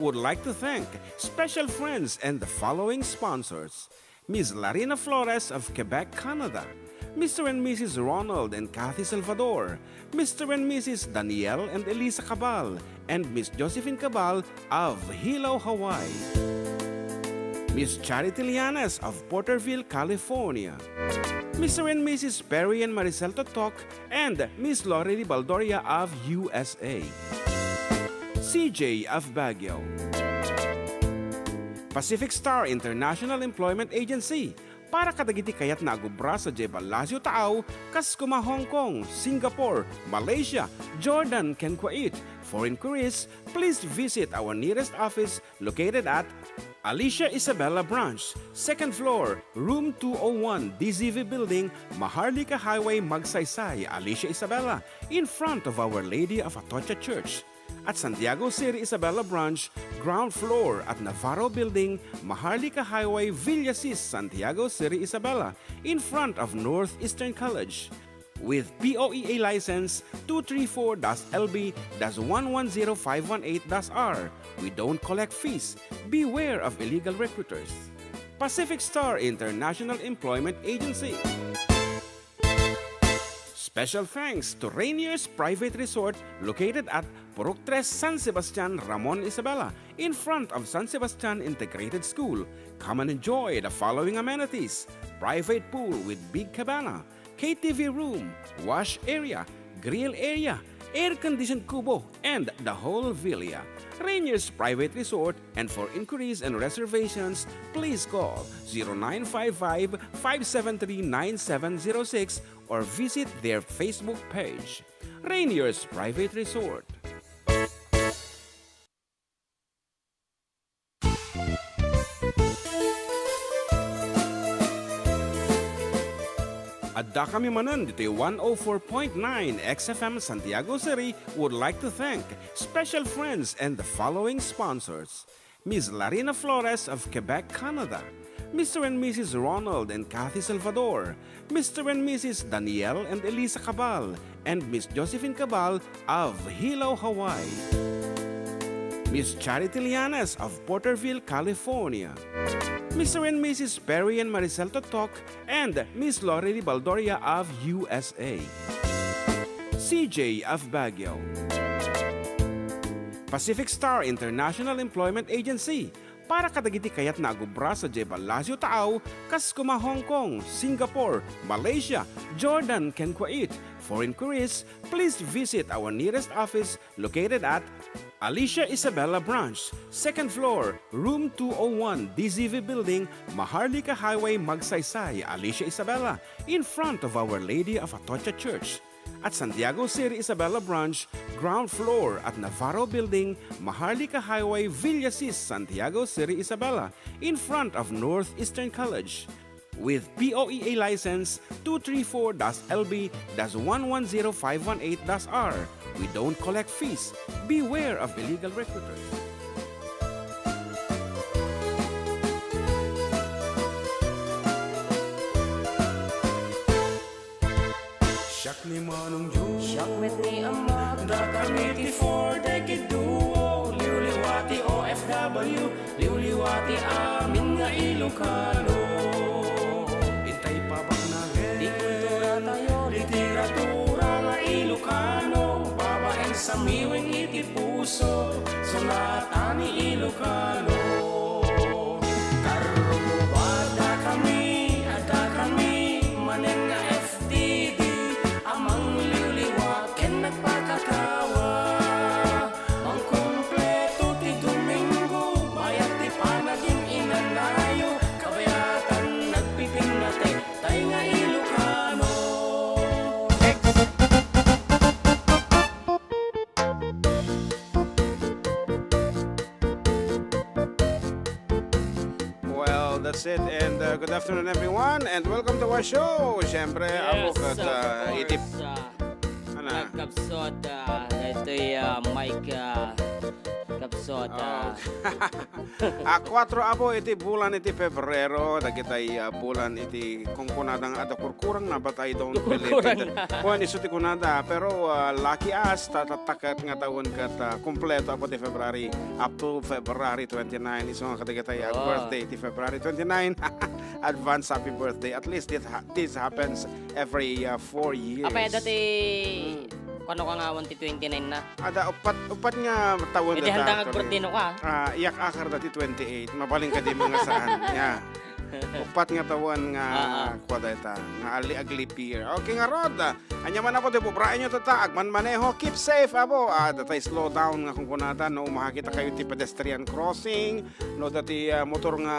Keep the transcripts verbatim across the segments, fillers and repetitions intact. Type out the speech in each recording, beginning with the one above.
would like to thank special friends and the following sponsors: Miss Larina Flores of Quebec, Canada, Mister and Missus Ronald and Kathy Salvador, Mister and Missus Daniel and Elisa Cabal, and Miss Josephine Cabal of Hilo, Hawaii. Miss Charity Lianes of Porterville, California. Mister and Missus Perry and Maricel Totok and Miss Lori Baldoria of U S A. C J of Baguio. Pacific Star International Employment Agency, para kadagiti kayatna a agubra sadiay Palacio Taaw, kas koma Hong Kong, Singapore, Malaysia, Jordan, ken Kuwait. For inquiries, please visit our nearest office located at Alicia Isabela Branch, second floor, room two oh one, D Z V Building, Maharlika Highway, Magsaysay, Alicia Isabela, in front of Our Lady of Atocha Church. At Santiago City Isabela Branch, ground floor at Navarro Building, Maharlika Highway, Villasis, Santiago City Isabela, in front of Northeastern College. With P O E A license two three four dash L B dash one one zero five one eight dash R, we don't collect fees. Beware of illegal recruiters. Pacific Star International Employment Agency. Special thanks to Rainier's Private Resort, located at Purok Tres, San Sebastian, Ramon, Isabela, in front of San Sebastian Integrated School. Come and enjoy the following amenities: private pool with big cabana, K T V room, wash area, grill area, air-conditioned kubo, and the whole villa. Rainier's Private Resort, and for inquiries and reservations, please call zero nine five five, five seven three, nine seven zero six or visit their Facebook page. Rainier's Private Resort. Addakami manen ditoy one oh four point nine X F M Santiago City would like to thank special friends and the following sponsors: Miss Larina Flores of Quebec, Canada, Mister and Missus Ronald and Kathy Salvador, Mister and Missus Daniel and Elisa Cabal, and Miss Josephine Cabal of Hilo, Hawaii. Miss Charity Lianes of Porterville, California. Mister and Missus Perry and Maricel Totok and Miss Lori Baldoria of U S A. C J of Baguio. Pacific Star International Employment Agency, para kadagiti kayatna a gubra sadiay Palacio Taaw, kas koma Hong Kong, Singapore, Malaysia, Jordan, ken Kuwait. For inquiries, please visit our nearest office located at Alicia Isabela Branch, second floor, room two oh one, D Z V Building, Maharlika Highway, Magsaysay, Alicia Isabela, in front of Our Lady of Atocha Church. At Santiago City Isabela Branch, ground floor at Navarro Building, Maharlika Highway, Villasis, Santiago City Isabela, in front of Northeastern College. With P O E A license two three four dash L B dash one one zero five one eight dash R. We don't collect fees. Beware of illegal recruiters. Siak ni Manong Joe. Siak met ni Amak. Dakami ti Four Decade Duo. Liwliwa ti O F W. Liwliwa ti amin nga Ilocano. Intay pabaknangen ti kultura tayo, literatura nga Ilocano. Babaen sa miwing iti puso, sonata ni Ilocano. Karruba, dakami, adda kami manen nga F T D a mangliwliwa ken nagpakatawa. Mangkumpleto ti Domingo, bayat ti panagin-inanayo, kabayatan nagpipinnatek, tay nga Ilocano. Well, that's it. And, uh, good afternoon, everyone, and welcome to our show. Siyempre, yes, abok at, of uh, course, itip. Uh, Ana? Nagkapsot, uh, ito'y, uh, Mike, uh, Kapsot. So, at, ah, Oh. Ah, kuatro, apo, iti bulan iti Febrero, dagitay, ah, bulan iti kunkunada nga adda kurkurang na, but I don't believe it. Kurkurang na. Wen, isu ti kunada, pero, ah, lucky us, ta-, ta-, taket nga tawen ket, ah, kumpleto, apo, ti February, up to February twenty-nine. Isu nga kadagitay, ah, Oh. birthday iti February twenty-nine. Advance happy birthday. At least it ha-, this happens every, uh, four years. Apay, dati, Hmm. kuano ka nga awan ti twenty-nine na? Ada, upat, upat nga tawen Idi data, handa nga actually. Birthday no ka? Ah, iyak akar dati twenty-eight. Mabalin ka di mga saan. Yeah. Upat nga tawen nga Ah, ah. kuwa data, nga ali ag leap year. Okay, ngarud, ah, ania man, apo, ti bubraenyo, tata, agmanmaneho, keep safe, apo. Ah, datay slow down nga kunkunada, no, makakita kayo ti pedestrian crossing, no, dati, ah, motor nga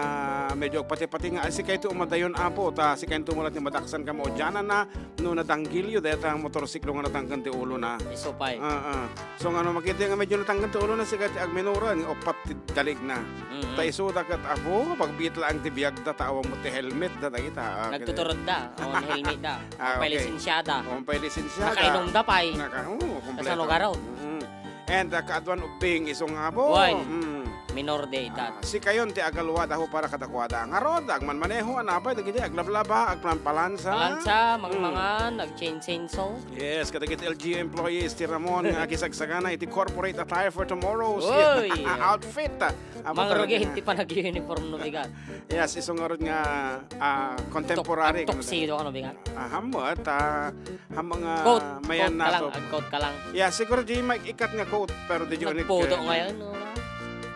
medyo pati-pati nga, ay, sikayo ti umadayon, apo, ta sikayo ti mulat ni madaksan ka maudianan na, no, nadanggilyo, dayta motorsiklo nga natangken ti ulo na. Isu pay. Ah, ah. So, nga no, makita nga medyo natangken ti ulo na, sika ti agminoran, nga upat ti dalig na. Mm-mm. Ta isu da ket, apo, pagbiit laeng ti biag da, ta awan mo ti helmet da, dagita, ah, Nagtuturod da, awan helmet da. Ah, Pay okay. Lisensiada. Awan pay lisensiada. Nakainom da pay. Naka-, oo, kompleto. Kasano garod? Mm-mm. And, uh, kaaduan ubbing isu nga apo. Wen. Mm. Minor de edad. Ah, sikayon ti agaluad, apo, para kadakuada. Ngarud, agmanmaneho, anapay, dagiti aglablaba, agpampalansa. Palansa, Mm. mangmangan, ag-chain chainsaw. Yes, kadagiti L G U employees ti Ramon nga agisagsagana iti corporate attire for tomorrow's Oy! outfit. Apo, Mangrugi talaga. Ti panag-uniform no bigat. Yes, isu ngarud nga, ah, contemporary, Tuk-, tuxedo ka no bigat. Ah, hamot, ah, Ang mga Coat, mayan coat ka lang, nato. Ag-coat ka lang. Yeah, siguro di maikat nga coat, pero di Nagpudo ngayon, no?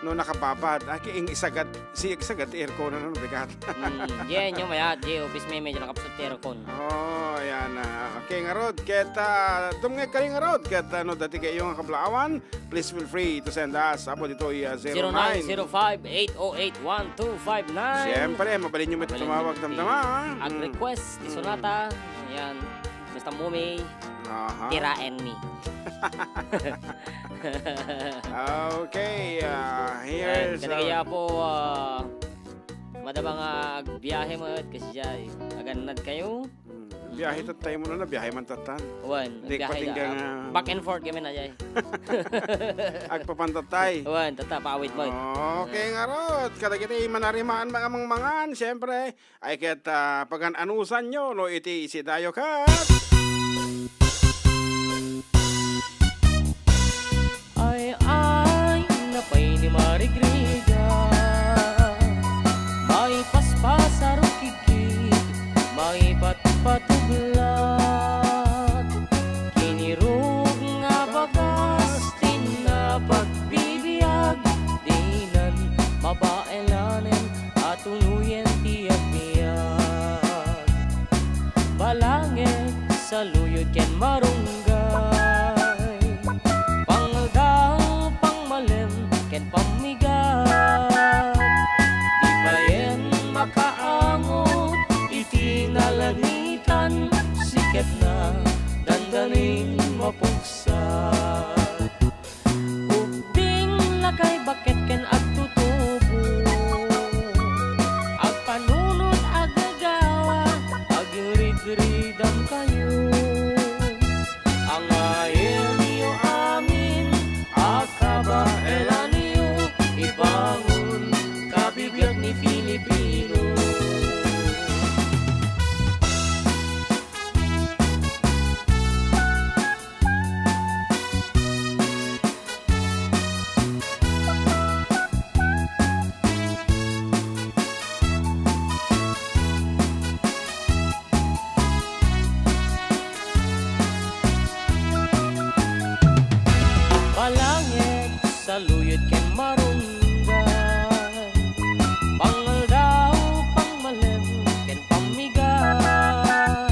No, nakababad. Aki, ing isagad, si isagad, aircon na, no, bigat. Mm, diyan yung mayat, di office may medyo nakapsot ti aircon. Oh, yan na. Okay, ngarud, ket, ah, dumngeg kayo ngarud, ket, ano, dati kayo nga kablaawan, please feel free to send us. Apo dito, ah, zero nine zero five eight oh eight one two five nine. Siyempre, mabalin nyo may Mabalin tumawag, nyo damdama, ah. Ag Mm. request, ti Mm. sonata. Ayan. Basta Mummy, Aha. Tiraen mi. Okay, ah, Ayan, here's, kada uh, kaya po, ah, madama nga agbiyahe mo, kasi jay, agannad kayo. Hmm. Biyahe tattay mo na, biyahe man tatan. Wan, Di biyahe patingga na. Nga. Back and forth kami na jay. Agpapantatay. Wan, tata, paawit mo. Okay, ngarud. Kadagiti manarimaan, mga mangmangan, siyempre, ay ket, ah, pagan-anusanyo no iti isidayo ket. Ay, ay, napay ni Marigriga, maipaspasar kikid, maipatpatublat, kinirog nga bagas, ti napagbibiag, dinan mabaelanen, a tuloyen ti agbiag. Balangek, saluyot ken marunggay, pangaldaw, pangmalem, ken pammigat. Di payen makaangot iti nalanitan, siketna, dandanin, mapugsat. Ubbing lakay baket ken agtutubo, agpanunot, agagawa, agridridam kayo. Angayen yo amin a kabaelan yo, ibangon kabibiag ni Filipino. Palangit, saluyot ken marunggay, pangaldaw, pangmalem, ken pammigat.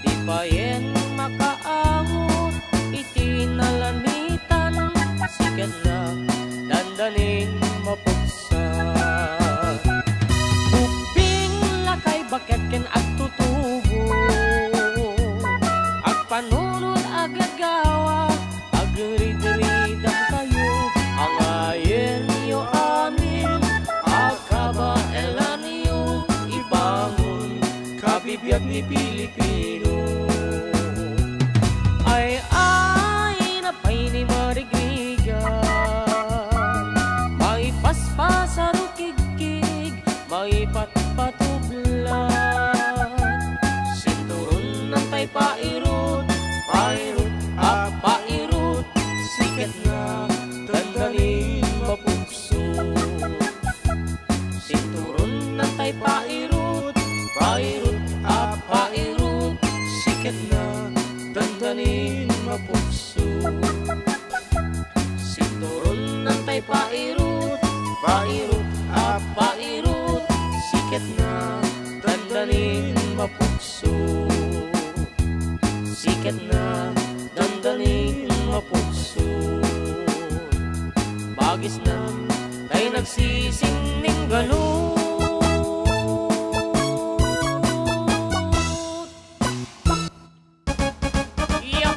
Di payen makaangot iti nalanitan, siketna, dandanin, mapugsa. Ubbing lakay baket ken agtutubo, agpanunot, agagawa, agridridam kayo, angayen yo amin a kabaelan yo, ibangon kabibiag ni Pilipino. Ay, ay, napay ni Marigrigan, Patpatublat. Sinturon nantay pairut, pairut a pairut, siketna dandanin mapukso. Sinturon nantay pairut, pairut a pairut, siketna dandanin mapukso. Sinturon nantay pairut, pairut a pairut, siketna dandanin mapukso. Siketna dandanin mapukso. Bagisnan tay nagsisingning galut. Yep.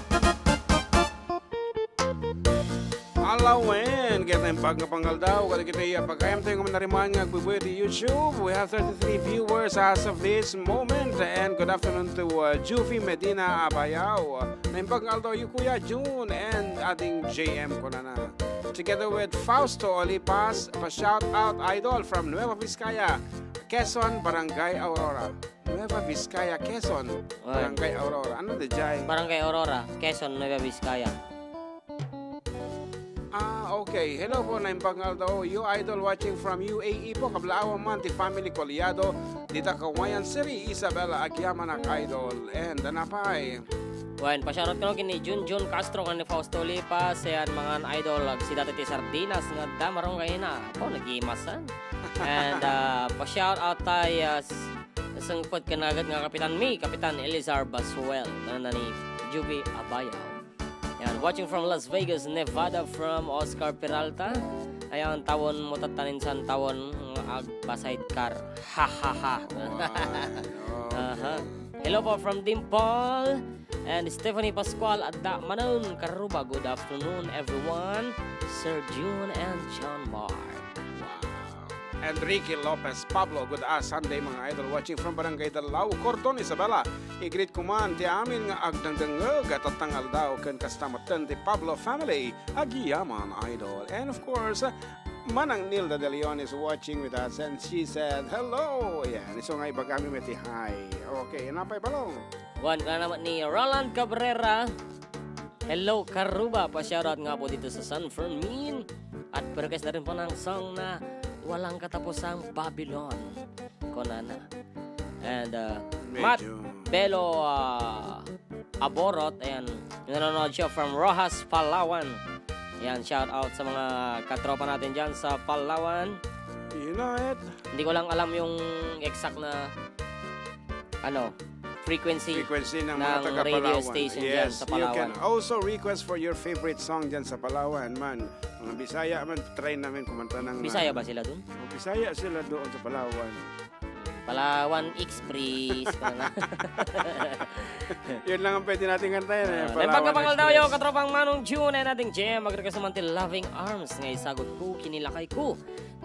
Alawen, ket naimbag nga pangaldaw, kadagiti pagayamtayo nga manariman nga agbubuy iti YouTube. We have thirty-three viewers as of this moment. And good afternoon to, uh, Juvie Medina Abayaw. Naimbag nga aldaw, you, Kuya Jun and Ading J M, kunana. Together with Fausto Olipas, pa-shout out, idol, from Nueva Vizcaya, Quezon, Barangay Aurora. Nueva Vizcaya, Quezon, Ay. Barangay Aurora. Ano, Dijay? Barangay Aurora, Quezon, Nueva Vizcaya. Ah, okay. Hello po, naimbag nga aldaw. You, idol, watching from U A E po. Kablaawan man ti family Coliado, dita Cauayan City, Isabela. Agyamanak, idol. And anapay? Wen, pa-shoutout kano ken ni Junjun Castro ken ni Fausto Lipas, ayan, mangan idol, agsidati ti sardinas nga adda, marong kayna. Apo, nagimasan. And, ah, pa-shoutout tay, ah, s-, sungpet ken nagat nga kapitan mi, Kapitan Elizar Basuel, nanani Juby Abayaw. Ayan, watching from Las Vegas, Nevada, from Oscar Peralta. Ayan, tawon mo tattanin san tawon, mm, agpa sidecar. Ha, ha, ha. Wow. Aha. Okay. Hello po from Dimple and Stephanie Pascual. Adda manen, Karuba. Good afternoon, everyone. Sir June and John Mark. Wow. And Ricky Lopez Pablo, good, ah, Sunday, mga idol, watching from Barangay Dalao, Cordon, Isabela. I-greet ko man ti amin nga agdengdengngeg a tattang aldaw ken kasta metten ti Pablo family. Agyaman, idol. And of course, Manang Nilda De Leon is watching with us and she said, "Hello." Yan, isu nga ibagami met ti hi. Okay, napay balong. Wen, kuna naman ni Roland Cabrera. Hello, Karuba. Pa-shoutout nga po dito sa San Fermin. At request na rin po ng song na Walang Katapusang Babylon. Kunana. And, uh, Matt Medyo. Belo, uh, Aborot, ayan, nanonood siya from Roxas, Palawan. Ayan, shout out sa mga katropa natin dyan sa Palawan. Yun na, et. Hindi ko lang alam yung exact na, ano, frequency Frequency ng mga ng taga radio Palawan. Station dyan Yes, sa you can Palawan. Also request for your favorite song dyan sa Palawan, man. Mga Bisaya man, try namin kumanta ng, Bisaya ah, ba sila dun? Oh, Bisaya sila doon sa Palawan. Palawan Express, mga Yun lang ang pwede natin kantahin, eh. Ah, Palawan nagpagkapangal daw Express. Katropang Manong June, ay nating Jem, mag-request naman ti Loving Arms, nga isagot ko, kinilakay ko,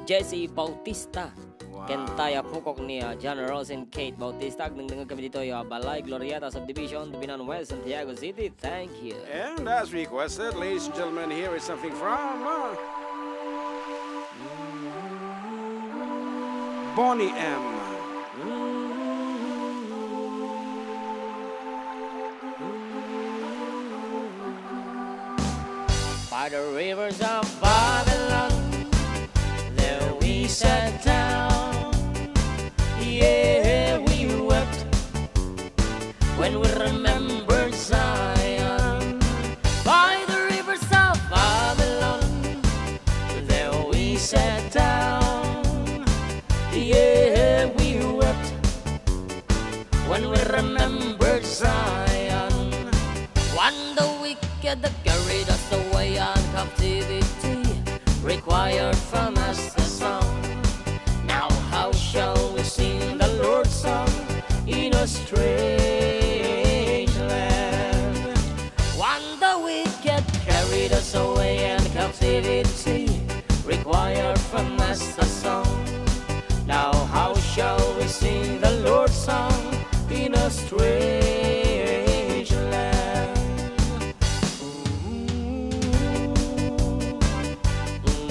Jesse Bautista. Wow. Kentay a pukok ni, ah, John Rose and Kate Bautista. Agdengdengngeg kami ditoy, ah, Balay Glorieta Subdivision, Tubinan West, Santiago City. Thank you. And as requested, ladies and gentlemen, here is something from, uh, Boney M. By the rivers of Babylon, there we sat down. Yeah, we wept when we remember Zion. By the rivers of Babylon, there we sat down. Yeah, we wept when we remember Zion. When the wicked carried us away in captivity, required from us a song. Now how shall we sing the Lord's song in a strange land? When the wicked carried us away in captivity, required from us a song. Now how shall we sing the Lord's song in a strange land? Ooh, ooh,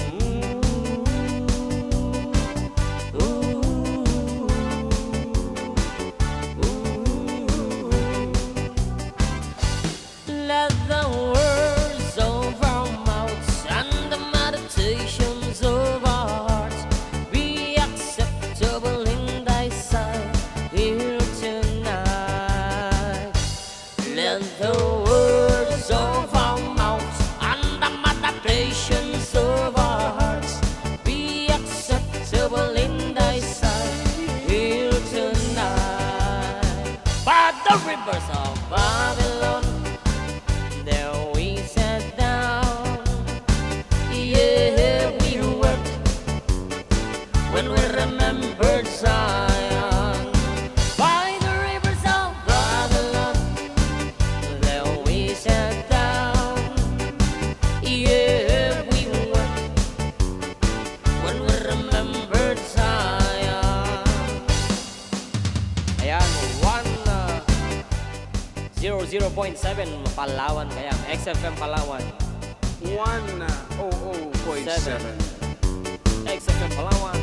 ooh, ooh. Zion, by the rivers of Babylon, there we sat down. Yeah, we wept when we remembered Zion. Ayan, one, uh, zero zero point seven Palawan kaya, X F M Palawan. One oh oh point seven. X F M Palawan.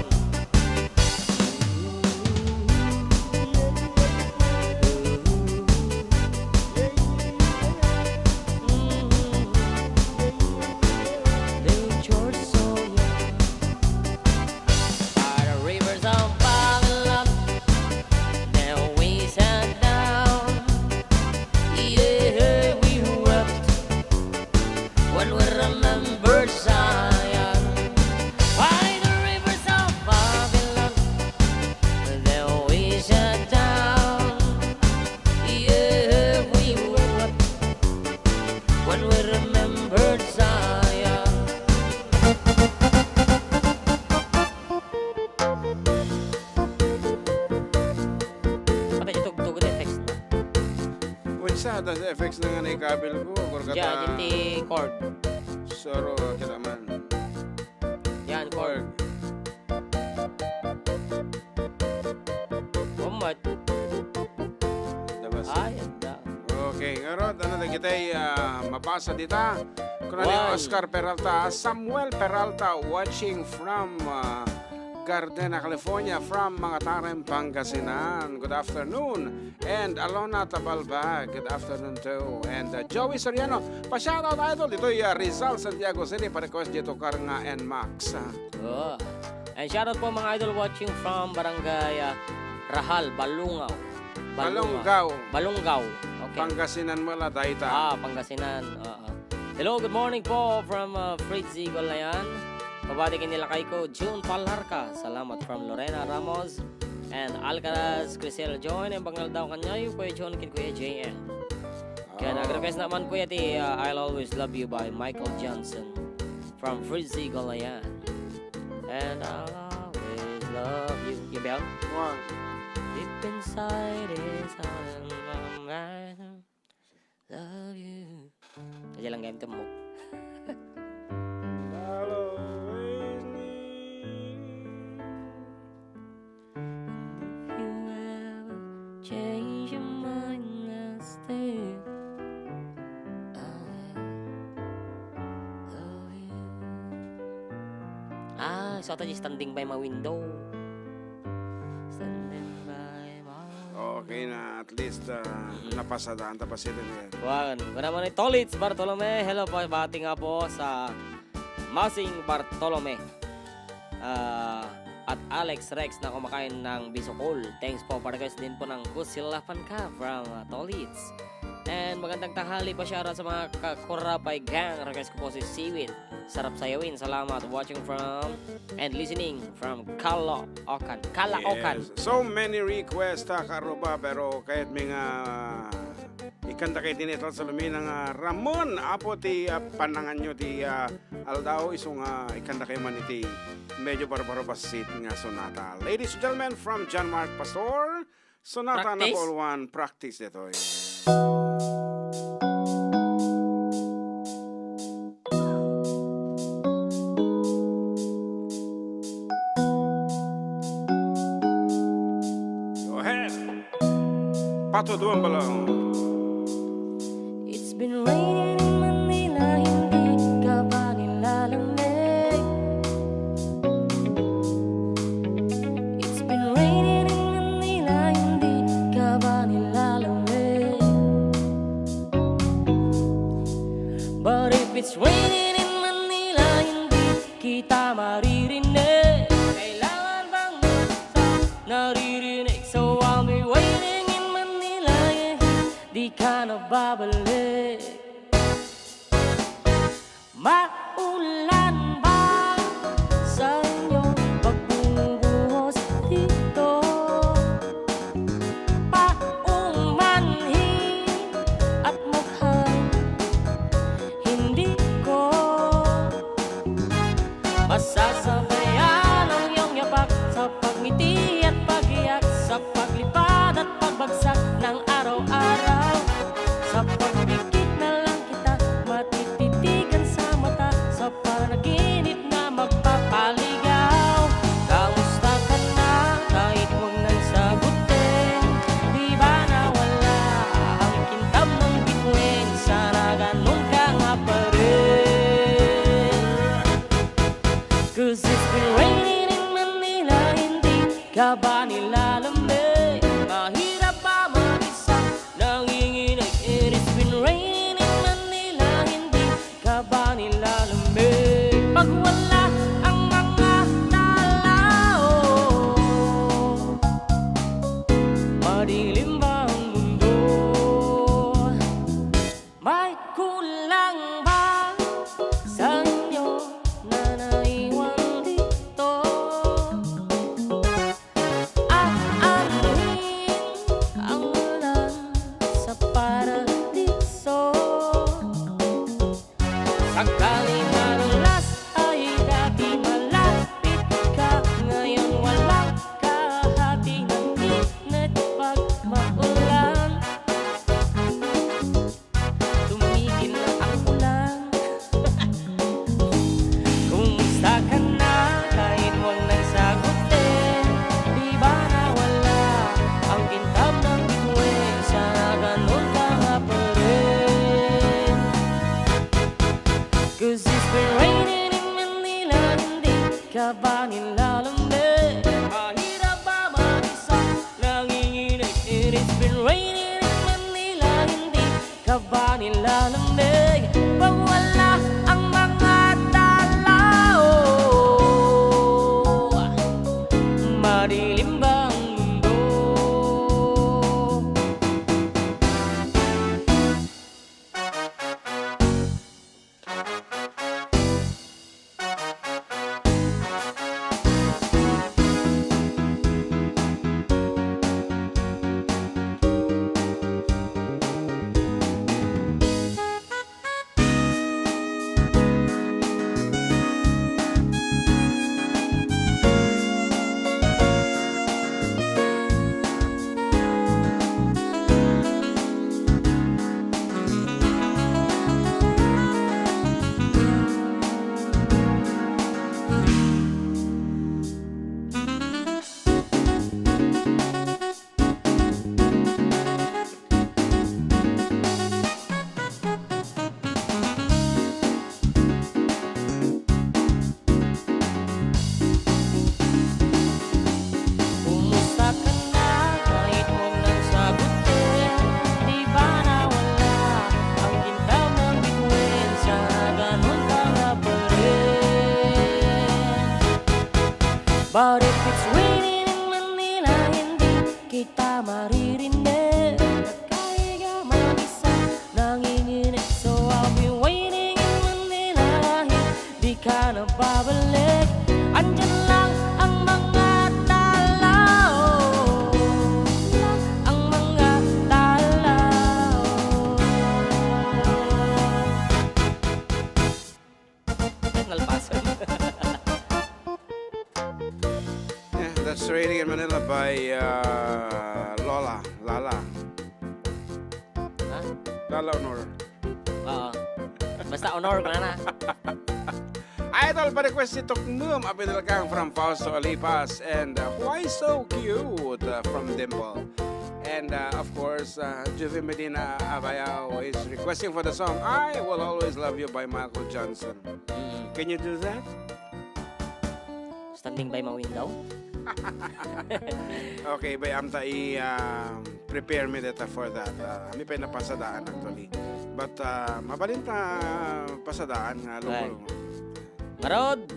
By the rivers of Babylon, there we sat down. Yeah, we wept when we remembered Zion. By the rivers of Babylon, there we sat down. Yeah, we wept when we remembered Zion. Pati itugtog na effects na. Unsa, das effects na nga naikabil ko, agor ka ta. Diyan, iti chord. Saro, kita man. Yan, chord. Chord. Umat. Dabas. Ay, anda. Okay, ngarud, ano, dagitay, ah, mabasa dita. Kuna ni Juan. Oscar Peralta, Samuel Peralta watching from, ah, Gardena, California, from Mangatarem, Pangasinan. Good afternoon. And Alona Tabalba, good afternoon too. And, uh, Joey Soriano, pa-shoutout, idol. Ditoy, uh, Rizal, Santiago City, pa-request dito, Karnga and Max. Oh. And shoutout po, mga idol, watching from Barangay, uh, Rahal, Balungaw. Balungaw. Balungaw. Balungaw. Okay. Pangasinan mo la, dayta. Ah, Pangasinan. Oo. Hello, good morning po from, uh, Fritzy Golayan. Pabati ken ni lakay ko, June Palarca. Salamat from Lorena Ramos and Alcaraz, Crisel John, and bangal daw kanyayo, Kuya John ken Kuya J M. Ken, oh, nag-request naman, Kuya, ti, uh, I'll Always Love You by Michael Johnson from Fritzy Golayan. And I'll always love you. Yun ba yun? Wow. Deep inside is all in my mind. Love you. Aja lang gayam temmok. I'll always need. And if you ever change your mind, I'll stay. I love you. Ah, so ata di standing by my window. Standing by my window. Okay na, at least, ah, mm, napasadaan ta pa sila ngayon. Wan, kuna man ni Tolits Bartolome, hello po, bati nga po sa Masing Bartolome. Ah, at Alex Rex na kumakain ng bisukol. Thanks po, pa-request din po ng Kusilapan Ka from, ah, Tolits. And magandang tanghali pa, shoutout sa mga Kakurapay Gang. Request ko po si Siwit. Sarap sayawin. Salamat. Watching from and listening from Caloocan. Caloocan. Yes. So many requests, ah, Karuba, pero kahit may nga ikanta kay Tini Salomina nga Ramon, Apo ti, ah, pananganyo ti, ah, aldaw, isu nga ikanta kay man iti medyo barbaro bassit nga sonata. Ladies and gentlemen, from John Mark Pastor, Sonata number one, practice detoy. Go ahead. Pato Duwang Balon. It's been raining in Manila, hindi ka ba nilalamig? It's been raining in Manila, hindi ka ba nilalamig? But if it's raining in Manila, hindi kita maririnig. Kailangan bang naririnig? So I'll be waiting in Manila, yeah. Di ka na babalik. Maulan ba sa inyo pagbumubuhos dito? Paumanhi at mukhang hindi ko masasabayan ang iyong yapak sa pagngiti at Kaba ni lalamig, mahirap ba mag-isa? Nanginginig, it has been raining in Manila, hindi kaba ni lalamig. Pag wala ang mga tala, oh, madilim ba ang mundo? May kulang ba sa inyo na naiwan dito? Aanhin ang ulan sa paradiso. Sakali madulas ay dati malapit ka, ngayon wala ka, hati ng init pag maulan. Tumigil na ang ulan. Kumusta ka na? Kahit wag nang sagutin, di ba nawala ang kintab ng bituin? Sana ganun ka nga pa rin. 'Cause it's been raining in Manila, hindi ka ba nilalamig? Mahirap ba mag-isa? Nanginginig, it has been raining in Manila, hindi ka ba nilalamig? Pag wala ang mga tala, oh, madilim ba ang mundo? Kumusta ka na? Kahit wag nang sagutin, di ba nawala ang kintab ng bituin? Sana ganun ka nga pa rin. But if it's raining in Manila, hindi kita maririnig. Nagkahiga mag-isa, nanginginig. So I'll be waiting in Manila, di ka na babalik. Andyan lang ang mga tala, oh, lang ang mga tala, oh. Ngalpasan. Yeah, that's Raining in Manila by, uh, Lola, Lala. Ha? Lala Honor. Oo. Basta Honor, kunana. Idol, pa-request ni Tukmum a Pinalkang from Fausto Alipas and, uh, Why So Cute, uh, from Dimple. And, uh, of course, uh, Juvie Medina Abayao is requesting for the song I Will Always Love You by Michael Johnson. Mm. Can you do that? Standing by my window. Okay, bay, amta i, ah, prepare mi deta for that. Ah, amin pay napasadaan actually. But, ah, mabalinta pasadaan nga. Ay. Lumo. Ngarud!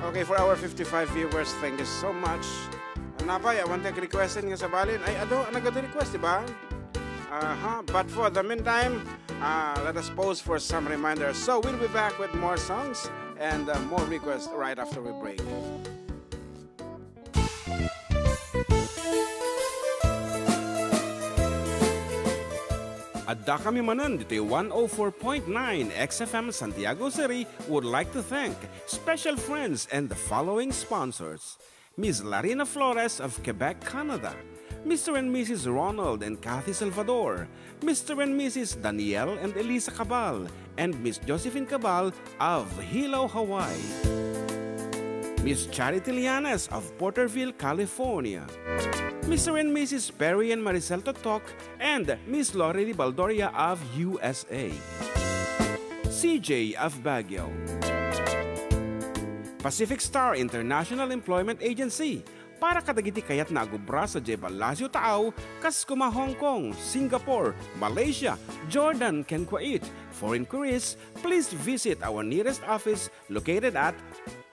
Okay, for our fifty-five viewers, thank you so much. Napay, awan ti requested nga sabalin. Ay, adu, nagadu request, di ba? Aha, but for the meantime, uh, let us pause for some reminders. So we'll be back with more songs and, uh, more requests right after we break. Adda kami manen ditoy one oh four point nine X F M Santiago City would like to thank special friends and the following sponsors. Miss Larina Flores of Quebec, Canada, Mister and Missus Ronald and Kathy Salvador, Mister and Missus Daniel and Elisa Cabal, and Miss Josephine Cabal of Hilo, Hawaii, Miss Charity Lianes of Porterville, California, Mister and Missus Perry and Maricel Totok, and Miss Lorely Baldoria of U S A, C J of Baguio, Pacific Star International Employment Agency para kadagiti kayatna a agubra sadiay Palacio Taaw, kas kuma Hong Kong, Singapore, Malaysia, Jordan, ken Kuwait. For inquiries, please visit our nearest office located at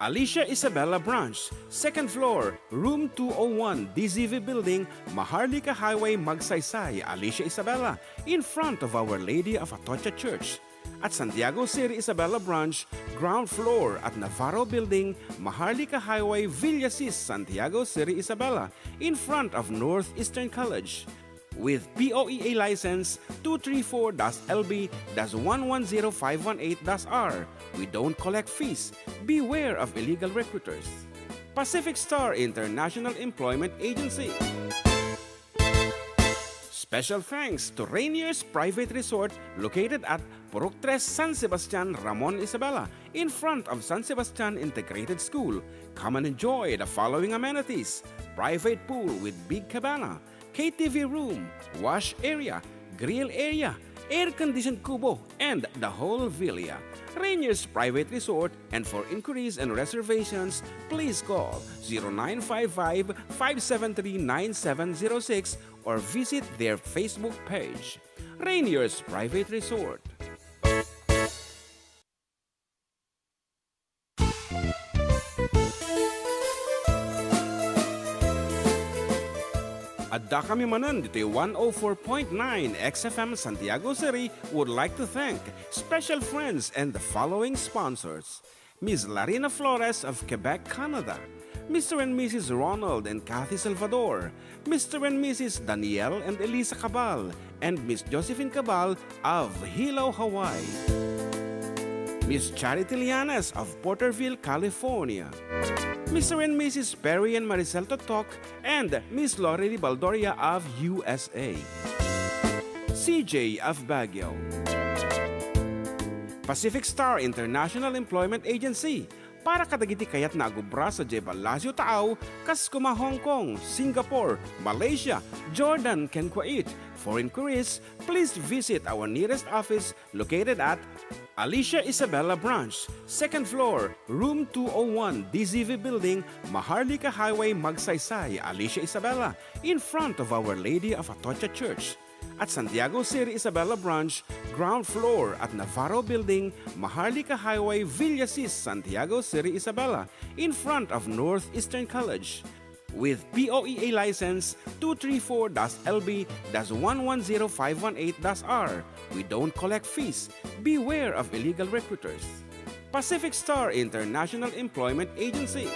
Alicia Isabela Branch, second floor, room two oh one, D Z V Building, Maharlika Highway, Magsaysay, Alicia Isabela, in front of Our Lady of Atocha Church. At Santiago City Isabela Branch, ground floor at Navarro Building, Maharlika Highway, Villasis, Santiago City Isabela, in front of Northeastern College. With P O E A license two three four dash L B dash one one zero five one eight dash R. We don't collect fees. Beware of illegal recruiters. Pacific Star International Employment Agency. Special thanks to Rainier's Private Resort located at Purok Tres, San Sebastian, Ramon Isabela, in front of San Sebastian Integrated School. Come and enjoy the following amenities: private pool with big cabana, K T V room, wash area, grill area, air-conditioned kubo, and the whole villa. Rainier's Private Resort, and for inquiries and reservations, please call zero nine five five, five seven three, nine seven zero six or visit their Facebook page. Rainier's Private Resort. Addakami manen ditoy one oh four point nine X F M Santiago City would like to thank special friends and the following sponsors: Miss Larina Flores of Quebec, Canada, Mister and Missus Ronald and Kathy Salvador, Mister and Missus Daniel and Elisa Cabal, and Miss Josephine Cabal of Hilo, Hawaii. Miss Charity Lianes of Porterville, California. Mister and Missus Perry and Maricel Totok and Miss Lorely Baldoria of U S A. C J of Baguio. Pacific Star International Employment Agency para kadagiti kayatna a agubra sadiay Palacio Taaw, kas kuma Hong Kong, Singapore, Malaysia, Jordan, ken Kuwait. For inquiries, please visit our nearest office located at Alicia Isabela Branch, second floor, room two oh one, D Z V Building, Maharlika Highway, Magsaysay, Alicia Isabela, in front of Our Lady of Atocha Church. At Santiago City Isabela Branch, ground floor at Navarro Building, Maharlika Highway, Villasis, Santiago City Isabela, in front of Northeastern College. With P O E A license two three four dash L B dash one one zero five one eight dash R, we don't collect fees. Beware of illegal recruiters. Pacific Star International Employment Agency.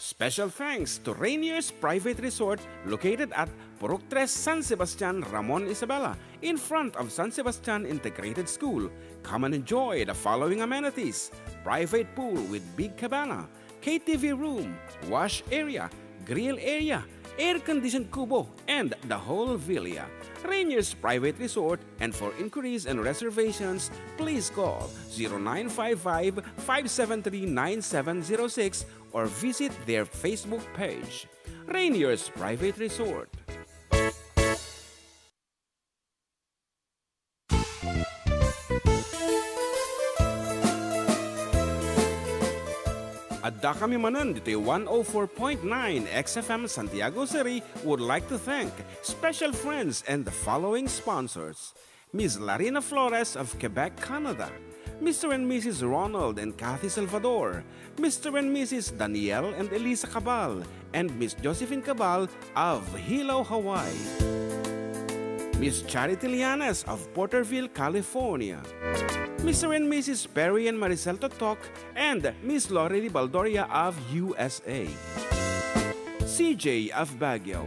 Special thanks to Rainier's Private Resort located at Purok Tres, San Sebastian, Ramon Isabela, in front of San Sebastian Integrated School. Come and enjoy the following amenities: private pool with big cabana, K T V room, wash area, grill area, air-conditioned kubo, and the whole villa. Rainier's Private Resort, and for inquiries and reservations, please call zero nine five five, five seven three, nine seven zero six or visit their Facebook page. Rainier's Private Resort. Addakami manen ditoy one oh four point nine X F M Santiago City would like to thank special friends and the following sponsors: Miss Larina Flores of Quebec, Canada, Mister and Missus Ronald and Kathy Salvador, Mister and Missus Daniel and Elisa Cabal, and Miss Josephine Cabal of Hilo, Hawaii. Miss Charity Lianes of Porterville, California. Mister and Missus Perry and Maricel Totok and Miss Lorely Baldoria of U S A. C J of Baguio.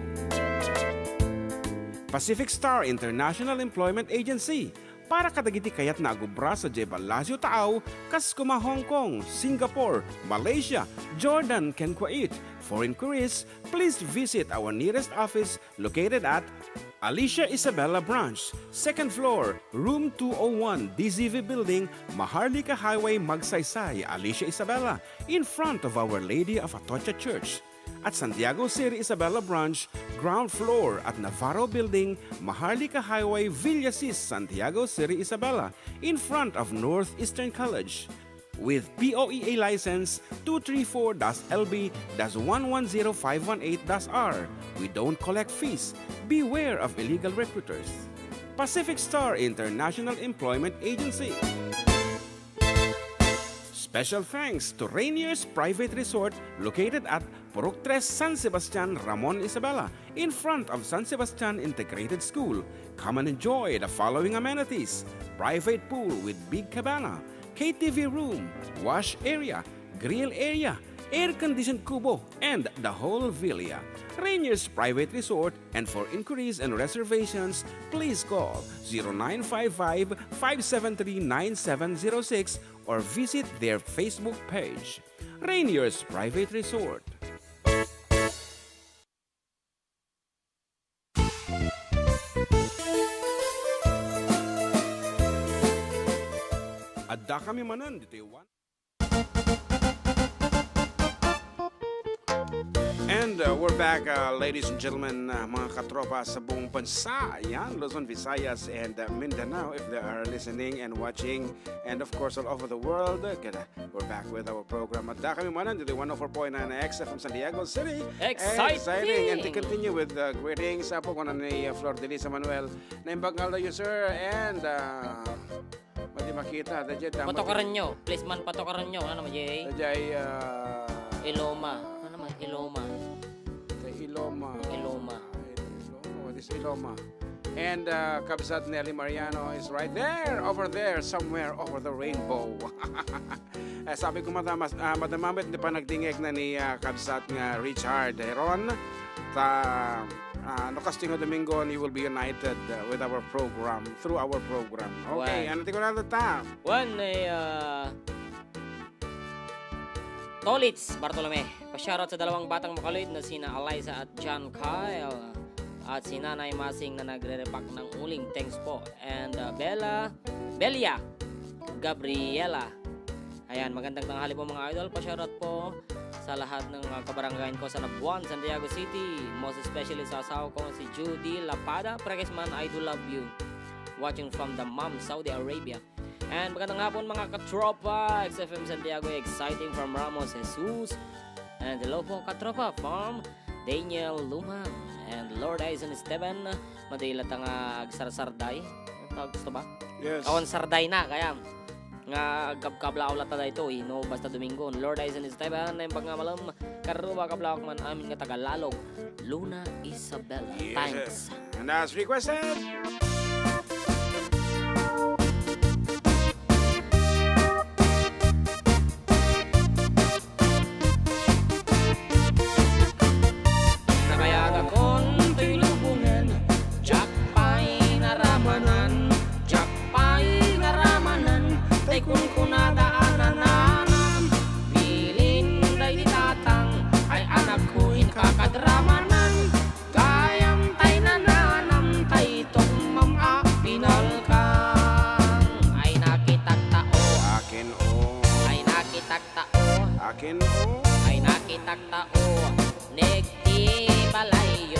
Pacific Star International Employment Agency, para kadagiti kayatna a agubra sadiay Palacio Taaw, kas kuma Hong Kong, Singapore, Malaysia, Jordan, ken Kuwait. For inquiries, please visit our nearest office located at Alicia Isabela Branch, second floor, room two oh one, D Z V Building, Maharlika Highway, Magsaysay, Alicia Isabela, in front of Our Lady of Atocha Church. At Santiago City Isabela Branch, ground floor at Navarro Building, Maharlika Highway, Villasis, Santiago City Isabela, in front of Northeastern College. with P O E A license two three four dash L B dash one one zero five one eight dash R. We don't collect fees. Beware of illegal recruiters. Pacific Star International Employment Agency. Special thanks to Rainier's Private Resort, located at Purok Tres, San Sebastian, Ramon Isabela, in front of San Sebastian Integrated School. Come and enjoy the following amenities: private pool with big cabana, K T V room, wash area, grill area, air-conditioned kubo, and the whole villa. Rainier's Private Resort, and for inquiries and reservations, please call zero nine five five, five seven three, nine seven zero six or visit their Facebook page. Rainier's Private Resort. Adda kami manen ditoy one. And, uh, we're back, uh, ladies and gentlemen, uh, mga katropa sa buong bansa. Ayan, Luzon, Visayas, and, uh, Mindanao, if they are listening and watching, and of course, all over the world. Uh, gana, we're back with our program. Adda kami manen ditoy one oh four point nine X F M San Diego City. Exciting! Exciting! And to continue with the greetings, apo, kunan ni, uh, Flor Delisa Manuel. Naimbag nga aldaw, sir, and, uh, madi makita, da dyan, da, madi Patokaran nyo. Please man, patokaran nyo. Ano naman, Jay? Da dyan, uh, Iloma. Ano naman? Iloma. Kay Iloma. Iloma. Iloma. What is Iloma? And, uh, Kabsat Nelly Mariano is right there, over there, somewhere over the rainbow. Eh, sabi ko, Madam, mas-, ah, Madam Amit, di pa nagdingeg na ni, ah, Kabsat nga Richard Heron. Ta, ah, no, kasting nga Domingo, you will be united, uh, with our program, through our program. Okay, Wan. Ano ti kunada ta? Wan, eh, ah, Tolits Bartolome. Pa-shoutout sa dalawang batang Makaluit na sina Eliza at John Kyle. At si Nanay Masing na nagrerepack ng uling. Thanks po. And, uh, Bella, Belia, Gabriela. Ayan, magandang tanghali po, mga idol. Pa-shoutout po sa lahat ng, uh, kabarangayan ko sa Labuan, Santiago City. Most especially sa asawa ko, si Judy Lapada. Pregis man, I do love you. Watching from Dammam, Saudi Arabia. And magandang hapon, mga katropa. X F M Santiago, exciting from Ramos Jesus. And hello po, katropa, from Daniel Lumang. And Lord Aison Esteban, madila ta nga agsarasarday. Ano tawag gusto ba? Yes. Awan sarday na, kaya nga agkabkablaw la ta daytoy, no? Basta Domingo. Lord Aison Esteban, naimbag nga malem, karuba kablawak man amin nga Tagalog. Luna Isabella. Yes, sir. Thanks. And as requested. Nakayaga kon toy lubongen, diak pay naramanan, diak pay naramanan, tay kunkunada a nananam. Bilin daydi tatang, ay anakko, inka kadramanan. Gayam tay nananam, tay tukmam a pinalkang. Ay nakitak ta, o. Akin, o. Ay nakitak ta, o. Akin, o. Ay nakitak ta, o. Neg ti balayyo.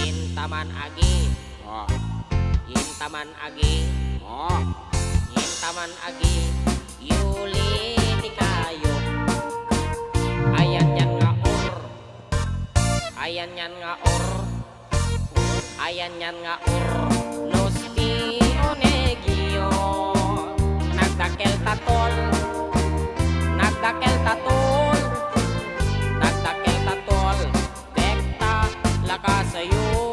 Intaman agi. Ah. Intaman agi. Ah. Intaman agi. Yuli ti kayo. Ayan yan nga or. Ayan yan nga or. Ayan yan nga or. Los Pionegio. Nagdakkel ta tol. Nagdakkel ta tol. Nagdakkel ta tol. Dekta, lakasayo.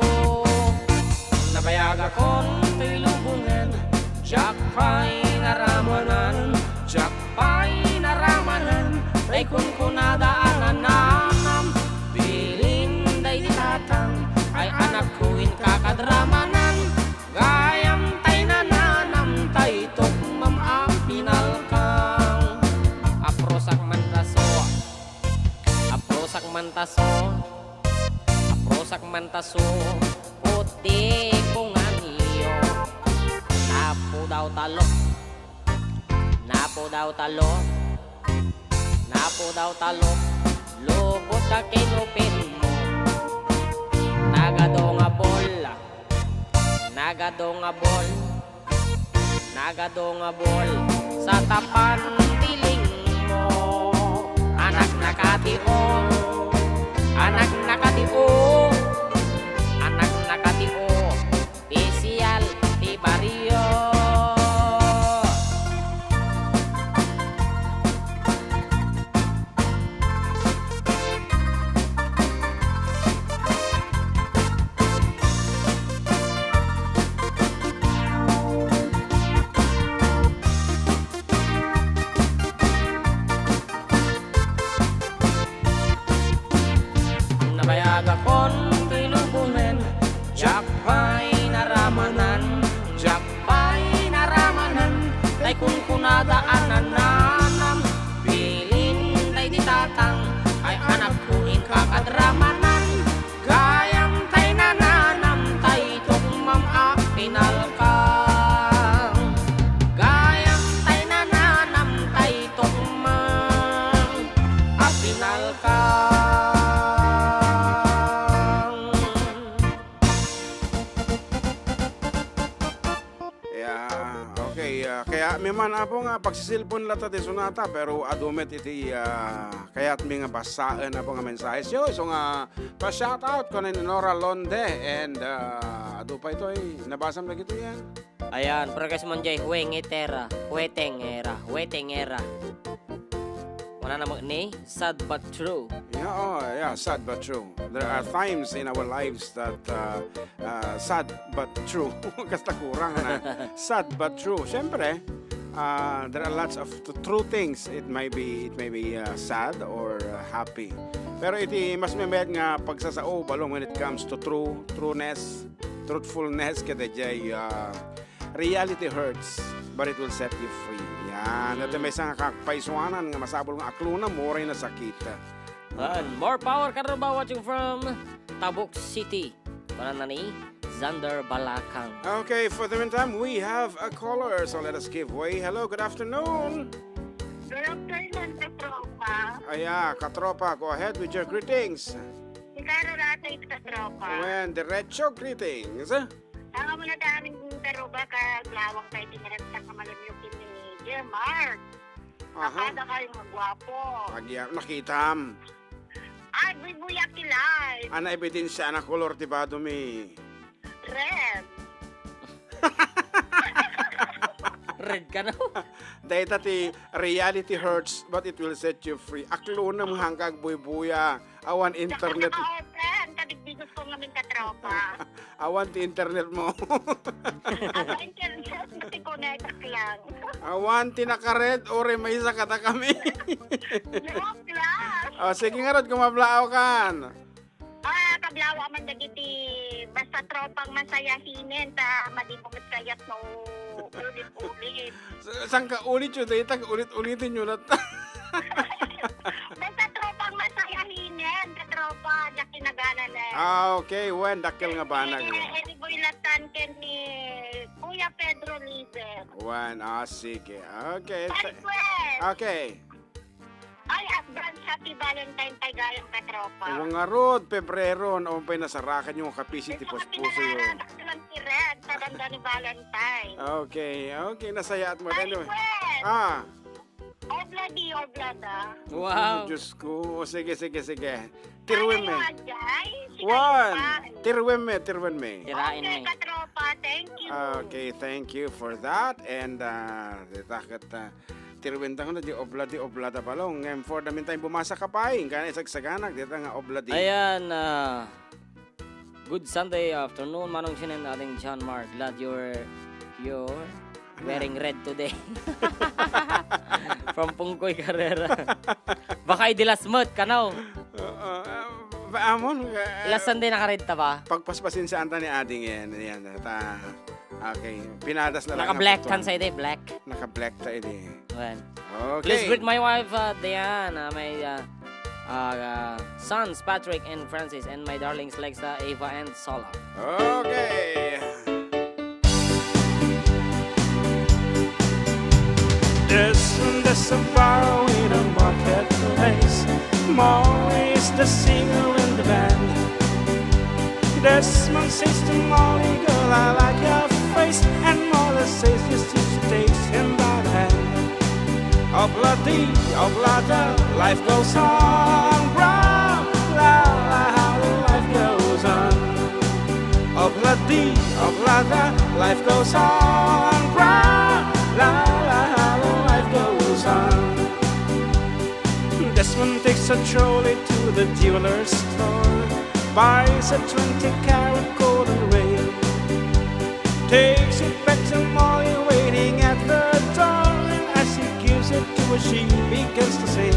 Nabayagakon toy lubongen, diak pay naramanan, diak pay naramanan, tay kunkunada a nananam. Bilin daydi tatang, ay anakko, inka kadramanan, gayam tay nananam, tay tukmam a pinalkang. Aprosak man raso. Aprosak man taso, aprosak man taso, puti kunganiyo. Napudaw talok, napudaw talok, napudaw talok, lukot ka kinupin mo. Nagado nga bol, nagado nga bol, nagado nga bol. Satapan ti lingmo, anak na kati o, anak na kati o, anak na kati o, opisyal ti barrio. Nabayagakon ti lubunen, diak pay naramanan, diak pay naramanan, tay kunkunada a nananam, bilin tay di tatang, ay anakko, inka kadramanan, gayam tay nananam, tay tukmam a pinalkang, gayam tay nananam, tay tukmam a pinalkang. Yeah, okay. Ah, kayatmi man, Apo, nga pagsisilpon latta ti sonata, pero adu met iti, ah, kayatmi nga basaen, Apo, nga mensahe. So, so nga, pa-shoutout ko ni Nora Londe and, ah, adu pay toy nabasam dagitoy yan. Ayan, progress man jay, huwengitera, huwetengera, huwetengera. Wala na mo ni, sad but true. Yeah, oh, yeah, sad but true. There are times in our lives that, uh, uh, sad but true. Kasta kurang na. Sad but true. Siyempre, uh, there are lots of t-, true things. It may be, it may be, uh, sad or, uh, happy. Pero iti mas mabiit nga pagsasao, balo, when it comes to true, trueness, truthfulness, kadaydiay, uh, reality hurts, but it will set you free. Yan. At may isang kakpaisuanan nga masapul nga aklona, uray nasakit. And more power, Karuba, watching from Tabuk City. Para na ni Xander Balakang. Okay, for the meantime, we have a caller, so let us give way. Hello, good afternoon. Good afternoon, katropa. Ah, yeah, katropa, go ahead with your greetings. Ikaw, Rata, katropa. When diretso greetings. Ang amo na daan, katropa, kaglawang tayo tinaragsak na malamyo kini Jemar. Aha. Nakada kayo magwapo. Agya-, nakitam. Ay, buybuya kilay. Ana ebidensya na kolor ti bado mi. Red. Red ka, no? Dayta ti reality hurts, but it will set you free. Aklonam hangka agbuybuya. Awan internet. Saka naka-open, kadigdigos ko ngamin katropa. Awan ti internet mo. Awan internet, mati-connect lang. Awan ti naka-red, uray maysa kadakami. Joke lang. O, sige ngarud, kumablaaw kan. Ah, kablaaw man dagiti basta tropang masayahinen, ta madi mo met kayat no ulit-ulit. Sa-, saan ka ulit yun? Dahil tag ulit-ulitin yun at Basta tropang masayahinen, katropa, diak kinagananan. Ah, okay. Wen, dakkel nga banag. Eh, Eddie Boy Latan ken ni Kuya Pedro Liber. Wen, ah, sige. Okay. Ay, th-, Wen. Okay. Ay, advance happy Valentine tayo gayam, katropa. Wen ngarud, Pebrero, naon pay nasarakan yung kapisi ti puspuso yo. Happy Valentine, tayo gayam, katropa. Wen. Okay, okay, nasayaat mo. Ay, anyway. Wen. Ah. Obladi, oblada. Wow. Oh, Diyos ko. O, sige, sige, sige. Tiruem mi. Ay, ay, ay. Sige, Wen. Wen. Tiruem mi, tiruem mi. Tiraen mi. Okay, katropa. Thank you. Okay, thank you for that. And, ah, dita ket, ah, tiruenta ko na di obladi, oblada palong. Ngem for the meantime, bumasa ka pay. Ingka na isagsaganak, dita nga obladi. Ayan, ah, Good Sunday afternoon, Manong Chin and Ading John Mark. Glad you're, you're wearing red today. From Pungkoy Carrera. Baka idilas met, kanaw. Oo, ah, ba-, amon, ah, Last Sunday naka-red ta ba? Pagpaspasensyaan ta ni Ading yan. Yan, ta, okay. Pinadas na lang ang pagtuan. Naka-black kan sa ide, black. Naka-black ta ide. Wen. Okay. Please greet my wife, uh, Diane, uh, my, uh, uh, uh, sons, Patrick and Francis, and my darlings, Lexa, Ava, and Sola. Okay. There's, there's a bar in a marketplace. Molly is the singer in the band. Desmond says to Molly, "Girl, I like your face." And Molly says, "Yes, yes," she takes him by the hand. Obladi, oblada, life goes on. Bra, la, la, how the life goes on. Obladi, oblada, life goes on. Bra, la, la, how the life goes on. Desmond takes a trolley to the jeweler's store, buys a twenty carat golden ring, takes it back to Molly waiting at the door, and as he gives it to her, she begins to sing.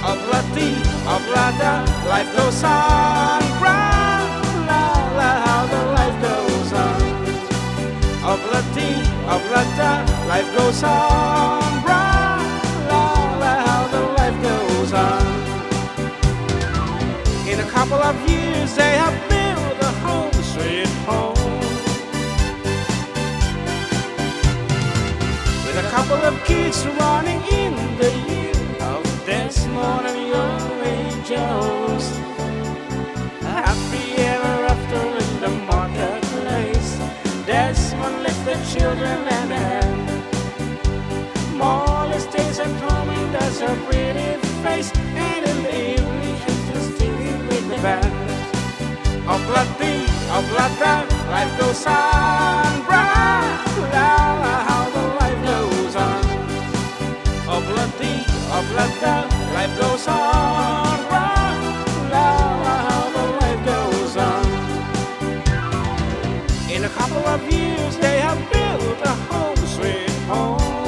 Obladi, oblada, life goes on. Bra, la, la, how the life goes on. Obladi, oblada, life goes on. Bra, la, la, how the life goes on. In a couple of years, they have built a home, sweet home. With a couple of kids running in the year of Desmond and Young Jones. Happy ever after in the marketplace. Desmond lets the children lend a hand. Molly stays at home and does her pretty face. And in the evening, she's just singing with the band. Obladi, oblada, life goes on. Bra, la, la, how the life goes on. Obladi, oblada, life goes on. Bra, la, la, how the life goes on. In a couple of years, they have built a home, sweet home.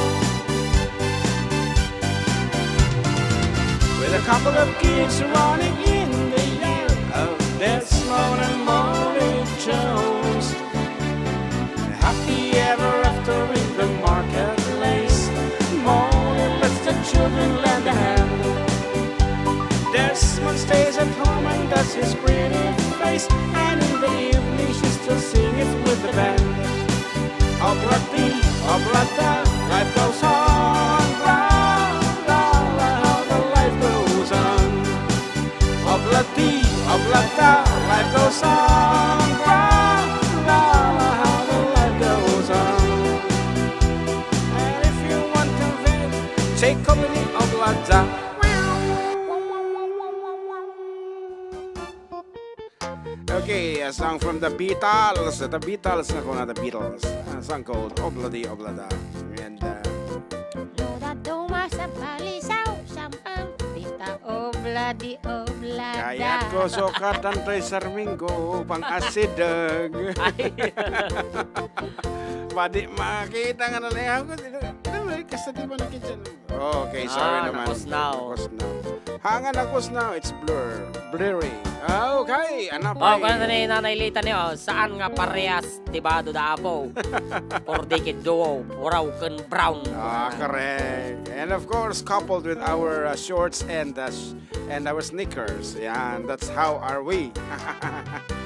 With a couple of kids running in the year of Desmond and Molly Jones. Happy ever after in the marketplace. Molly lets the children lend a hand. Desmond stays at home and does his pretty face. And in the evening she still sings with the band. Obladi, oblada, life goes on. Bra, la, la, how the life goes on. Obladi, oblada, life goes on. Bra, la, la, how the life goes on. And if you want to vent, take obladi, oblada. Okay, a song from the Beatles. The Beatles, no, not the Beatles. A song called Obladi Oblada. And uh, Loda Duma sa Balisaw, sampang pita obladi oblada. Kayat ko sukat, Antoy Sarmingo, pang-asideg. Ay. Padi makita nga nalayaw ko, sino? Ano, eh, kasta di ba nakita? Okay, sorry Ah, naman. Nakusnaw. Nakusnaw. Hanga nakusnaw, it's blur. Blurry. Okay, ano pa Oh, eh? Kaya ni Nanay Lita ni, oh, saan nga parehas ti bado da Apo? Purdi ket duo, puraw ken brown. Ah, correct. And of course, coupled with our uh, shorts and uh, sh- and our sneakers. Yan, that's how are we.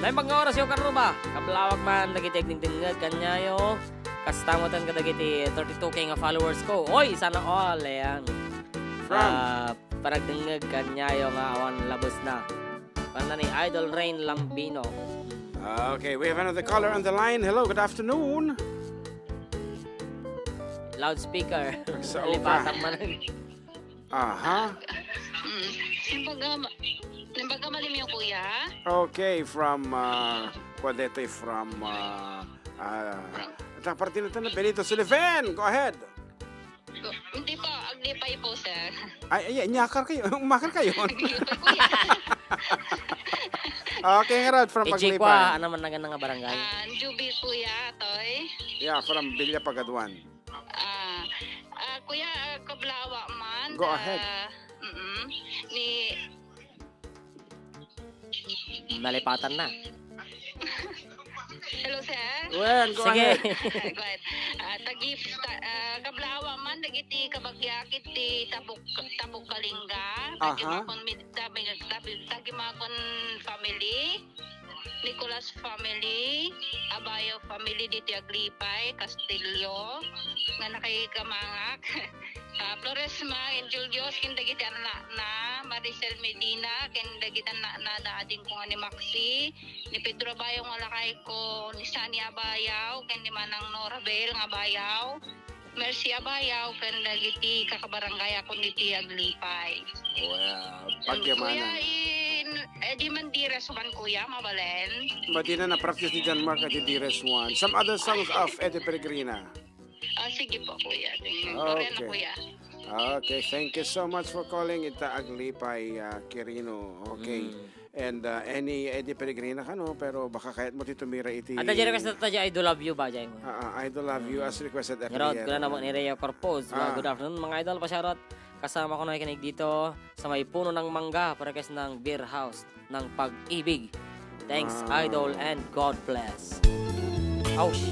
Naimbag nga oras yo, Karuba. Kablawag man, dagiti agdingdingngeg kaniayo. Kasta met kadagiti thirty-two K nga followers ko. Oy, sana all. Ayan. From? Ah, panagdingngeg kaniayo nga awan labosna. Panna ni Idol Rain Lambino. Okay, we have another caller on the line. Hello, good afternoon. Loudspeaker. Sa Lipatan uka. Man. Aha. Mm. Naimbag nga ma-, naimbag nga malimyo, kuya? Okay, from, uh, kuwan dito, from, uh, uh, ta-, parte na tayo na Benito Sullivan. Go ahead. Go. Hindi po, Aglipay po, sir. Ay, ay, ay, nyakar kayo. Umakar kayo. Aglipay, kuya. Okay, nga Rod, from Ichikwa, Aglipay. Ano man na nga barangay? Ah, Juby, kuya, Toy. Yeah, from Villa Pagaduan. Ah, ah, kuya, ah, kablawa man, Go ahead. Ah, mm-mm. Ni Nalipatan na. Hello, sir. Well, go Sige. Ahead. Go ahead. Ah, tagi-, ta-, ah, kablawa man, dagiti kabagiak iti Tabuk-, Tabuk Kalinga. Aha. Tagimakon mi-, tabi-, tabi-, tagimakon family. Nicolas family, Abayo family diti Aglipay, Castillo, nga nakaikamangak. Ah, Floresma, Angel Dios, ken dagiti annakna, Maricel Medina, ken dagiti annakna, da adingko nga ni Maxi, ni Pedro Abayo nga lakayko, ni Sani Abayaw, ken ni Manang Norabel nga Abayaw. Mercy Abayaw, ken dagiti kakabarangay akon iti Aglipay. Wow, Kuya, pagyamanan. In, eh, di man D R S one, Kuya, mabalen? Madina na practice ni John Mark at D R S one. Some other songs of Eddie Peregrina. Ah, sige po, Kuya. Sige. Lorena, Okay. Kuya. Okay, thank you so much for calling ita Aglipay, ah, Quirino. Okay. Mm. And, ah, any, any Peregrina ka, no? Pero baka kayat mo ti tumira iti At the request na tayo, I do love you ba, Jay? Ah, ah, I do love you Mm. as requested every Ngarod, year. Kuna na mo ni Rhea Corpuz. Well, Ah. good afternoon, mga idol. Pasyarat, kasama ko na ikinig dito sa may puno ng mangga, parekes ng beer house ng pag-ibig. Thanks, Wow. Idol, and God bless. Ouch.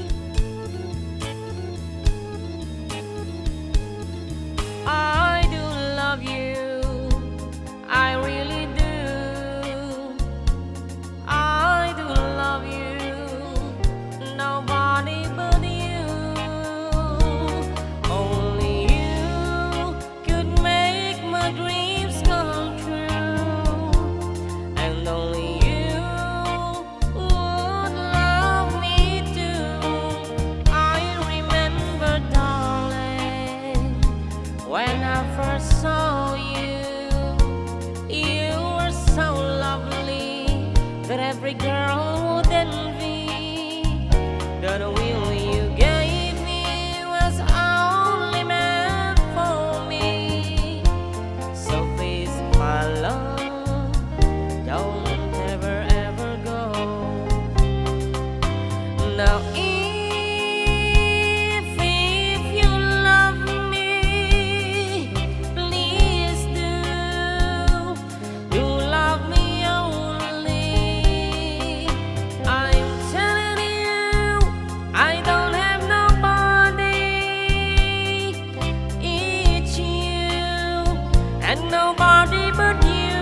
I do love you. I really do. I do love you. Nobody but you. Only you could make my dreams come true. And only you would love me too. I remember, darling, when I first saw you, you were so lovely that every girl would envy. The will you gave me was only meant for me. So please, my love, don't ever, ever go. Now, if, if you love me, please do, do love me only. I'm telling you, I don't have nobody. It's you and nobody but you.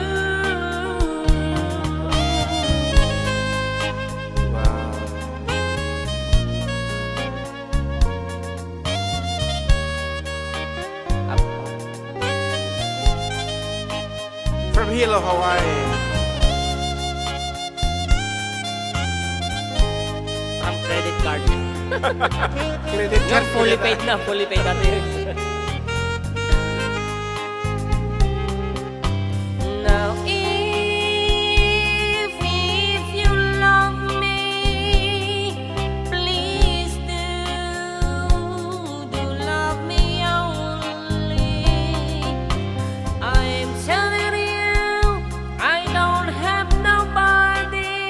Wow. From Hilo, Hawaii. From credit card. Credit card, fully credit paid na, fully paid na. Now, if, if you love me, please do, do love me only. I'm telling you, I don't have nobody.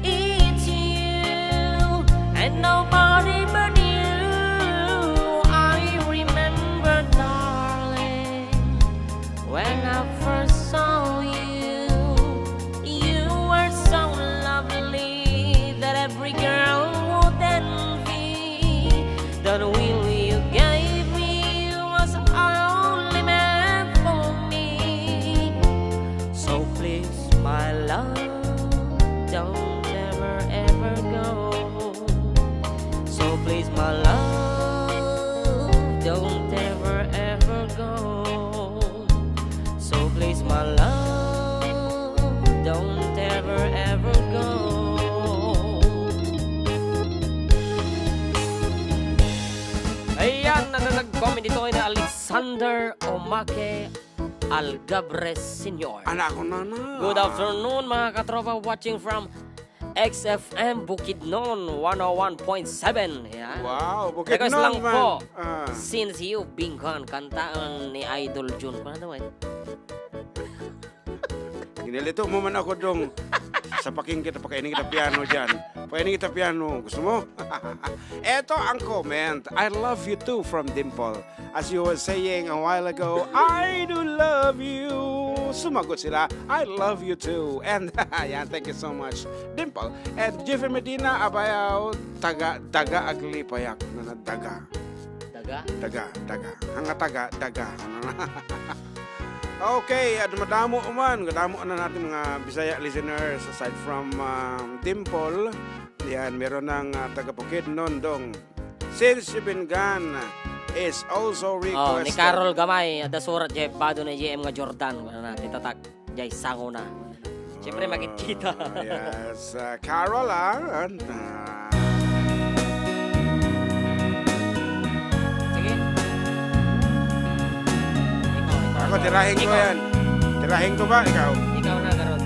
It's you and nobody but you. I remember, darling, when I first saw you, you were so lovely that every girl would envy. That will you gave me was only meant for me. So please, my love, don't ever, ever go. So please, my love, don't ever, ever go. So please, my love, don't ever, ever go. Ayan, ang nag-comment dito ay na Alexander Omake Algabres Senior. Anak ko na na. Good afternoon, mga katropa, watching from X F M Bukidnon, one oh one point seven. Yan. Wow, Bukidnon, Request lang man. Po, ah. Since You Bingkan, kantaan ni Idol Jun. Kung ano naman? Ginalito mo man ako, dong. Sa paking kita, pakainin kita piano dyan. Pakainin kita piano. Gusto mo? Eto ang comment. "I love you too" from Dimple. As you were saying a while ago, "I do love you." Sumagot sila, "I love you too." And, yan, thank you so much, Dimple. And Jeffrey Medina, abayaw, taga, daga Aglipayak. Na, na, daga. Daga? Daga, daga. Hanga taga, daga. Okay, at madamo man, madamo na natin mga Bisaya listeners aside from, ah, Dimple. Yan, meron ng, ah, taga Bukidnon, dong. Since You've Been Gone is also Oh, ni requested. Carol Gamay, adda surat, Jeff, bado ni J M nga Jordan, wala na, titatak, jay sango na. Siyempre, Ah, makikita. Yes, ah, Carol, ah, and, ah, Ako, tirahin ko Ikaw. yan. Tirahin ko ba? Ikaw? Ikaw na, Garot.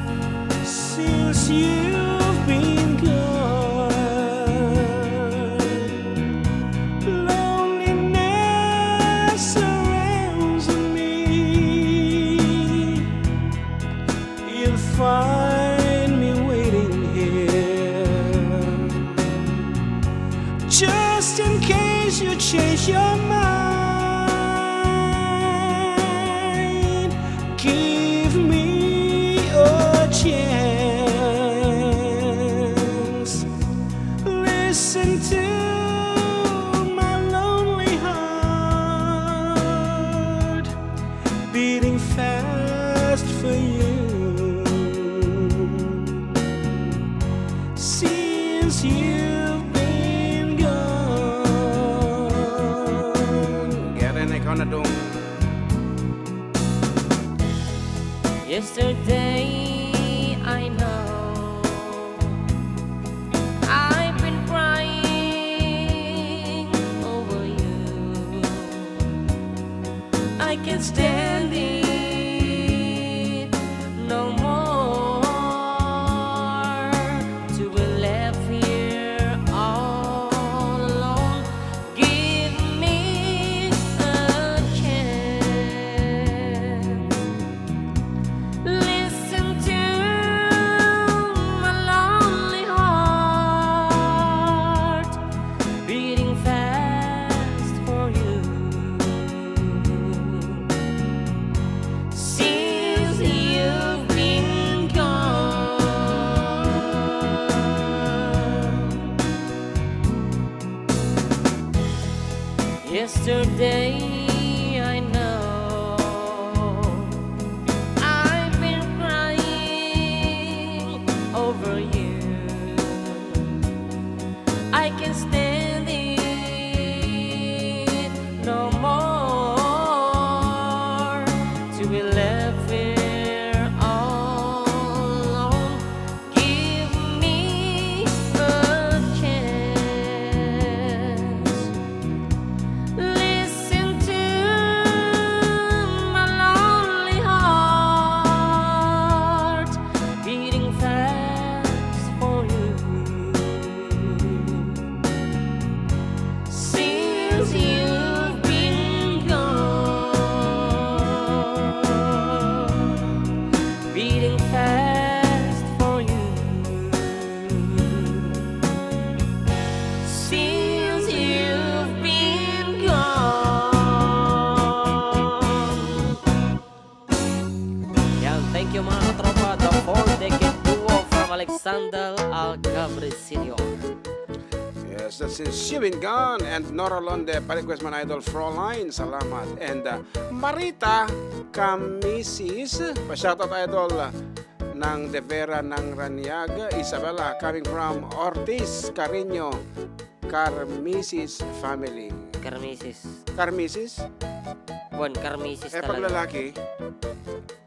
Since you've been gone, loneliness surrounds me. You'll find me waiting here. Just in case you change your mind, give me a chance. Listen to my lonely heart beating fast for you. Since you've been gone. Kaya rin ikaw na dong. Yesterday, I know I've been crying over you. I can't stand it no more to be left here all alone. Give me a chance. Listen to my lonely heart beating fast for you. Since you've been gone, yesterday I know I've been crying over you. I can't stand it no more to be left here all alone. Give me a chance. Listen to my lonely heart beating fast for you. Since you've been gone, beating fast for you. Since you've been gone. Yan, thank you, mga katropa. The Four Decade Duo from Alexander Alcabre Senior. Yes, that's Since You've Been Gone and Nora Londe, pa-request man, Idol Froline. Salamat. And, uh, Marita Camisis, pa-shoutout, Idol, ng De Vera ng Raniag, Isabela, coming from Ortiz, Carreño, Carmisis family. Carmisis. Carmisis? Wen, Carmisis Eh, talaga. Paglalaki?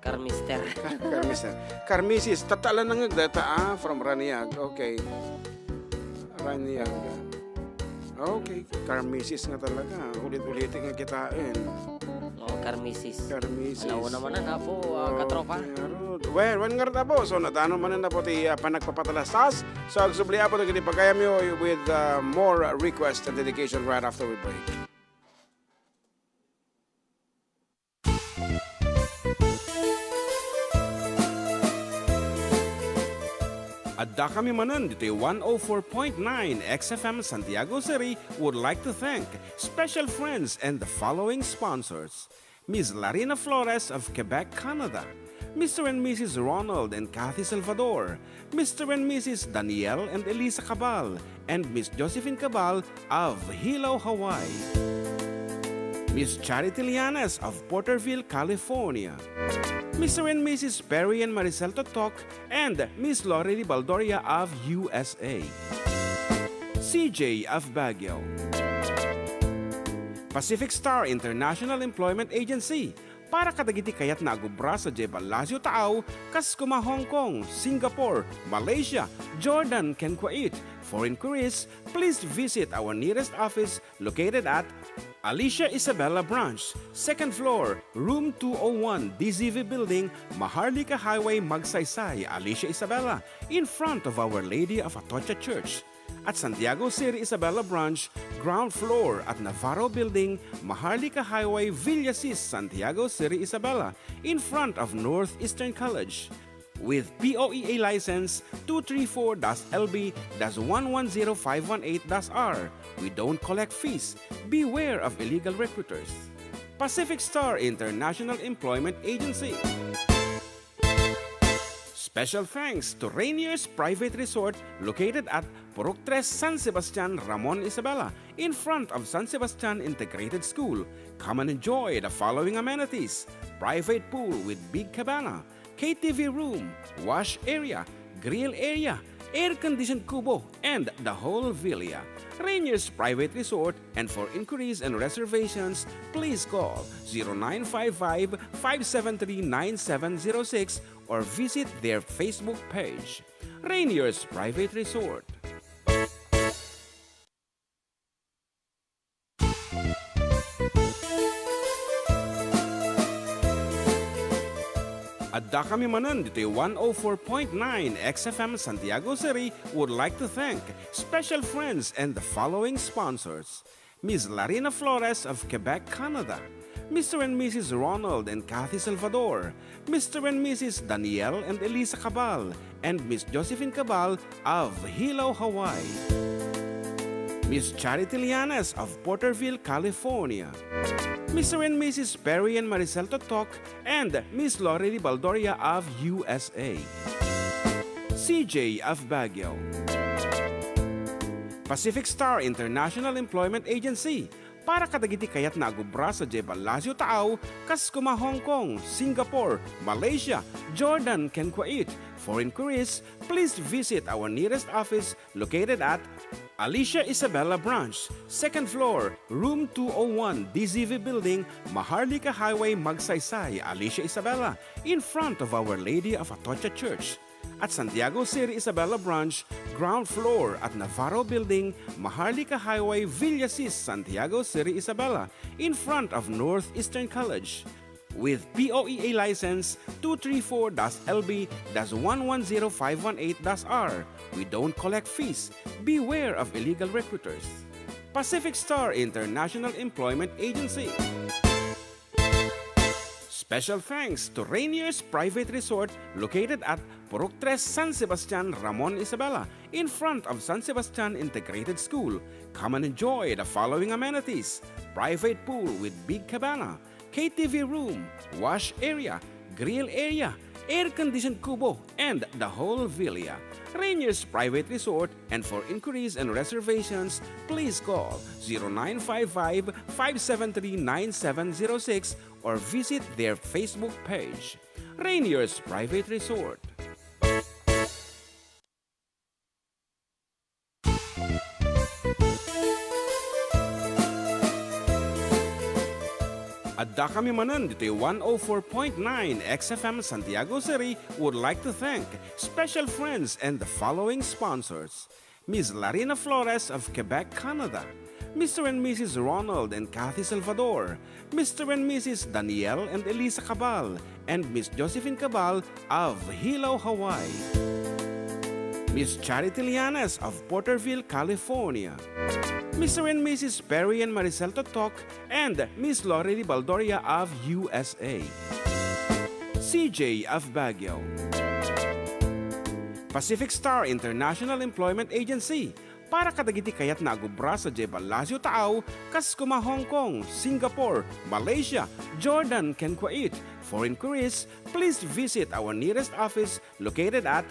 Carmister. Carmister. Carmisis. Tatta la nangngeg dayta, ah, from Raniag. Okay. Raniag. Okay. Carmisis nga talaga. Ulit-ulit nga kitaen. Oh, Carmisis. Carmisis. Ala, una manen, Apo, ah, Oh, katropa. Pero, well, wen nga rin, Apo. So, nadano manen, Apo, ti, ah, panagpapatalastas. So, agsubli, Apo, dagiti pagayamyo with, ah, more request and dedication right after we break. Addakami manen ditoy one oh four point nine X F M Santiago City would like to thank special friends and the following sponsors: Miss Larina Flores of Quebec, Canada, Mister and Missus Ronald and Kathy Salvador, Mister and Missus Daniel and Elisa Cabal, and Miss Josephine Cabal of Hilo, Hawaii. Miss Charity Lianes of Porterville, California. Mister and Missus Perry and Maricel Totok and Miss Lorely Baldoria of U S A. C J of Baguio. Pacific Star International Employment Agency, para kadagiti kayatna a gubra sadiay Palacio Taaw, kas koma Hong Kong, Singapore, Malaysia, Jordan, ken Kuwait. For inquiries, please visit our nearest office located at Alicia Isabela Branch, second floor, room two oh one, D Z V Building, Maharlika Highway, Magsaysay, Alicia Isabela, in front of Our Lady of Atocha Church. At Santiago Seri Isabela Branch, ground floor at Navarro Building, Maharlika Highway, Villasis, Santiago Seri Isabela, in front of Northeastern College. With P O E A license two three four dash L B dash one one zero five one eight dash R. We don't collect fees. Beware of illegal recruiters. Pacific Star International Employment Agency. Special thanks to Rainier's Private Resort located at Purok Tres, San Sebastian, Ramon Isabela, in front of San Sebastian Integrated School. Come and enjoy the following amenities: private pool with big cabana, K T V room, wash area, grill area, air-conditioned kubo, and the whole villa. Rainier's Private Resort, and for inquiries and reservations, please call zero nine five five, five seven three, nine seven zero six or visit their Facebook page. Rainier's Private Resort. Adda kami manen ditoy one oh four point nine X F M Santiago Seri would like to thank special friends and the following sponsors: Miss Larina Flores of Quebec, Canada, Mister and Missus Ronald and Kathy Salvador, Mister and Missus Daniel and Elisa Cabal, and Miss Josephine Cabal of Hilo, Hawaii, Miss Charity Lianes of Porterville, California, Mister and Missus Perry and Maricel Totok, and Miss Lori Baldoria of U S A, C J of Baguio, Pacific Star International Employment Agency, para kadagiti kayatna a agubra sadiay Palacio Taaw, kas kuma Hong Kong, Singapore, Malaysia, Jordan, ken Kuwait. For inquiries, please visit our nearest office located at Alicia Isabela Branch, second floor, room two oh one, D Z V Building, Maharlika Highway, Magsaysay, Alicia Isabela, in front of Our Lady of Atocha Church. At Santiago Seri Isabela Branch, ground floor at Navarro Building, Maharlika Highway, Villasis, Santiago Seri Isabela, in front of Northeastern College. With P O E A license two three four dash L B dash one one zero five one eight dash R. We don't collect fees. Beware of illegal recruiters. Pacific Star International Employment Agency. Special thanks to Rainier's Private Resort located at Purok Tres, San Sebastian, Ramon Isabela, in front of San Sebastian Integrated School. Come and enjoy the following amenities: private pool with big cabana, K T V room, wash area, grill area, air-conditioned kubo, and the whole villa. Rainier's Private Resort, and for inquiries and reservations, please call zero nine five five, five seven three, nine seven zero six or visit their Facebook page. Rainier's Private Resort. Adda kami manen ditoy one oh four point nine X F M Santiago Seri would like to thank special friends and the following sponsors: Miss Larina Flores of Quebec, Canada, Mister and Missus Ronald and Kathy Salvador, Mister and Missus Daniel and Elisa Cabal, and Miss Josephine Cabal of Hilo, Hawaii, Miss Charity Lianes of Porterville, California, Mister and Missus Perry and Maricel Totok, and Miss Lorely Baldoria of U S A, C J of Baguio, Pacific Star International Employment Agency, para kadagiti kayatna a gubra sadiay Palacio Taaw, kas kuma Hong Kong, Singapore, Malaysia, Jordan, ken Kuwait. For inquiries, please visit our nearest office located at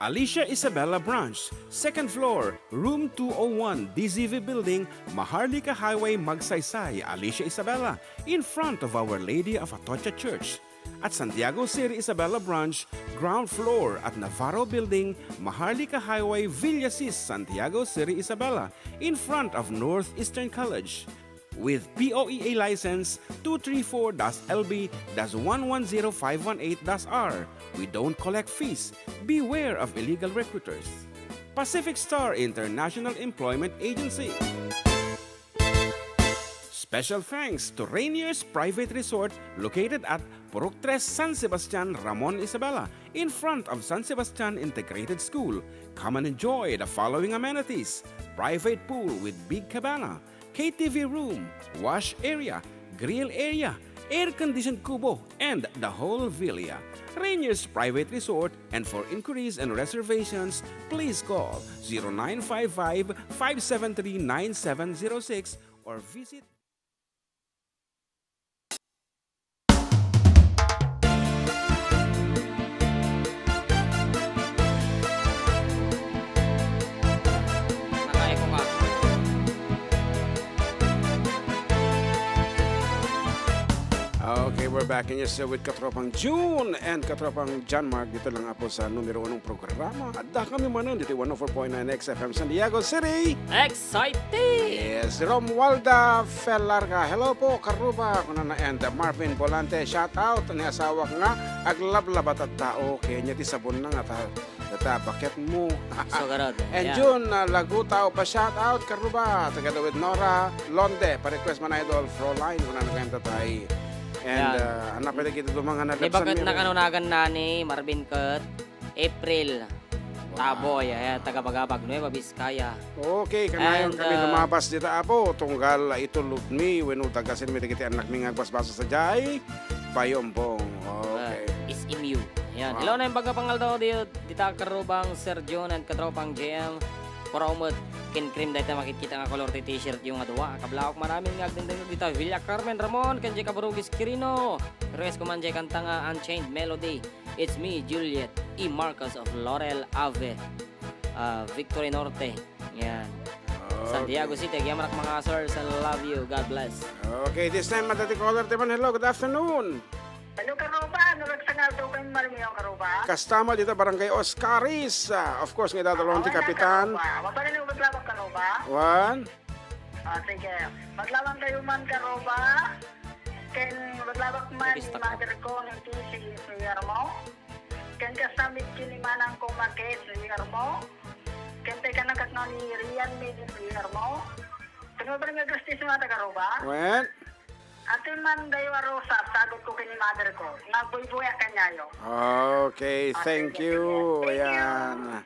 Alicia Isabela Branch, second floor, room two oh one, D Z V Building, Maharlika Highway, Magsaysay, Alicia Isabela, in front of Our Lady of Atocha Church. At Santiago Seri Isabela Branch, ground floor at Navarro Building, Maharlika Highway, Villasis, Santiago Seri Isabela, in front of Northeastern College. With P O E A license two three four dash L B dash one one zero five one eight dash R. We don't collect fees. Beware of illegal recruiters. Pacific Star International Employment Agency. Special thanks to Rainier's Private Resort located at Purok Tres, San Sebastian, Ramon Isabela, in front of San Sebastian Integrated School. Come and enjoy the following amenities: private pool with big cabana, K T V room, wash area, grill area, air-conditioned kubo, and the whole villa. Rainier's Private Resort, and for inquiries and reservations, please call zero nine five five, five seven three, nine seven zero six or visit Naka-echo ka. Okay, we're back in your show with Katropang June and Katropang John Mark dito lang po sa numero unong programa. Adda kami manen dito one oh four point nine X F M San Diego City. Exciting! Yes, Romualda Felarga. Hello po, Karuba. Kunana, and Marvin Volante, shout out ni asawak nga aglablaba tatta. Okay, nya ti sabon na nga ta, ta baketmo. So, garod. And yeah. June, uh, Lagutao pa, shout out, Karuba. Taga Dawid Nora Londe, pa-request man, idol, Froline, kunana kayam tatay. And, yeah. Uh, anak pwede kita dumang nga Ni nalipsan bagat mi, nakanunagan na ni Marvin ket April Taboy, ay, taga Bagabag, Nueva Vizcaya. Okay, kanayon And, kami uh, lumabas dita, Apo. Tunggal, uh, itulod mi, wenno dagasen mi dagiti annak mi nga agbasbasa sadiay Bayombong. Okay. Uh, is immune. Yan. Wow. Hello, na yung pagkapangaldaw di, dita Karubang Sir Jun and Katropang J M. Pura umot, ken cream dayta makitkita nga kolor ti t-shirt yung nga dua. Kablaok man amin nga agdengdeng dita Villa Carmen Ramon, ken Jay Kaburugis Quirino. Request ko man Jay kanta nga Unchained Melody. It's me, Juliet E. Marcos of Laurel Ave, uh, Victory Norte. Yan. San Diego City, agyamanak mga sirs, and love you. God bless. Okay, this time, madati caller, Timan, hello, good afternoon. Hello, Karuba. Ano lang sa nga daw kayong Marmio, Karuba? Kastama dito, Barangay Oscaris. Ah, of course, nga dadalawang ti kapitan. Karuba. Mapalaliw, Karuba. One. Ah, sige. Madlawan kayo man, Karuba. Ken madlawak man ni mother ko, ni Tisi, ni Guillermo. Ken kastamit ken ni manang ko, Marquez, ni Guillermo. Ken tay kanakak nga ni Rian, ni Guillermo. Ken mabali nga gastis nga taga Aruba. Wen? Atin man dayo a rosas, sagot ko ken ni mother ko. Nga buybuya kanyayo. Okay, thank you. Ayan.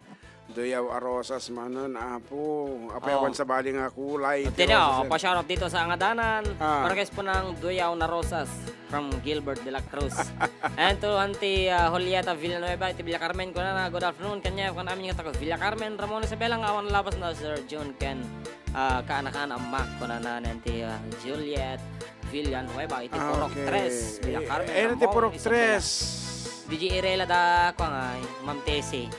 Duyaw a rosas manen, Apo. Apay awan sabali nga kulay ti rosas. Tini, oh, pa-shoutout dito sa Angadanan. Ah. Para kay Punang Duyaw na Rosas from Gilbert de la Cruz. And to Auntie, ah, Julieta Villanueva, iti Villa Carmen, kunana, good afternoon, kanya, kun amin nga taga Villa Carmen, Ramon Isabela, nga awan labas na Sir Jun, ken, ah, kaanakan, ammak, kunana, ni Auntie, ah, Juliet Villanueva, iti Purok Tres, Villa Carmen, Ramon Isabela. Iti Purok Tres. D J Irela da, kung ay, Ma'am Tessie.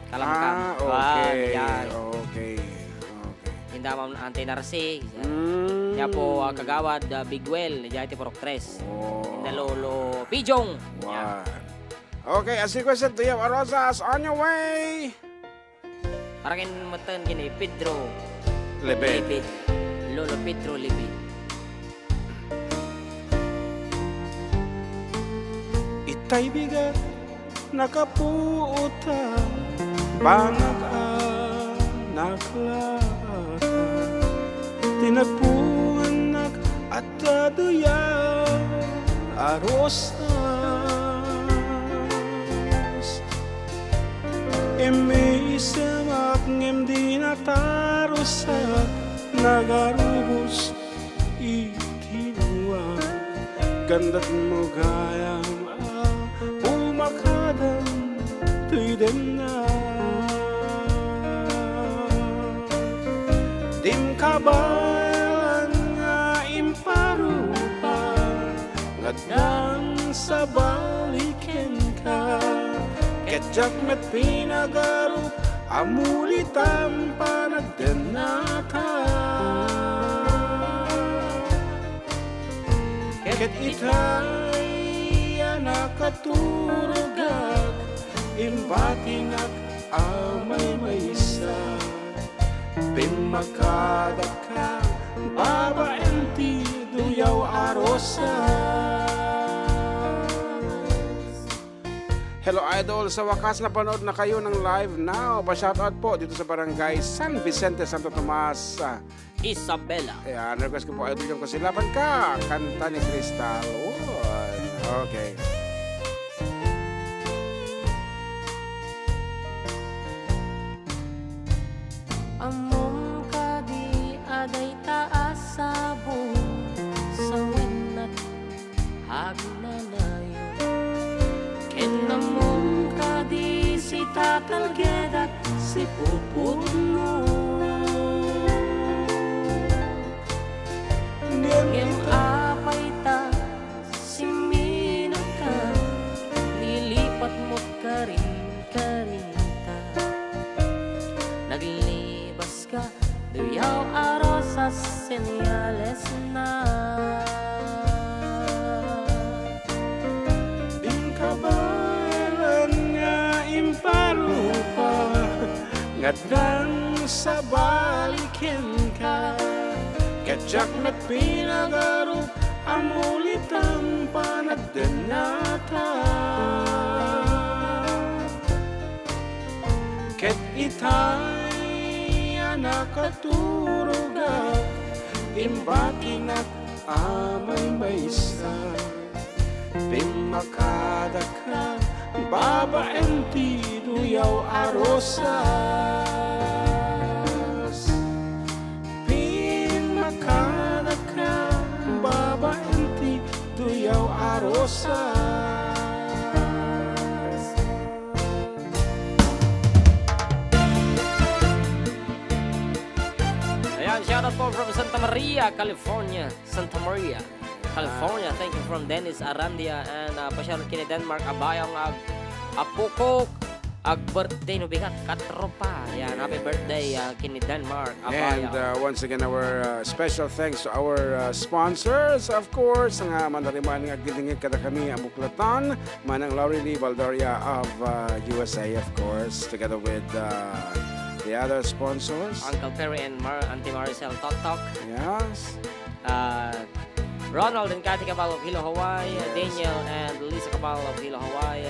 Kalamkam. Ah, okay. Ah, yan. Okay. Okay. Inda Ma'am Auntie Narsi. Mm. Yan po, ah, Kagawad, ah, Biguel, diyan iti Purok Tres. Oh. Inda Lolo Pijong. Wow. Yan. Okay, as requested, Duyaw a Rosas, on your way. Para ken metten ken ni Pedro Lebe. Lebe. Lolo Pedro Lebe. Itay bigat nakapuota, banag a naklaka. Ti nagpungannak adda duyaw a rosas. Immisemak ngem di natarusak, nagarubos iti lua. Kandat mo gayam a pumakadan toy dennak. Dim kabaelan nga imparupa, ngaddan sabali kenka, ket diak met pinagarup a mulitam panagdennaka. Ket itay a nakaturogak, imbatinak a maymaysa. Pimmakadakka babaen ti duyaw a rosas. Hello, idol. Sa wakas, napanood na kayo ng live now. Pa-shoutout po dito sa Barangay San Vicente, Santo Tomas, ah, Isabela. Ayan, request ko po, Idol Jong Kasilaban ka. Kanta ni Crystal. Uwan. Okay. Ammom kadi a dayta a sabo, sawen agnanayon. Ken ammom kadi si tatalgedak, si puputno. Ngem apay ta simminaka, nilipatmo karinkarinta. Naglibas ka, duyaw a rosas, senyales na. Inkabaelan nga imparupa, ngaddan sabali kenka. Ket diak met pinagarup a mulitem panagdennata. Ket itay a nakaturogak, imbatinak a maymaysa. Pimmakadaka babaen ti duyaw a rosas. Pimmakadaka babaen ti duyaw a rosas. Ayan, shoutout po from Santa Maria, California. Santa Maria, California. Thank you from Dennis Arandia and, uh, pasyal kini Denmark, Abayong, ag-, Apukok, ag-birthday no bigat, katropa. Yan, happy Yes. birthday, uh, kini Denmark, And, Abayong. uh, once again, our, uh, special thanks to our, uh, sponsors, of course, nga manariman nga agdidingit kada kami, ang Buklatan, Manang Laurie Lee Baldoria of, uh, U S A, of course, together with, uh, the other sponsors. Uncle Perry and Mar-, Auntie Maricel Toktok. Yes. Uh, Ronald and Kathy Cabal of Hilo, Hawaii. Yes. Daniel and Lisa Cabal of Hilo, Hawaii.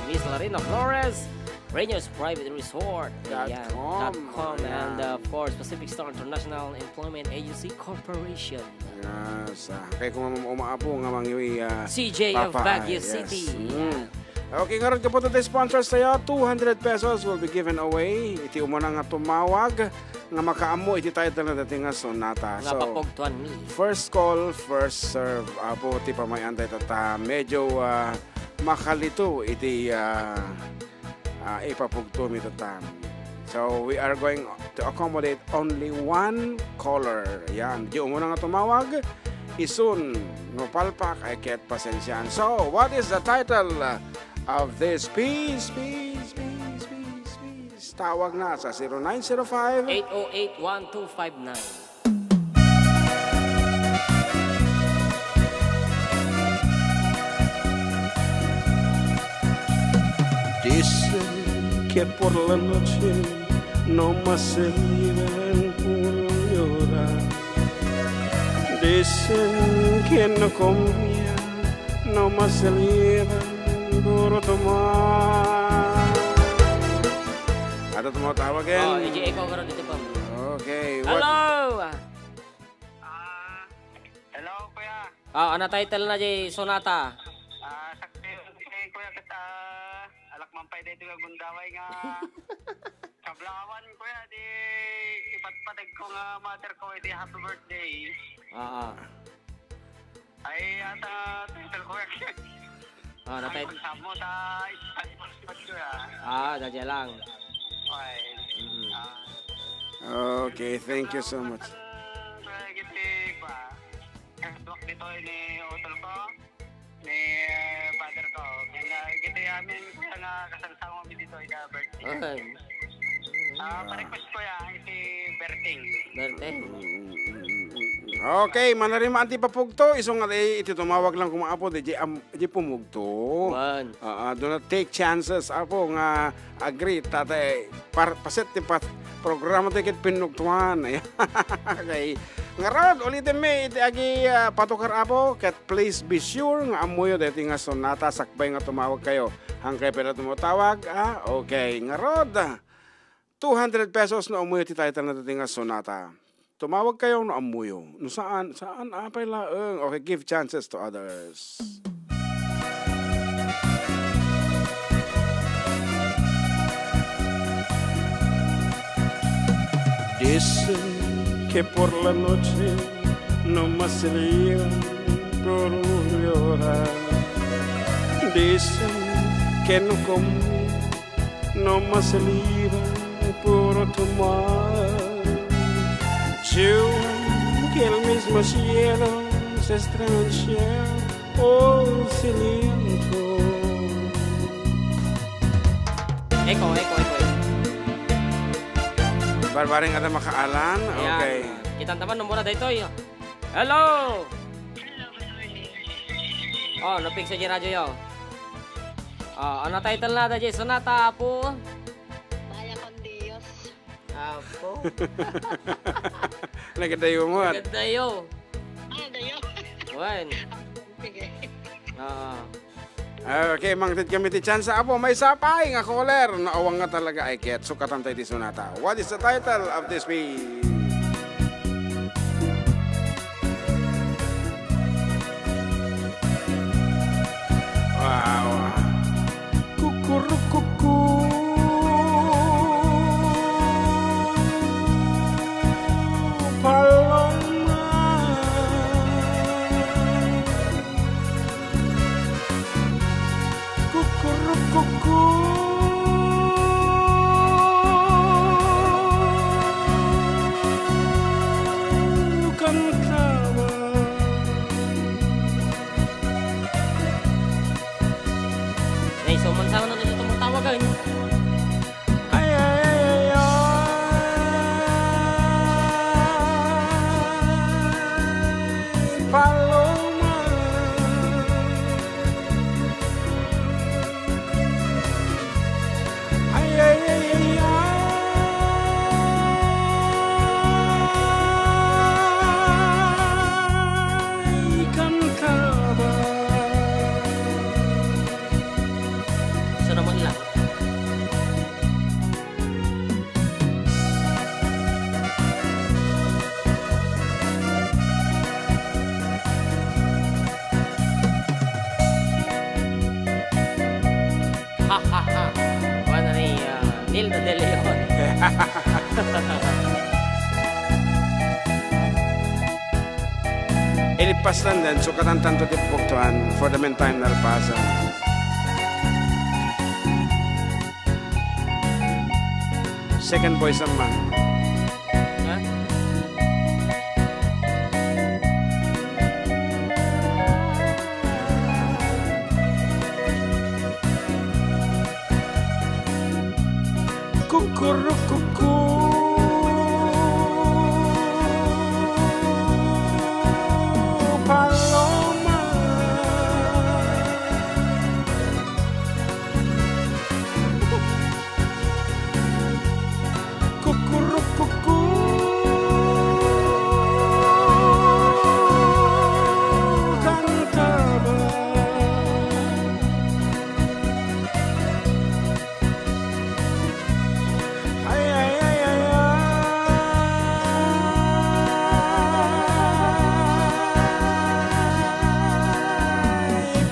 Miss Larina Flores, Rainiers Private Resort. Dot Ayan, com. dot com. And, Ayan. uh, of course, Pacific Star International Employment Agency Corporation. Yes, ah, kay kung umaapo nga mangiwi, ah, C J of Papa, Baguio yes. City. Mm. Yeah. Okay, ngarud, kaputo, ti sponsors tayo, two hundred pesos will be given away. Iti umuna nga tumawag nga makaammo iti title na dati nga sonata. Nga So, papugtuan mi. first call, first serve. Apo, ti pamay-an tayo tata. Medyo, ah, makalito iti, ah, ah, ipapugto mi tatam. So, we are going to accommodate only one caller. Yan. Di umuna nga tumawag. Isun, no palpak, ay ket pasensian. So, what is the title of this piece, piece, piece, piece, piece? Tawag na sa zero nine zero five. Eight oh eight, one two five nine. Dicen que por la noche no más se miran por llorar. Dicen que no conviene no más se miran por tomar. Ato tumatawagan. Oh, E J Echo, karon dito po. Okay, what Hello! Ah, hello, kuya. Ah, ano title na di sonata? Ah, sakto yun, eh, kuya, kat, ah, alak man pay dito nga gundaway nga kablawan, kuya, di ipatpatag ko nga mother ko, eh, di happy birthday. Ah, ah. Ay, ata, title, kuya. Ah, na Ay, title. Magsamo sa, sa, sa, kuya. Ah, dadya lang. Okay. Mm. Ah. Okay, thank you so much. Ang, ah, giti, kuya. Ang tuwak dito ni utol ko, ni, eh, father ko. Kaya nga, giti amin, kuya, nga kasangsamo mi dito, ida birthday. Okay. Ah, pa-request ko yan, si Berting. Berting. Okay, manarima anti papugto, iso nga, eh, iti tumawag lang kung apo, di, di, am-, di pumugto. Wan. Ah, ah, do not take chances, apo, nga agree, tatay, par-, paset ti pat-, programa ti ket pinugtuan. Okay. Ngarud, ulitin mi, iti agi, ah, patukar, apo, ket please be sure nga ammoyo daytoy nga sonata sakbay nga tumawag kayo. Hankay pala tumawag, ah? Okay. Ngarud, two hundred pesos no ammoyo ti title na daytoy nga sonata. Tumawag kayo no ammoyo. No saan, saan, apay laeng. Okay, give chances to others. Dicen que por la noche no más se libra por llorar. Dicen que no como no más se libra por tomar. Yo que el mismo cielo se estrecha, oh, silencio. Echo, echo, echo, echo. Barbaring ada makaalan? Ayan. Okay. Kita naman, numero daytoy. Hello! Oh, napigsa di radyo yo. Oh, ano title na da di sonata, apo? Baya con Dios. Apo. Nagadayo mo, at Nagadayo. Ah, dayo. Wen. Sige. Oo. Okay, mangted kami ti chance. Apo, maysa pay nga caller. No, awan nga talaga ay ket sukatan tayo ti sonata. What is the title of this piece? Wow. Kukurukuku. Paloma. Kukurukuku. Kantaba. Nay, so, man sana na ito tumatawagan. Ay, ay, ay, ay, ay, Paloma. Ay, ay, ay, ay, ay, kantaba. Gusto naman lang. Ha, ha, ha. Kuan ni, ah, Nilda De Leon. Ilipas lang din, sukatan tanto ti pupuktuan. For the meantime, nalpasan. Second voice naman. Ha? Kukurukuku, Paloma. Kukurukuku, kantaba. Ay, ay, ay, ay, ay,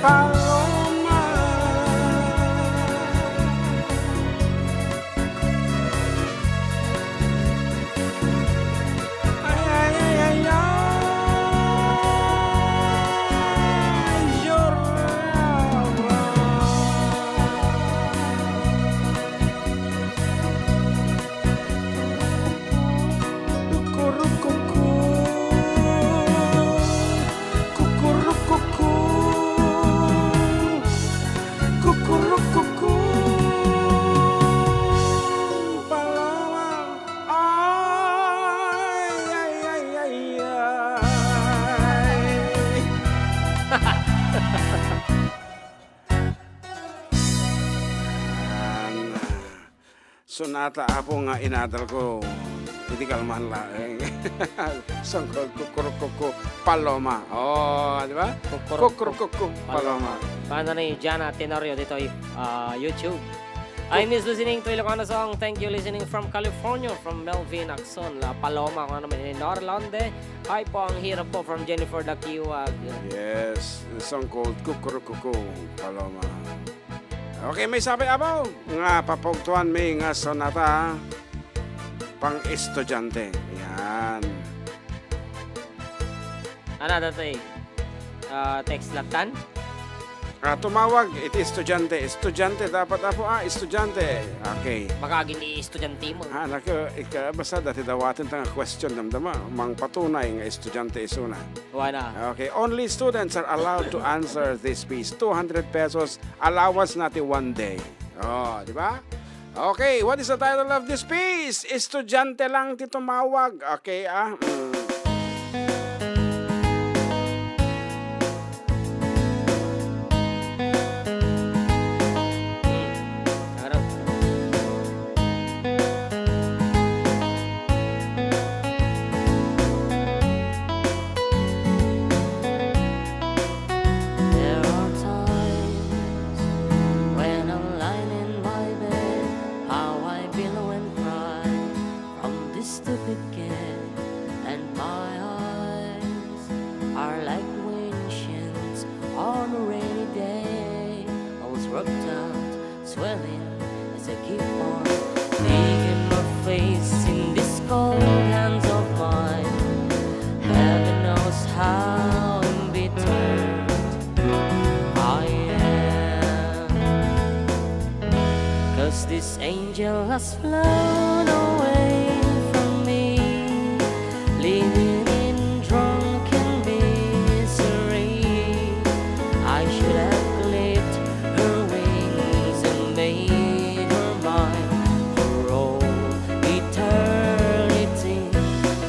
Paloma. Ay, ay, ay, ay, ay, lloraba. Kukurukuku. Kukurukuku. Kukurukuku. Paloma. Ay, ay, ay, ay, ay. Yan. Sonata, apo, nga inadal ko. Iti kalman laeng. Sangkol kukurukuku, Paloma. Oh, di ba? Kukurukuku, Kukurukuku, Paloma. Paloma. Paano ni Jana Tenorio dito, ah, YouTube? I miss listening to Ilocano song. Thank you listening from California, from Melvin Acson, La Paloma, kung ano man, ni Nora Londe. Hi po, ang hirap po from Jennifer Dakiwag. Yes, the song called Kukurukuku, Paloma. Okay, may sabi, Abaw, nga papugtuan mi nga sonata pang estudiante. Yan. Ano datoy? Ah, text latan? Ah, tumawag iti estudiante. Estudiante, dapat apo, ah, estudiante. Okay. Baka agin ni estudiante mo. Ah, naku, ika, basta dati dawaten ta nga question, damdama, mangpatunay nga estudiante isuna. Wala. Okay, only students are allowed to answer this piece. Two hundred pesos allowance na ti one day. Oh, di ba? Okay, what is the title of this piece? Estudiante lang ti tumawag. Okay, ah. Mm. Harap. There are times when I'm lying in my bed, how I billow and cry from this stupid kid, and my eyes are like windshields on a rainy day, all worked out, swelling as I keep on digging my face in these cold hands of mine. Heaven knows how embittered I am. 'Cause this angel has flown away from me, living in drunken misery. I should have clipped her wings and made her mine for all eternity.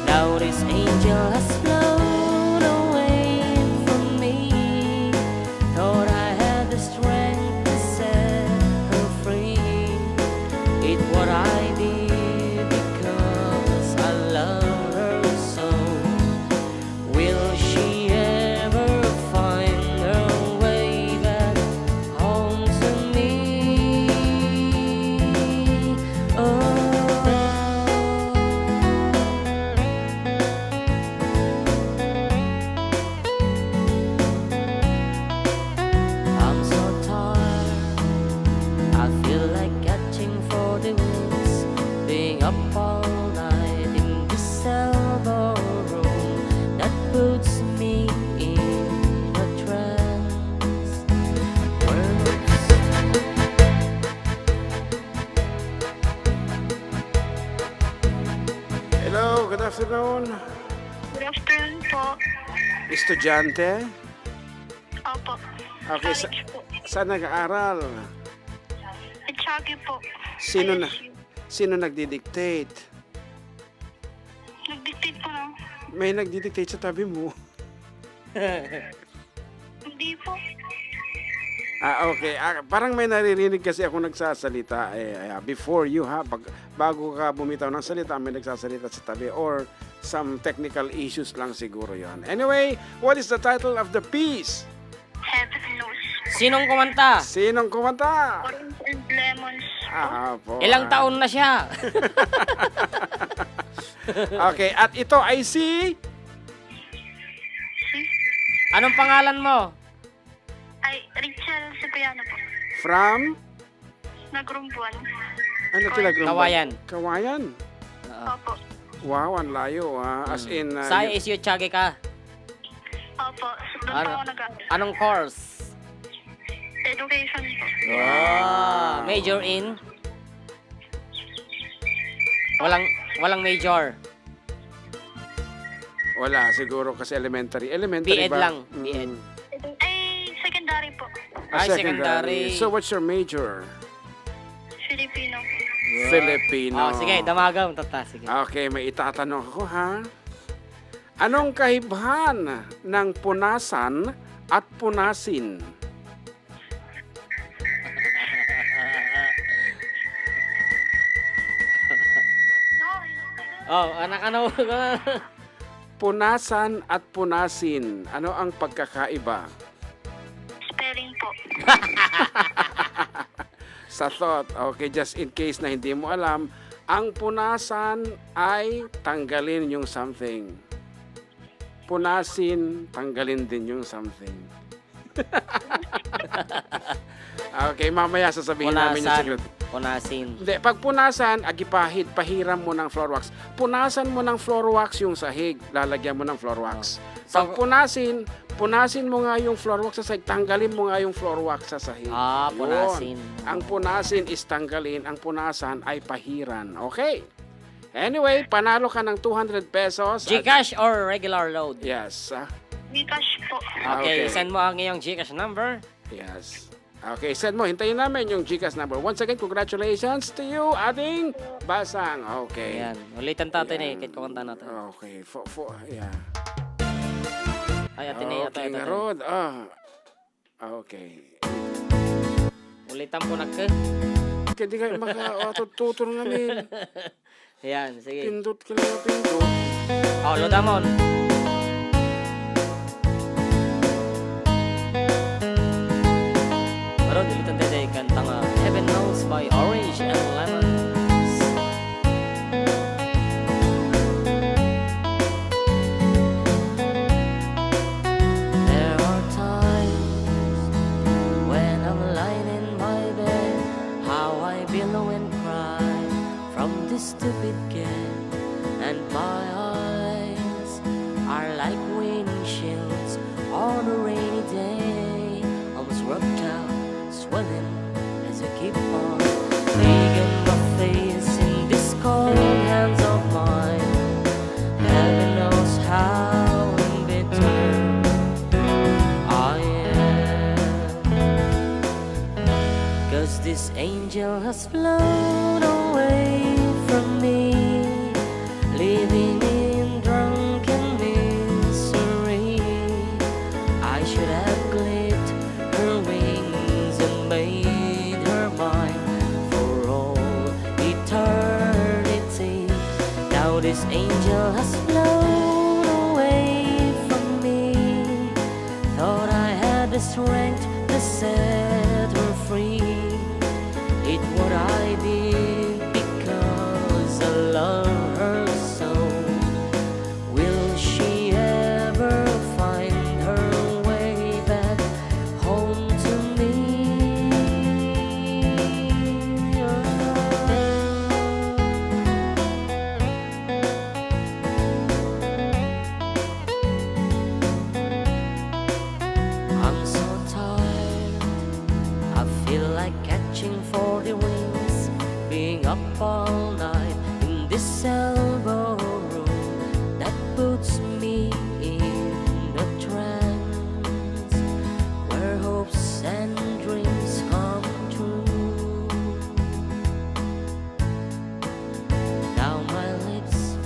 Now this angel has flown away from me. Thought I had the strength to set her free. It what I did because I love her so. Will she ever find her way back home to me? Oh. I'm so tired, I feel like catching forty winks, being up all night in this elbow room that puts me in a trance. Words. Hello, good afternoon. Good afternoon po. Estudyante? Opo. Okay, sa-, college po. Saan nag-aaral? Atiague po. Sino na, I S U. Sino nagdi-dictate? Nag-dictate po lang. May nagdi-dictate sa tabi mo. Hindi po. Ah, okay. Ah, parang may naririnig kasi ako nagsasalita, eh, ah, before you, ha? Pag, bago ka bumitaw ng salita, may nagsasalita sa tabi or some technical issues lang siguro yon. Anyway, what is the title of the piece? Heaven knows. Sinong kumanta? Sinong kumanta? Orange and Lemons po. Ah, po, Ilang ah. taon na siya? Okay, at ito ay si? Si? Anong pangalan mo? Ay, Rachel Cipriano po. From? Nagrumbuan. Ano ti Nagrumbuan? Kawayan. Kawayan? Oo. Opo. Wow, ang layo, ah. As Mm. in, ah, Sa you I S U Atiague ka? Opo, doon po Ano, ako nag-aaral. Anong course? Education po. Wow. Major in? Walang, walang major. Wala, siguro kasi elementary. Elementary B Ed ba? lang, Mm. B Ed. Ay, secondary po. Ah, Ay, secondary. secondary. So, what's your major? Filipino po. Filipino. Oh, sige, damagan, tata, sige. Okay, may itatanong ako, ha? Anong kaibhan ng punasan at punasin? Oh, anak, ano? Punasan at punasin. Ano ang pagkakaiba? Spelling po. sa thought. Okay, just in case na hindi mo alam, ang punasan ay tanggalin yung something. Punasin, tanggalin din yung something. Okay, mamaya sasabihin namin yung Punasan. Secret. Punasin. Hindi, pag punasan, agipahid, pahiram mo ng floor wax. Punasan mo ng floor wax yung sahig, lalagyan mo ng floor wax. Oh. Pag So, punasin, punasin mo nga yung floor wax sa sahig, tanggalin mo nga yung floor wax sa sahig. Ah, Yun. Punasin. Ang punasin is tanggalin, ang punasan ay pahiran. Okay. Anyway, panalo ka ng two hundred pesos. At GCash or regular load? Yes. Ah. GCash po. Okay, Okay. Send mo ang iyong GCash number. Yes. Okay, send mo. Hintayin namin yung GCash number. Once again, congratulations to you, Ading Basang. Okay. Ayan. Ulitan ta, Ate Nay, Ayan. Kahit kumanta natin. Okay. For, for, yeah. Ay, Ate Nay, ito, Okay, ito, ito. Rod. Ah. Okay. Ulitan po, nagke. Kaya di kayo maka-, oh, tutor ngamin. Ayan, sige. Pindot ka lang, pindot. Oh, load amon. Pero dilitan tayo kanta nga Heaven Knows by Orange and Lemons. There are times when I'm lying in my bed, how I billow and cry from this stupid kid, and my eyes are like windshields on a rainy day. Almost worked out, swelling as I keep on digging my face in this cold hands of mine. Heaven knows how bitter I am. 'Cause this angel has flown away from me, leaving me in drunken misery. I should have clipped her wings and made her mine for all eternity. Now this angel has flown away from me. Thought I had the strength to set her free. It what I did because I love her so. Will she ever find her way back home to me? I'm so tired, I feel like catching forty wings, being up all night in this elbow room that puts me in a trance where hopes and dreams come true. Now my lips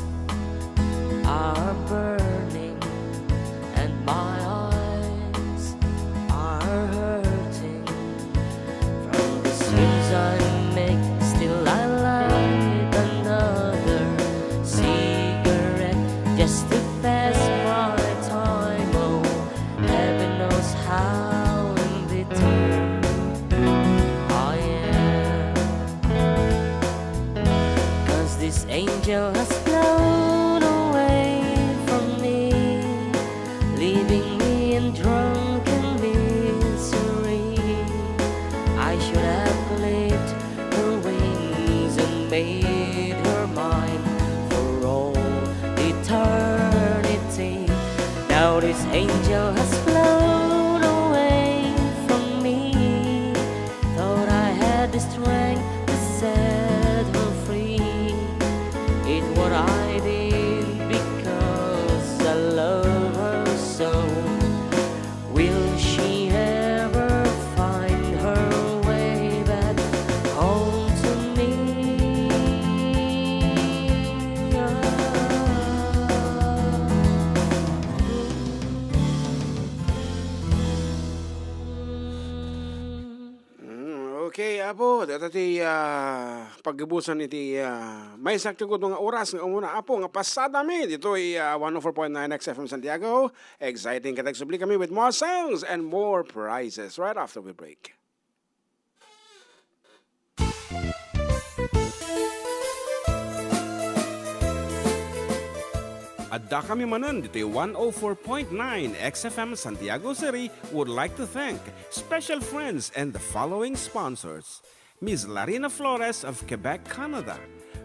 are burning and my eyes are hurting from the dreams I make. Still I light another cigarette just to pass my time. Oh, heaven knows how bitter I am. 'Cause this angel has flown away from me, leaving me in drunken misery. I should have clipped her wings and made her mine for all eternity. Now this angel has flown away from me. Thought I had the strength to set her free. It what I did because I love her so. Will she ever find her way back home to me? Mm, okay, Apo. Data ti, ah, paggibusan iti, ah, maysa ket nga oras nga umuna, Apo, nga passadami ditoy, ah, one oh four point nine X F M Santiago. Exciting ket agsubli kami with more songs and more prizes right after we break. Dakami manen ditoy one oh four point nine X F M Santiago City would like to thank special friends and the following sponsors: Miss Larina Flores of Quebec, Canada,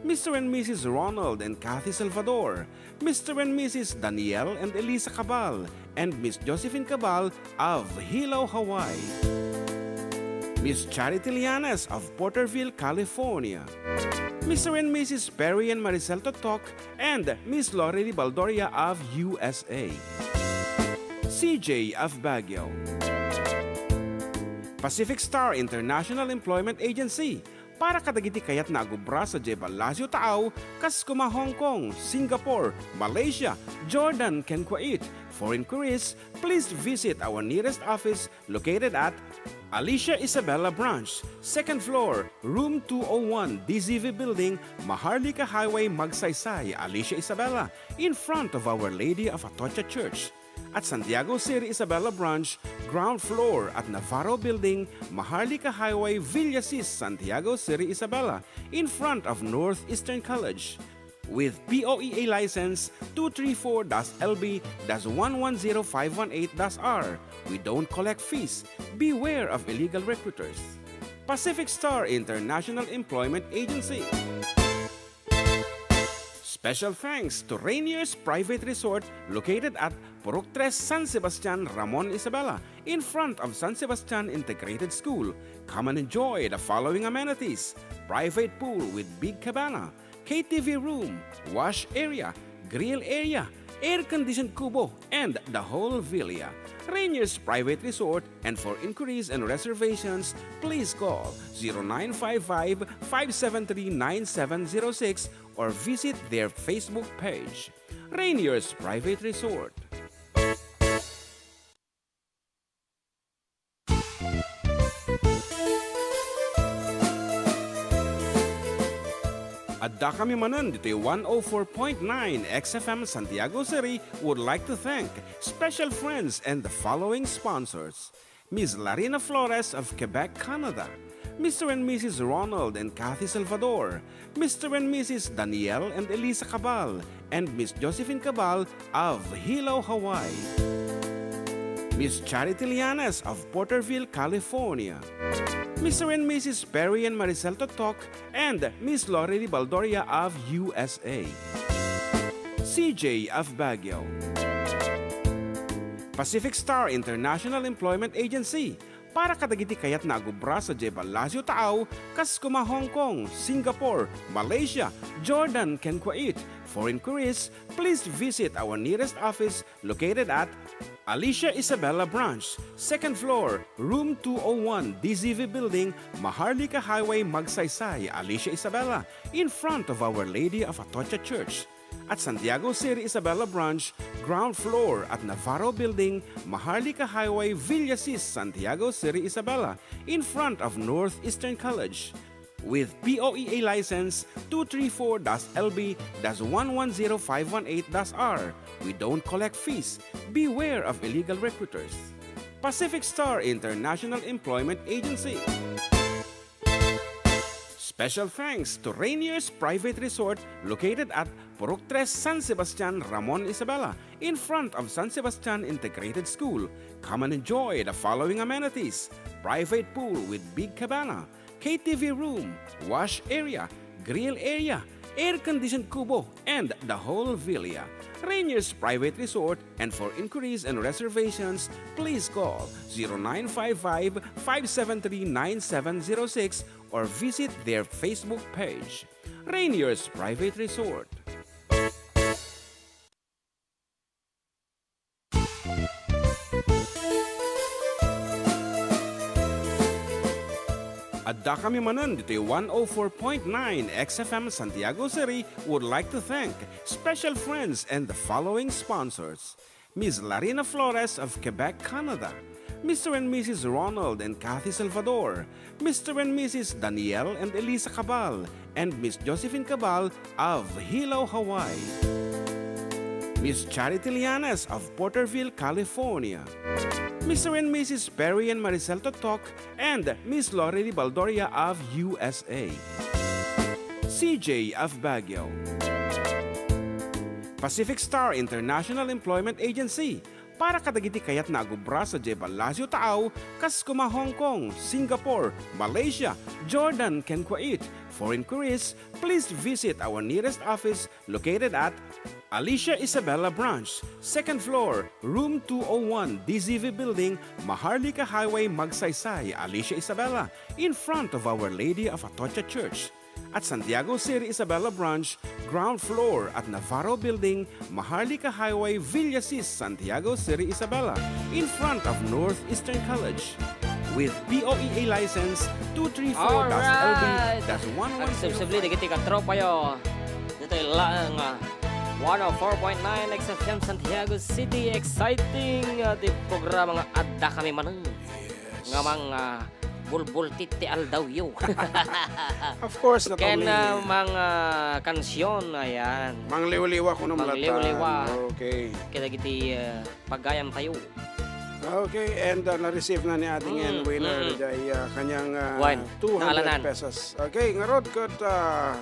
Mister and Missus Ronald and Kathy Salvador, Mister and Missus Daniel and Elisa Cabal, and Miss Josephine Cabal of Hilo, Hawaii, Miss Charity Llanes of Porterville, California, Mister and Missus Perry and Maricel Totok, and Miss Lori Di Baldoria of U S A, C J of Baguio, Pacific Star International Employment Agency, para kadagiti kayatna a gubra sadiay Palacio Taaw, kas kuma Hong Kong, Singapore, Malaysia, Jordan, ken Kuwait. For inquiries, please visit our nearest office located at Alicia Isabela Branch, second floor, room two oh one, D Z V Building, Maharlika Highway, Magsaysay, Alicia Isabela, in front of Our Lady of Atocha Church. At Santiago City Isabela Branch, ground floor at Navarro Building, Maharlika Highway, Villasis, Santiago City Isabela, in front of Northeastern College. With P O E A license two three four dash L B dash one one zero five one eight dash R. We don't collect fees. Beware of illegal recruiters. Pacific Star International Employment Agency. Special thanks to Rainier's Private Resort, located at Purok Tres, San Sebastian, Ramon Isabela, in front of San Sebastian Integrated School. Come and enjoy the following amenities: private pool with big cabana, K T V room, wash area, grill area, air-conditioned kubo, and the whole villa. Rainier's Private Resort, and for inquiries and reservations, please call zero nine five five, five seven three, nine seven zero six or visit their Facebook page, Rainier's Private Resort. Addakami manen ditoy one oh four point nine X F M Santiago City would like to thank special friends and the following sponsors: Miss Larina Flores of Quebec, Canada, Mister and Missus Ronald and Kathy Salvador, Mister and Missus Daniel and Elisa Cabal, and Miss Josephine Cabal of Hilo, Hawaii, Miss Charity Llanes of Porterville, California, Mister and Missus Perry and Maricel Totok, and Miss Lori Di Baldoria of U S A, C J of Baguio, Pacific Star International Employment Agency, para kadagiti kayatna a gubra sadiay Palacio Taaw, kas kuma Hong Kong, Singapore, Malaysia, Jordan, ken Kuwait. For inquiries, please visit our nearest office located at Alicia Isabela Branch, second floor, room two oh one, D Z V Building, Maharlika Highway, Magsaysay, Alicia Isabela, in front of Our Lady of Atocha Church. At Santiago City Isabela Branch, ground floor at Navarro Building, Maharlika Highway, Villasis, Santiago City Isabela, in front of Northeastern College. With P O E A license two three four dash L B dash one one zero five one eight dash R, we don't collect fees. Beware of illegal recruiters. Pacific Star International Employment Agency. Special thanks to Rainier's Private Resort, located at Purok Tres, San Sebastian, Ramon Isabela, in front of San Sebastian Integrated School. Come and enjoy the following amenities: private pool with big cabana, K T V room, wash area, grill area, air-conditioned kubo, and the whole villa. Rainier's Private Resort, and for inquiries and reservations, please call zero nine five five, five seven three, nine seven zero six or visit their Facebook page, Rainier's Private Resort. Addakami manen ditoy one oh four point nine X F M Santiago City would like to thank special friends and the following sponsors: Miss Larina Flores of Quebec, Canada, Mister and Missus Ronald and Kathy Salvador, Mister and Missus Daniel and Elisa Cabal, and Miss Josephine Cabal of Hilo, Hawaii, Miss Charity Llanes of Porterville, California, Mister and Missus Perry and Maricel Totok, and Miss Lori Di Baldoria of U S A, C J of Baguio, Pacific Star International Employment Agency para kadagiti kayatna a gubra sadiay Palacio Taaw, kas kuma Hong Kong, Singapore, Malaysia, Jordan, ken Kuwait. For inquiries, please visit our nearest office located at Alicia Isabela Branch, second floor, room two oh one, D Z V Building, Maharlika Highway, Magsaysay, Alicia Isabela, in front of Our Lady of Atocha Church. At Santiago City Isabela Branch, ground floor at Navarro Building, Maharlika Highway, Villasis, Santiago City Isabela, in front of Northeastern College. With P O E A license two three four dash L B dash one one zero five. Alright. Agsubsubli dagiti katropayo. Ditoy laeng, ah, one oh four point nine X F M Santiago City. Exciting, ah, ti programa nga adda kami manen. Yes. Nga mang, ah, bulbultit ti aldawyo. Of course, not only. Ken, ah, mga kansyon, ayan. Mangliwliwa kuno. Mangliwliwa. Okay. Kadagiti, ah, pagayam tayo. Okay, and, ah, na-receive na ni Ate Ngen winner diay, ah, kanyang, ah, two hundred pesos. Okay, ngarud ket, ah,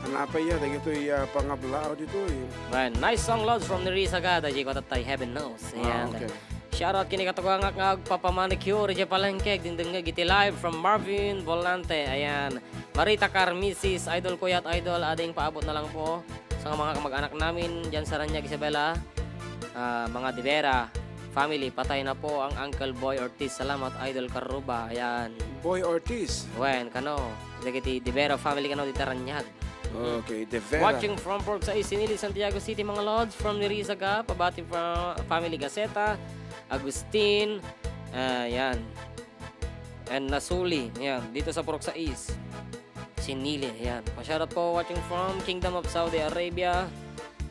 anapay ya, dagitoy, ah, pangablaaw ditoy. Well, nice song, Lods, from Nerissa Gada, Jay Kotatay, Heaven Knows. Ah, ayan. Okay. Shoutout ken ni katugangak nga agpapamanicure idiay palengke, agdingdingngeg iti live from Marvin Volante. Ayan. Marita Carmisis, idol ko yat, idol, ading paabot na lang po sa mga kamag-anak namin diyan sa Raniag, Isabela. Ah, mga De Vera family, patay na po ang Uncle Boy Ortiz. Salamat, Idol Karuba. Ayan. Boy Ortiz. Wen, kano, dagiti De Vera family kano, dita Raniag. Okay, De Vera. Watching from Purok Sais, Sinili, Santiago City, mga lods. From Nerissa Gada, pabati from family Gaceta, Agustin, ah, yan. And Nasuli, yan, dito sa Purok Sais. Sinili, yan. Pa-shoutout po, watching from Kingdom of Saudi Arabia.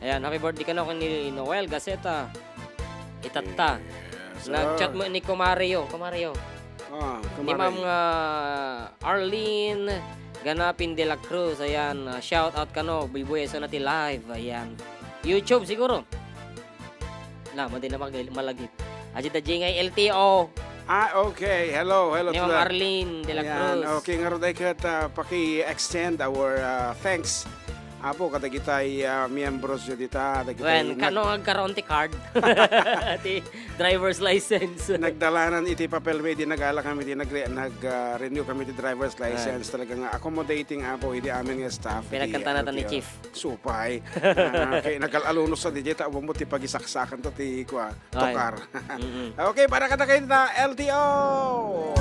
Ayan, happy birthday kano ken ni Noel Gaceta. Itatta. Yes, sir. Nag-chat mo ni Kumario. Kumario. Ah, ni Ma'am, ah, Arlene Ganapin de la Cruz. Ayan, ah, shout out kano. Buybuyaso na ti live. Ayan. YouTube siguro. Na, madi na mag-, malagip. Ajita Jingay L T O. Ah, okay. Hello, hello to Ma'am Arlene de la Cruz. Ayan, okay, ngarud ay ket, ah, paki-extend our, ah, thanks Apo, kadagitay, ah, miyembros yo dita, dagitay. Wen, kano nga agkaroon ti card? Ti driver's license. Nagdalanan iti papel mi, di nagala kami, di nagre-, nag, ah, renew kami ti driver's license. Talaga nga accommodating, Apo, idi amin nga staff. Pinagkantana ta ni Chief. Supay. Ah, kay nagal-alunos sa di ta, awan mo ti pagisaksakan to ti kua, tokar. Mm-mm. Okay, para kadakayo ta, L T O!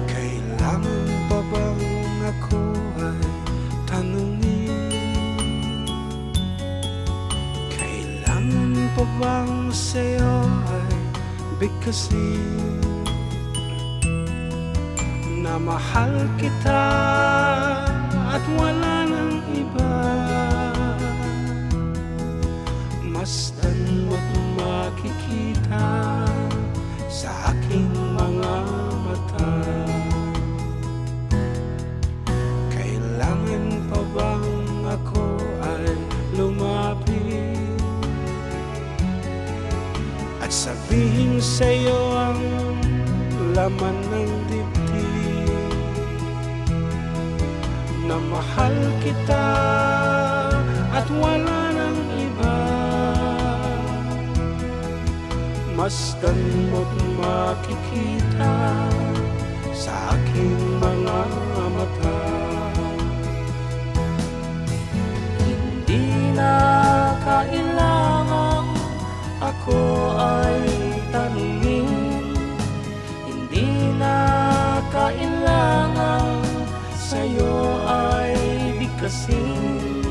Kailangan pa bang ako ay tanungin? Kailangan pa bang sa'yo ay bigkasin na mahal kita at wala nang iba? Masdan mo't makikita sa aking mga mata. Kailangan pa bang ako ay lumapit at sabihin sa'yo ang laman ng dibdib? Na mahal kita at wala nang iba. Masdan mo't makikita sa aking mga mata. Hindi na kailangang ako ay tanungin. Hindi na kailangang sa'yo ay bigkasin.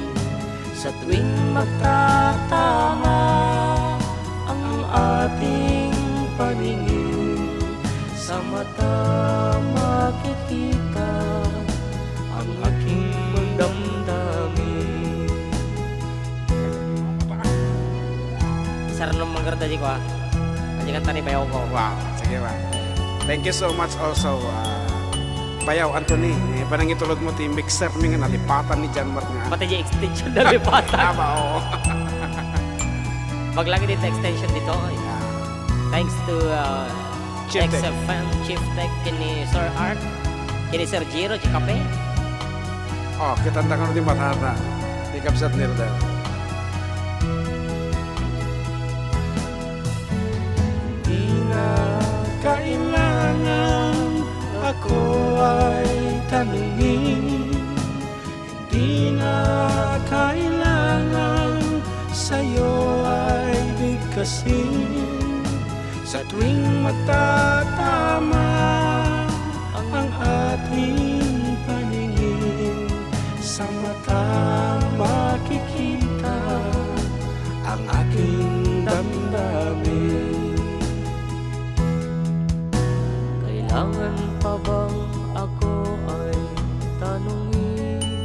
Sa tuwing magtatama ang ating paningin, sa mata makikita ang aking damdamin. Sarno manggarda di ko, ah. Aji kanta ni Bayaw ko. Wow, sige ba. Thank you so much also, ah, Bayaw, Anthony, eh, panangitulod mo ti mixer mi nga nalipatan ni John Mark nga. Pati di extension nalipatan. Aba, oo. Maglagay dita extension dita, oy. Thanks to, uh, Chief Tech. X F M Chief Tech, kini Sir Art, kini Sir Jiro, di kape. Oh, kitanta kano ti matata. Di kabsat ni Rodel. Di na kailangan ako ay tanungin. Di na kailangan sa'yo ay bigkasin. Sa tuwing matatama ang ating paningin, sa mata makikita ang aking damdamin. Kailangan pa bang ako ay tanungin?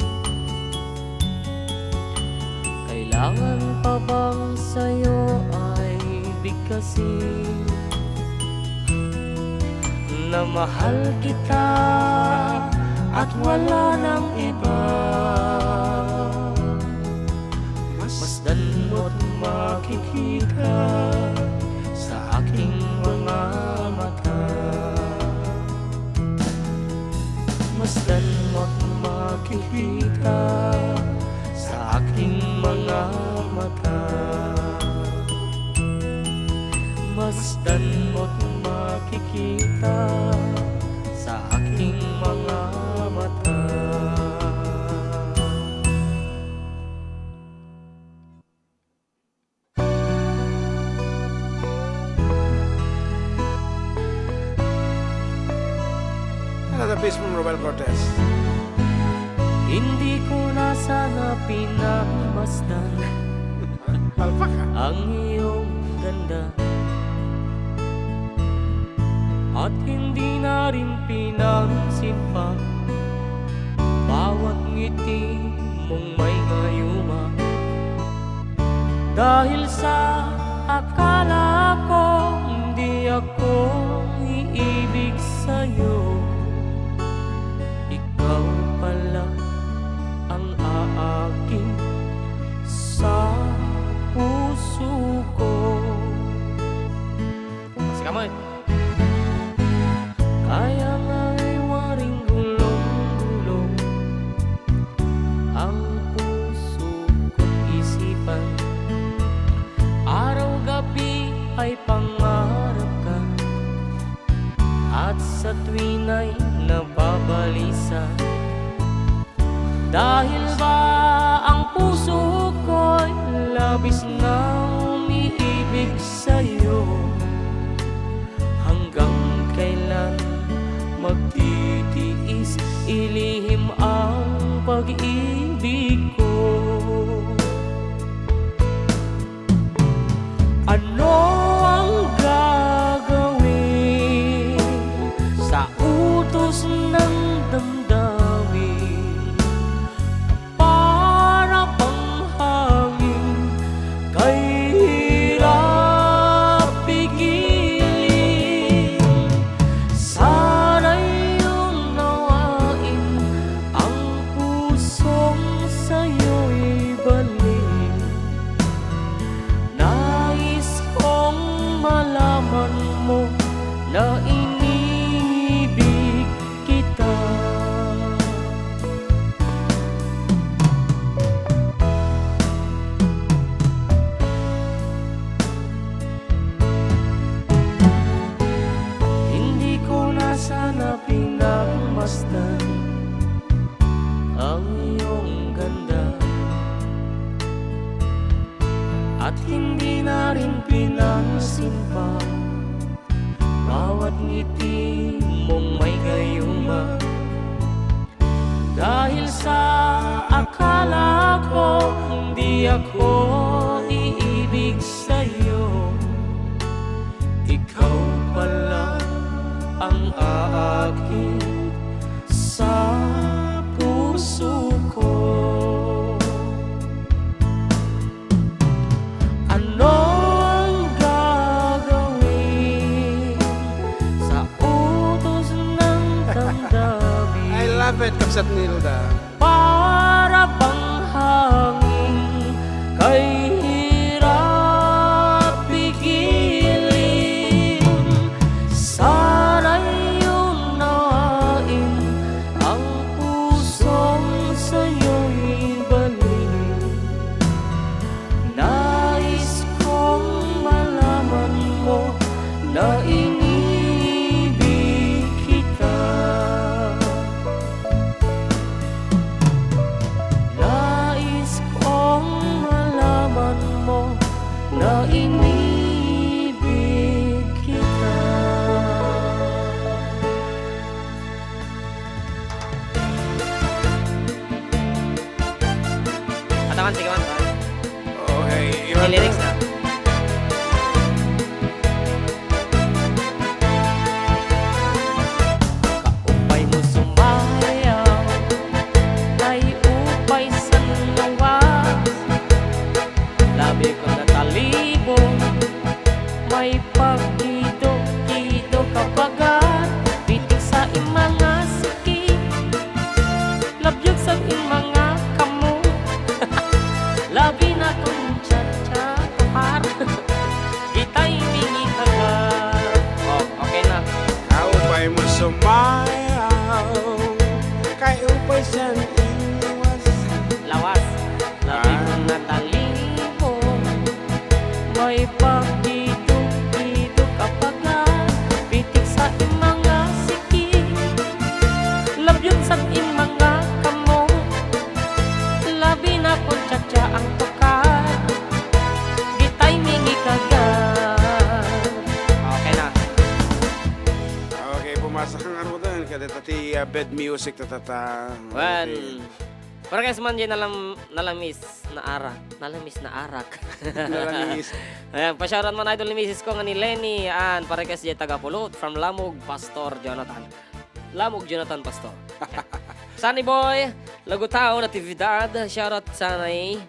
Kailangan pa bang sa'yo ay bigkasin na mahal kita at wala nang iba? Masdan mo't makikita sa aking mga mata. Masdan mo't makikita sa aking mga mata. Masdan mo't makikita sa aking mga mata. Another piece from Robel Cortez. Hindi ko na sana pinagmasdan Palpak, ah. Ang iyong ganda. At hindi na rin pinansin pa bawat ngiti mong may gayuma. Dahil sa akala ko di ako iibig sa'yo, ikaw pala ang aakin sa puso ko. Sige, Amoy. Kaya nga'y waring gulong-gulong ang puso ko't isipan. Araw-gabi ay pangarap ka at sa tuwina'y nababalisa. Dahil ba ang puso ko'y labis na umiibig sa'yo? Hanggang kailan magtitiis ilihim ang pag-ibig ko? Ano ang gagawin sa utos ng damdamin? Para bang hangin kay hirap pigilin. Sana'y unawain ang pusong sa'yo'y balik. Nais kong malaman mo na inibig kita. Hindi ko na sana pinagmasdan ang iyong ganda. At hindi na rin pinansin pa bawat ngiti mong may gayuma. Dahil sa akala ko di ako iibig sa'yo, ikaw pala ang aakin sa puso ko. Anong gagawin sa utos ng damdamin? Kapsat Nilda. Para bang hangin kay hirap pigiling, saray unain ang pusong sayo'y balin. Nais kong malaman mo na inibig kita. Nais kong malaman mo na inibig kita. Atakan, sige man. Okay, iwan May lyrics na. Kaupay mo sumayaw, kay upay sa luwas. Labi ko natalibong, may pagkido-kido ka baga, pitik sa imanga siki. Labyog sa imanga kamo. Labi na kung cha-cha, kapar. Itay mingitaga. Oh, okay na. Kaupay mo sumayaw, kay upay sa luwas. Lawas. Labi ko natalibong. May pakido-kido ka baga, pitik sa imanga siki. Labyog sa imanga kamo. Labi na kung cha-cha ang tukar. Di timing ikaga. Okay na. Okay, pumasa ka nga rudan. Kadeta ti, ah, bed music, tatata. Wan. Okay. Parekas man di nalam-, nalamis na arak. Nalamis na arak. Nalamis. Ayan, pa-shoutout man, idol, ni misis ko nga ni Lenny. Ayan, parekas di taga Pulot from Lamog, Pastor Jonathan. Lamog Jonathan Pastor. Sunny Boy, Lagutao, Natividad, shoutout sanay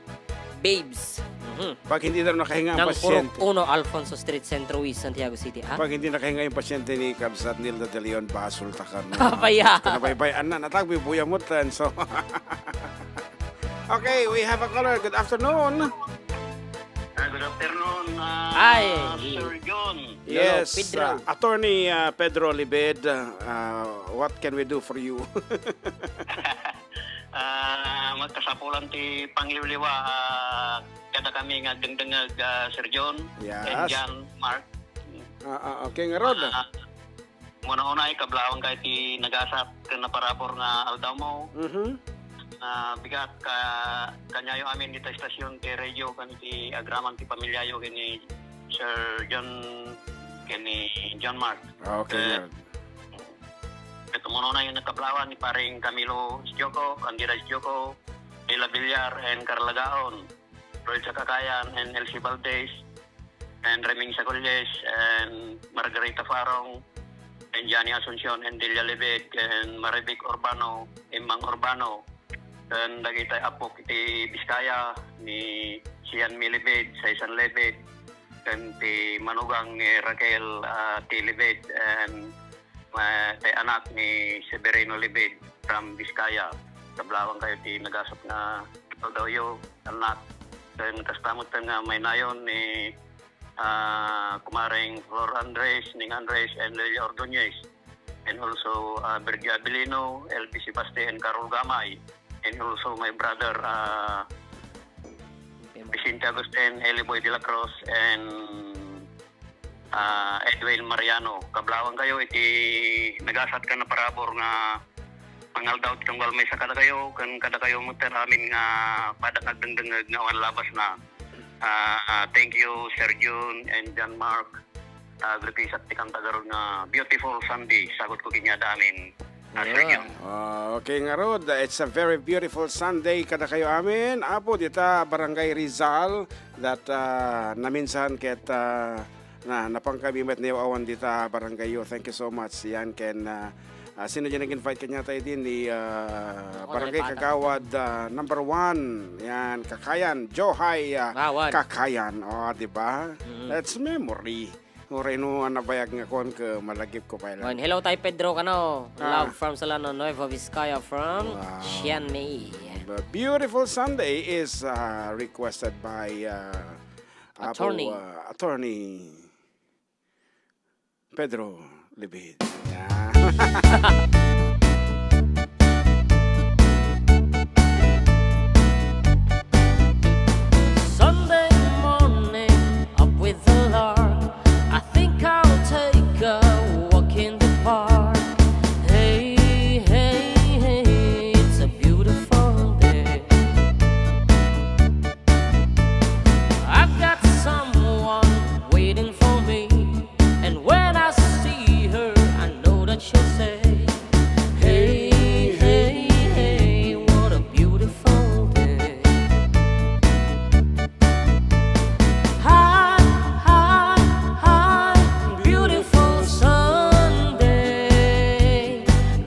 Babes. Mhm. Pag hindi daw nakahinga ang Nang pasyente. Purok uno, Alfonso Street, Centro West, Santiago City, ah? Pag hindi nakahinga yung pasyente ni Kabsat Nilda de Leon, basol ta kami. Apaya. Kung nabaybayan na, natagbibuya mo, Trenso. Okay, we have a caller. Good afternoon. Ah, good afternoon, ah, Ay. Sir John. Yes, Pedro. Ah, Attorney, ah, Pedro Libed, ah, what can we do for you? Ah, magkasapulan ti pangliwliwa, ah, kada kami nga agdengdengeg, ah, Sir John and Yes. John Mark. Ah, ah, okay, ngarud. Ah, Una-una, ay kablawang kay ti nagasat ken naparabur nga aldawmo. Mhm. Ah, bigat ka, kaniayo amin dita estasyon ti radio ken ti agraman ti pamilyayo ken ni Sir John ken ni John Mark. Okay, Eh, Lord. Ket umuna-una, yung nagkablawan ni paring Camilo Sijoco, Candida Sijoco, Dela Villar, and Carla Gaon. Roy Sakacayan, and Elsie Valdez, and Reming Sagolles, and Margarita Farong, and Johnny Asuncion, and Delia Lebed, and Marivic Urbano, Immang Urbano, and dagiti apok iti Biskaya ni Sian Mi Lebed, Saisan Lebed, and ti manugang ni Raquel, ah, T. Lebed, and Ma-, ti anak ni Severino Libid from Vizcaya. Kablawang kayo ti nagasat nga aldawyo, anak. Then, kasta met nga maynayon ni, ah, kumareng Flor Andres, Ning Andres, and Lilia Ordonez. And also, ah, Virgie Abilino, L B Sebaste, and Carol Gamay. And also my brother, ah, Vicente Agustin, Eli Boy de la Cruz, and ah, Edwin Mariano. Kablawang kayo iti nagasat ken naparabur nga pangaldaw ti tunggal maysa kadakayo, ken kadakayo met amin nga padagdengdengngeg nga awan labasna. Ah, ah, thank you, Sir Jun and John Mark. Ah, agrapisak ti kanta garud nga Beautiful Sunday. Sagutko kaniada amin. Ah, Sir Jun. Ah, okay ngarud, it's a very beautiful Sunday kadakayo amin. Apo, dita Barangay Rizal, that, ah, naminsan ket, ah, na, napankami met nga awan dita barangay yo. Thank you so much. Yan ken, ah, ah, sino di nag-invite kaniata idi ni, ah, Barangay Kagawad, ah, number one. Yan, Kakayan, Johai, ah, Kakayan. Oh, di ba? Mm. That's memory. Uray no, a nabayag nga kuan ket malagipko pay la. Wen, hello, Tay Pedro, kano. Ah. Love from Solano, Nueva Vizcaya, from Wow. Xianmei. A beautiful Sunday is, uh, requested by, uh, Apo, Attorney. Uh, Attorney Pedro Libid. Yeah. Sunday morning, up with the lark. I think I'll take a walk in the park. Hey, hey, hey, it's a beautiful day. I've got someone waiting for me, and when I see her, I know that she'll say, "Hey, hey, hey, what a beautiful day." Hi, hi, hi, beautiful Sunday.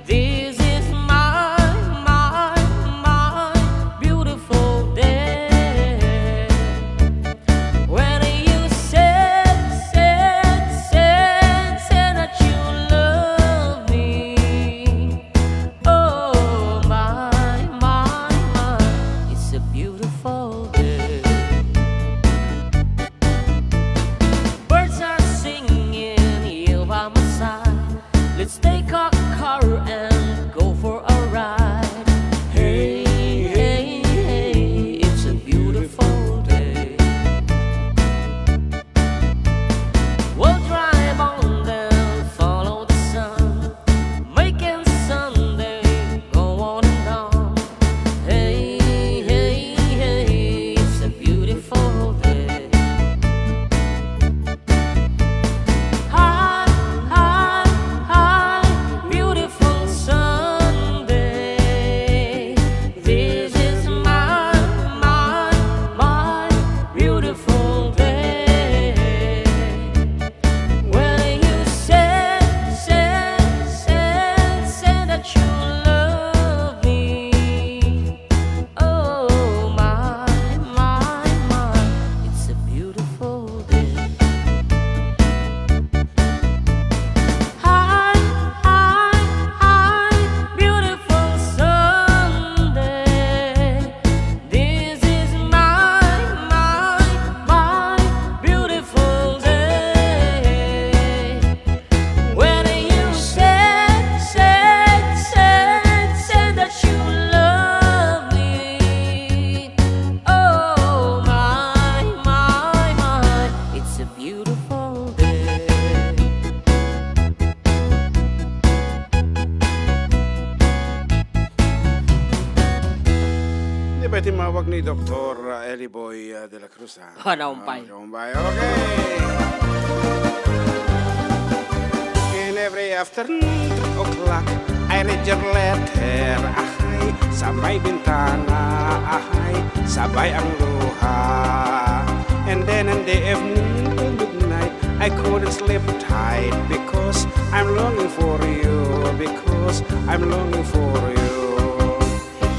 This is my, my, my beautiful day. When you said, said, said, said that you love me, oh my, my, my, it's a beautiful day. Birds are singing, you by my side. Let's take a car and go for a ride. Hey, hey, hey, it's a beautiful day. We'll drive on and follow the sun, making Sunday go on and on. Hey, hey, hey, it's a beautiful day. Hi, hi, hi, beautiful Sunday. This is my, my, my beautiful day. When you said, said, said, said that you love me, oh my, my, my, it's a beautiful day. Hi, hi, hi, beautiful Sunday. This is my, my, my beautiful day. When you said, said, said, said that you love me, oh my, my, my, it's a beautiful day. Di ba iti mawag ni Doktor, uh, Eli Boy, uh, de la Cruz, ha? Oh, naumpay. Ah, naumpay. Okay. In every afternoon, three o'clock, I read your letter. Ahay, sabay bintana. Ahay, sabay ang luha. And then in the evening till midnight, I couldn't sleep tight because I'm longing for you, because I'm longing for you.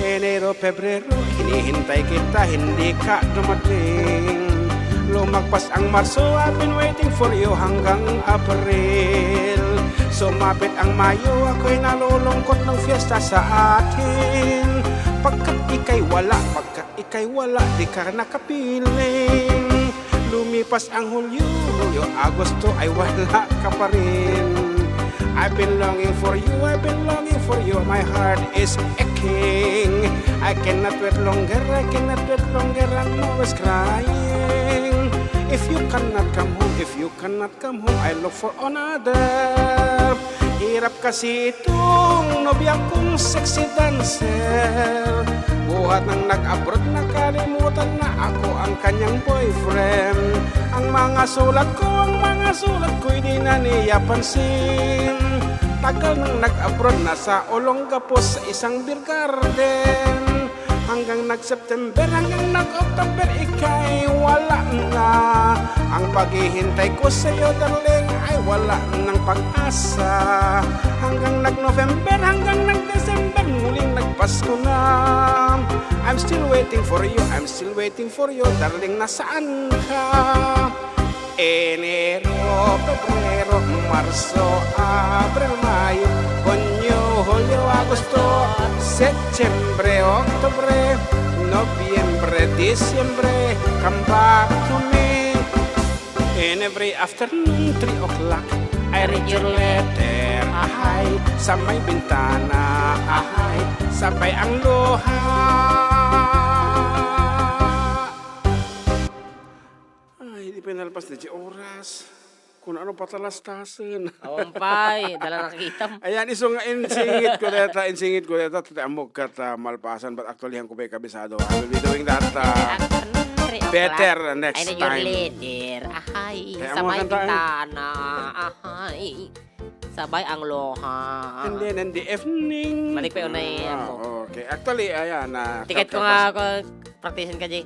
Enero, Pebrero, hinihintay kita, hindi ka dumating. Lumagpas ang Marso, I've been waiting for you hanggang April. Sumapit ang Mayo, ako'y nalulungkot ng fiesta sa atin. Pagkat ika'y wala, pagkat ika'y wala, di ka nakapiling. Lumipas ang Hulyo, Hulyo, Agosto ay wala ka pa rin. I've been longing for you, I've been longing for you, my heart is aching. I cannot wait longer, I cannot wait longer, I'm always crying. If you cannot come home, if you cannot come home, I look for another. Hirap kasi itong nobya kong sexy dancer. Buhat nang nag-abroad, nakalimutan na ako ang kanyang boyfriend. Ang mga sulat ko, ang mga sulat ko'y di na niya pansin. Tagal nang nag-abroad, nasa Olongapo sa isang beer garden. Hanggang nag-September, hanggang nag-October, ika'y wala na. Ang paghihintay ko sa'yo, darling, ay wala nang pag-asa. Hanggang nag-November, hanggang nag-December, muling nagpasko na. I'm still waiting for you, I'm still waiting for you, darling, nasaan ka? Enero, Febrero, Marso, Abril, Mayo, Junio, Julio, Agosto, Septiembre, Octubre, Noviembre, Diciembre, come back to me. And every afternoon, three o'clock, I read your letter, ahay, sa may bintana, ahay, sabay ang luha. Ay, di pinalpas na di oras. Kung ano patalastasen. Awan pay, dala nakita mo. Ayan, isu nga insingit ko deta, insingit ko deta, ti ammok ket, ah, malpasan, but actually, han ko pay kabisado. I will be doing that, ah, Afternoon, three o'clock. Better next I need your time. Letter. Ahay, Kaya sa mo may kanta, eh. Bintana. Ahay. Sabay ang luha. And then, in the evening. Balik pa yun na yun. Ah, okay. Actually, ayan, ah, Ticket ko kap-, nga kapas- ako, practicean ka, Jay.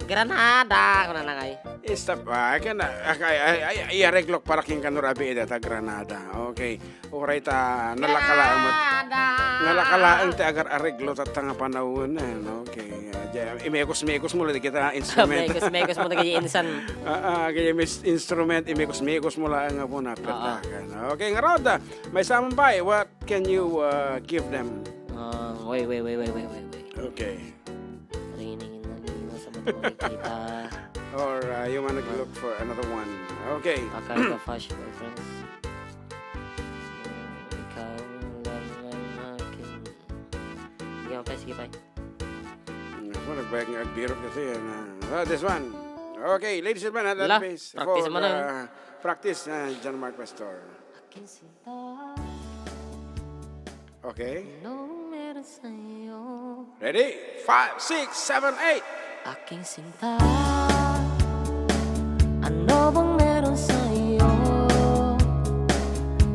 Granada, ako na nangay. Stop, ah, kaya na, ah, ay, ay, ay, ay, iareglok para king kanurabi, ida, ta Granada. Okay. Uray ta, nalakalaang mat-, Granada! Nalakalaang ti agar-areglo, ta tanga panawen, eh, no? Okay. Ah, di, imekos-mekos mo, lagi kita instrument. Mekos-mekos mo, lagi insan. Ah, ah, kaya mis-, instrument, imekos-mekos mo lang nga po na, Oo. Pertakan. Okay, ngarud, ah, may saman pa, eh, what can you, uh, give them? Ah, wait, wait, wait. Okay. Training na nino sa mata makikita. Or, uh, you wanna look for another one? Okay. Akay ka flash reference. Ikaw lang ang akin. Sige, okay, sige, bye. Ako, nagbayag nga agbirot kasi yan, ah. Ah, this one. Okay, ladies and gentlemen, at La, that place practice for, mo na, eh. Uh, practice na John Mark Pastor. Aking sinta. Okay. Ano meron sa'yo? Ready? Five, six, seven, eight. Aking sinta, ano bang meron sa'yo?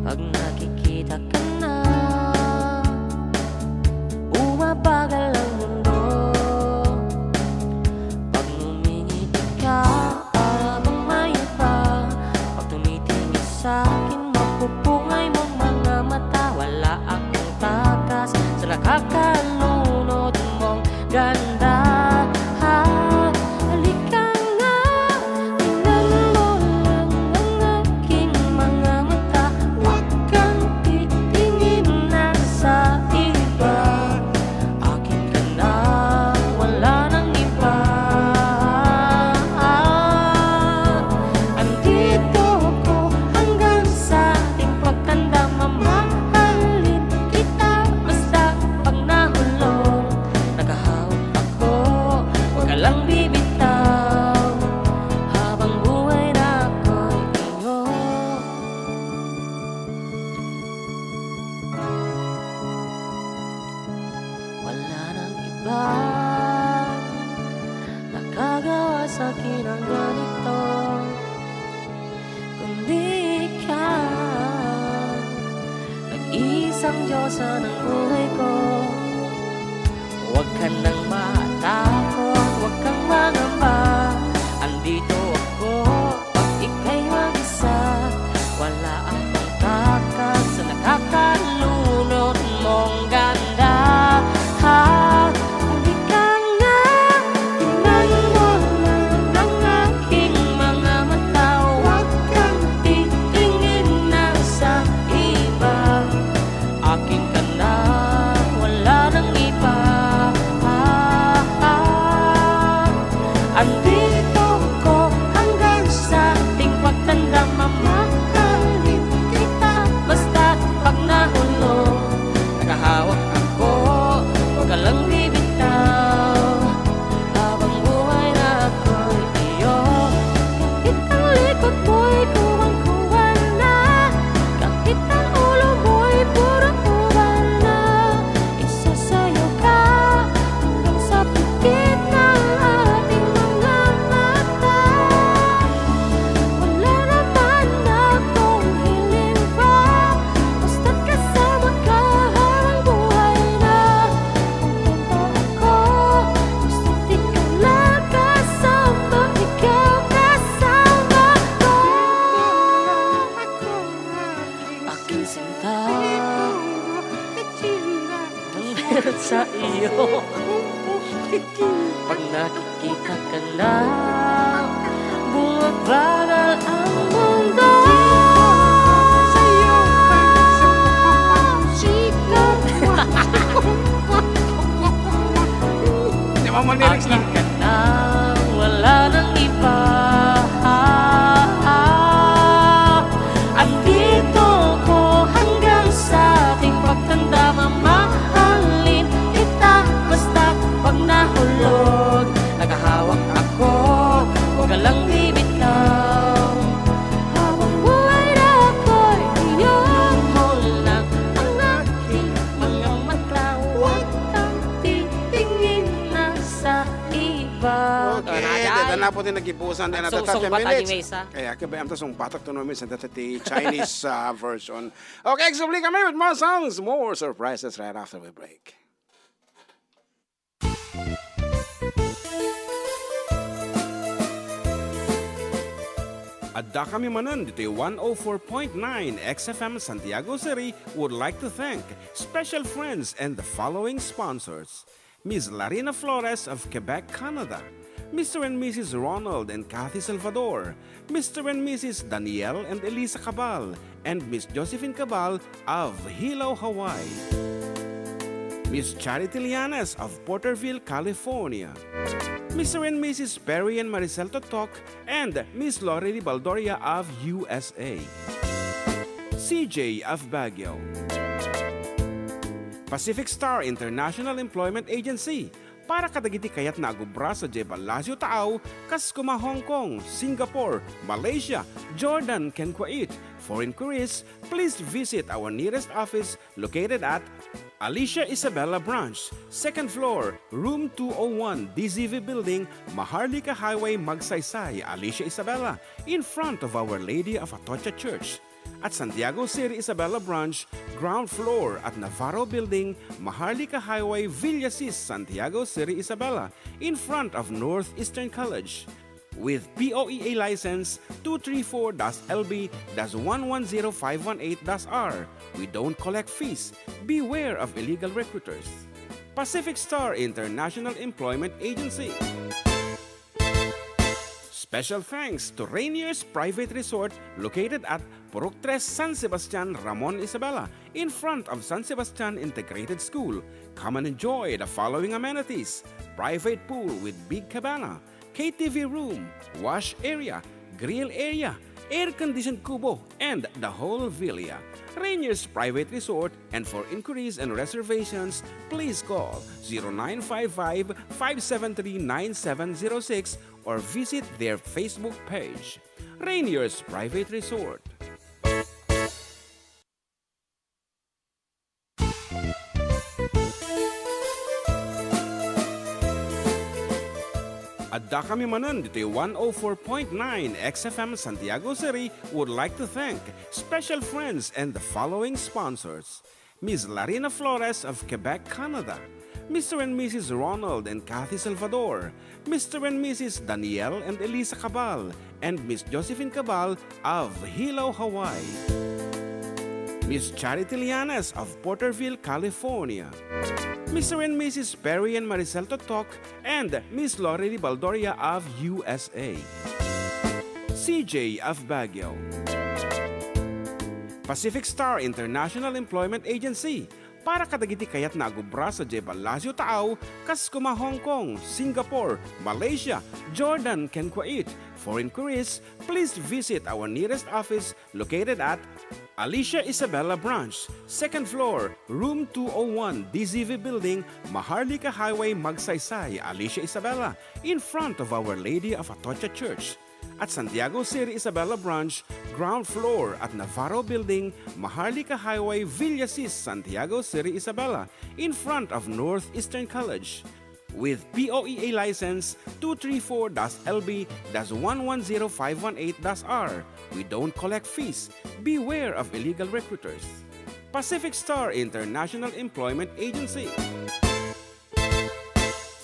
Pag nakikita ka na, bumabagal ang mundo. Pag ngumingiti ka, para bang may iba. Pag tumitingin sa'kin, mapupungay mong mga mata. Wala akong takas sa nakakalunod mong ganda. Halika nga, tingnan mo lang ang aking mga mata. Huwag kang titingin na sa iba. Akin ka na, wala nang iba. Andito ako hanggang sa ating pagtanda, mamahalin kita basta pag nahulog. Nakahawak ako, huwag ka lang bibitaw. Habang buhay na ako'y iyo. Wala nang iba nakagawa sa akin ng ganito, kundi ikaw. Nag-iisang Diyosa ng buhay ko. Huwag ka nang matakot, huwag kang mangamba. Andito ako pag ika'y mag-isa. Wala akong takas sa nakakalunod mong ganda. Ha? Halika nga, tingnan mo lang ang aking mga mata. Huwag kang titingin na sa iba. Akin ka na, wala nang iba. Andito ako hanggang sa ating pagtanda, mamahalin kita basta't pag nahulog. Nakahawak ako, huwag ka lang bibitaw. Habang buhay na ako'y iyo. Kahit ang likod mo'y kuwang-kuwan na, kahit ang ulo mo'y puro uwan na, isasayaw ka hanggang sa pikit ng ating mga mata. Wala naman akong hiling pa, basta't kasama ka habang buhay na. Kontento ako, basta't ikaw lang kasama, ikaw kasama ko. Aking sinta, ang meron sa iyo. Pag nakikita ka na, buhay Bagal ang mundo. Sikat. Di ba mo lyrics na? Akin ka na, wala nang iba. Andito ko hanggang sa ating pagtanda, mamahalin kita basta pag nahulog. Nakahawak ako, huwag ka lang bibitaw. Habang buhay na ako'y iyong mo lang, ang aking mga mata, huwag kang titingin na sa iba. Okay, deta na po ti nagibusan, deta thirty minutes. Kaya, kaya ba, amta sungbatak to no minsan, deta ti Chinese, ah, version. Okay, extremely kami with more songs, more surprises right after we break. Adda kami manen ditoy one oh four point nine X F M Santiago City would like to thank special friends and the following sponsors: Miss Larina Flores of Quebec, Canada, Mister and Missus Ronald and Kathy Salvador, Mister and Missus Daniel and Elisa Cabal, and Miss Josephine Cabal of Hilo, Hawaii. Miss Charity Lianes of Porterville, California. Mister and Missus Perry and Maricel Totok and Miss Lori Ribaldoria of U S A. C J of Baguio. Pacific Star International Employment Agency, para kadagiti kayatna a agubra sadiay Palacio Taaw, kas kuma Hong Kong, Singapore, Malaysia, Jordan, ken Kuwait. For inquiries, please visit our nearest office located at Alicia Isabela Branch, second floor, room two oh one, D Z V Building, Maharlika Highway, Magsaysay, Alicia Isabela, in front of Our Lady of Atocha Church. At Santiago City Isabela Branch, ground floor at Navarro Building, Maharlika Highway, Villasis, Santiago City Isabela, in front of Northeastern College. With P O E A license two three four dash L B dash one one zero five one eight dash R, we don't collect fees. Beware of illegal recruiters. Pacific Star International Employment Agency. Special thanks to Rainier's Private Resort located at Purok Tres, San Sebastian, Ramon Isabela, in front of San Sebastian Integrated School. Come and enjoy the following amenities: private pool with big cabana, K T V room, wash area, grill area, air-conditioned kubo, and the whole villa. Rainier's Private Resort, and for inquiries and reservations, please call zero nine five five, five seven three, nine seven zero six or visit their Facebook page. Rainier's Private Resort. Adda kami manen ditoy one oh four point nine X F M Santiago City would like to thank special friends and the following sponsors: Miss Larina Flores of Quebec, Canada, Mister and Missus Ronald and Kathy Salvador, Mister and Missus Daniel and Elisa Cabal, and Miss Josephine Cabal of Hilo, Hawaii. Miss Charity Lianes of Porterville, California. Mister and Missus Perry and Maricel Totok and Miss Lori Ribaldoria of U S A. C J of Baguio. Pacific Star International Employment Agency, para kadagiti kayatna a gubra sadiay Palacio Taaw, kas kuma Hong Kong, Singapore, Malaysia, Jordan, ken Kuwait. For inquiries, please visit our nearest office located at Alicia Isabela Branch, second floor, room two oh one, D Z V Building, Maharlika Highway, Magsaysay, Alicia Isabela, in front of Our Lady of Atocha Church. At Santiago City Isabela Branch, ground floor at Navarro Building, Maharlika Highway, Villasis, Santiago City Isabela, in front of Northeastern College. With P O E A license two three four dash L B dash one one zero five one eight dash R, we don't collect fees. Beware of illegal recruiters. Pacific Star International Employment Agency.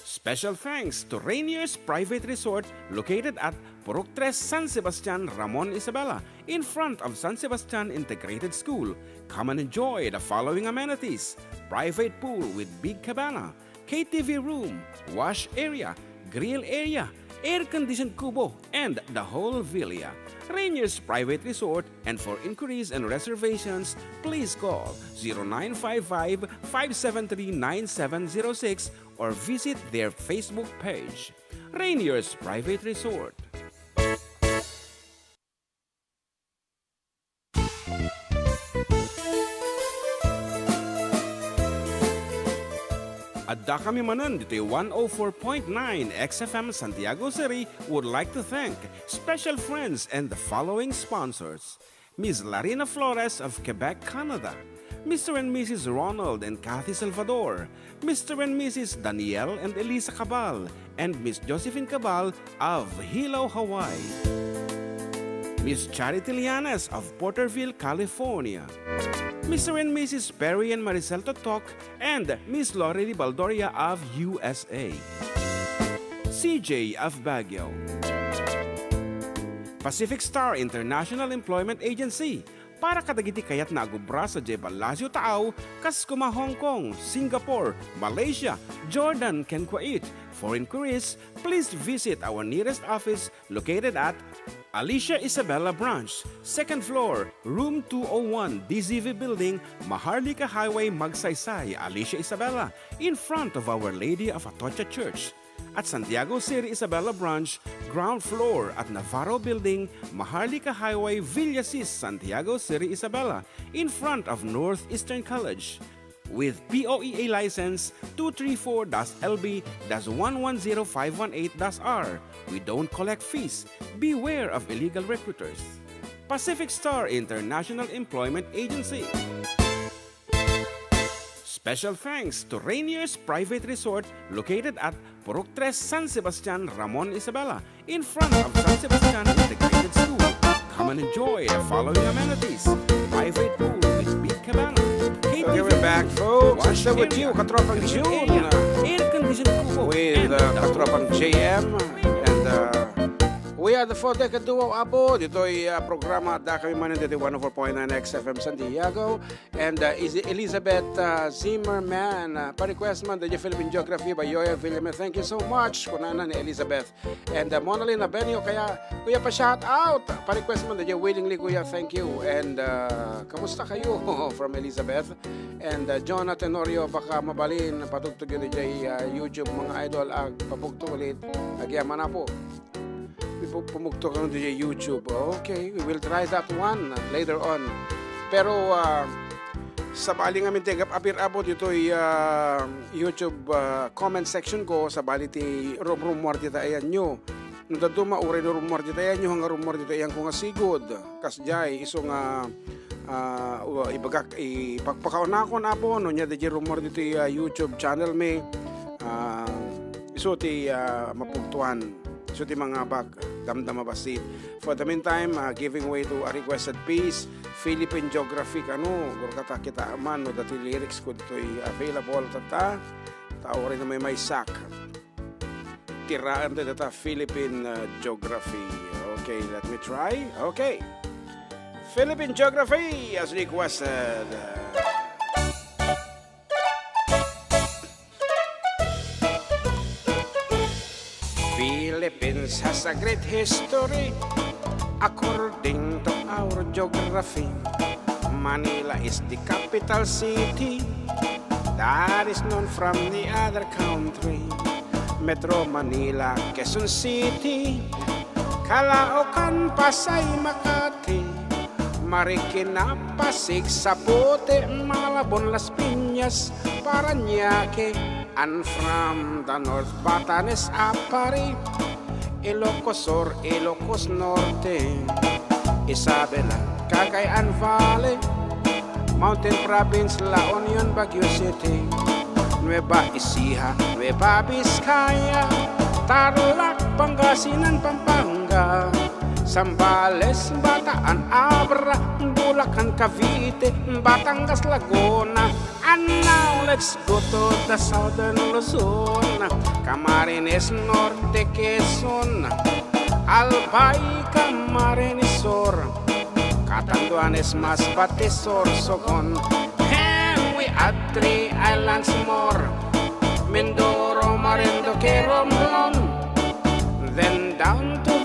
Special thanks to Rainier's Private Resort located at Purok Tres, San Sebastian, Ramon Isabela, in front of San Sebastian Integrated School. Come and enjoy the following amenities: private pool with big cabana, K T V room, wash area, grill area, air-conditioned kubo, and the whole villa. Rainier's Private Resort, and for inquiries and reservations, please call zero nine five five, five seven three, nine seven zero six or visit their Facebook page. Rainier's Private Resort. Addakami manen ditoy one oh four point nine X F M Santiago City would like to thank special friends and the following sponsors: Miss Larina Flores of Quebec, Canada, Mister and Missus Ronald and Kathy Salvador, Mister and Missus Daniel and Elisa Cabal, and Miss Josephine Cabal of Hilo, Hawaii. Miss Charity Lianes of Porterville, California. Mister and Missus Perry and Maricel Totok and Miss Lorely Baldoria of U S A. C J of Baguio. Pacific Star International Employment Agency, para kadagiti kayatna a agubra sadiay Palacio Taaw, kas koma Hong Kong, Singapore, Malaysia, Jordan, ken Kuwait. For inquiries, please visit our nearest office located at Alicia Isabela Branch, second floor, room two oh one, D Z V Building, Maharlika Highway, Magsaysay, Alicia Isabela, in front of Our Lady of Atocha Church. At Santiago City Isabela Branch, ground floor at Navarro Building, Maharlika Highway, Villasis, Santiago City Isabela, in front of Northeastern College. With P O E A license two three four dash L B dash one one zero five one eight dash R, we don't collect fees. Beware of illegal recruiters. Pacific Star International Employment Agency. Special thanks to Rainier's Private Resort located at Purok Tres, San Sebastian, Ramon Isabela, in front of San Sebastian Integrated School. Come and enjoy the following amenities: private pool with big cabana, K T V, Okay, we're back, folks. Wash Still with area, you, Katropang kitchen June, area, air-conditioned kubo, with, and uh, the Katropang J M, and, uh, we are the Four Decade Duo, Apo. Ditoy, uh, programa, Addakami manen ditoy one oh four point nine X F M Santiago. And, uh, is Elizabeth, uh, Zimmerman, uh, pa-request man daydiay Philippine Geography by Yoya Villame. Thank you so much, kunana ni Elizabeth. And, uh, Monalyn Abenio, kaya, kuya, pa-shout out, pa-request man daydiay Willingly, kuya, thank you. And, uh, kamusta kayo? From Elizabeth. And, uh, Jonah Tenorio, baka mabalin, patugtog yun daydiay, uh, YouTube, mga idol, ag, pabugto ulit. Agyaman na po. Ipu-, pumugto kano daydiay YouTube. Okay, we will try that one later on. Pero, ah, sabali ngamin ti agap-apir, Apo, ditoy, ah, YouTube, ah, comment section ko, sabali ti rumrumuar ti ayanyo. No dadduma, uray no rummuar ti ayanyo, nga rummuar ti ayanko nga sigud. Kasdiay, isu nga, ah, wa-, ibagak, ipakpakaunakon, Apo, no ania daydiay rummuar ditoy, ah, YouTube channel mi. Ah, isu ti, ah, mapugtuan. Isu ti mangabak, damdama bassit. For the meantime, ah, giving way to a requested piece, Philippine Geography, kano, gurkata kita man, no, dati lyrics ko ditoy available, tatta, ta uray no maymaysak. Tiraen dayta Philippine, uh, Geography. Okay, let me try. Okay. Philippine Geography as requested. Philippines has a great history according to our geography. Manila is the capital city that is known from the other country. Metro Manila, Quezon City, Caloocan, Pasay, Makati, Marikina, Pasig, Zapote, Malabon, Las Piñas, Parañaque, and from the north, Batanes, Aparri, Ilocos Sur, Ilocos Norte, Isabela, Cagayan Valley, Mountain Province, La Union, Baguio City, Nueva Ecija, Nueva Vizcaya, Tarlac, Pangasinan, Pampanga, Zambales, Bataan, Abra, Bulacan, Cavite, Batangas, Laguna, And now let's go to the southern Luzon, Camarines Norte, Quezon, Albay, Camarines Sur, Catanduanes, Masbate, Sorsogon. And we add three islands more, Mindoro, Marinduque, Romblon. Then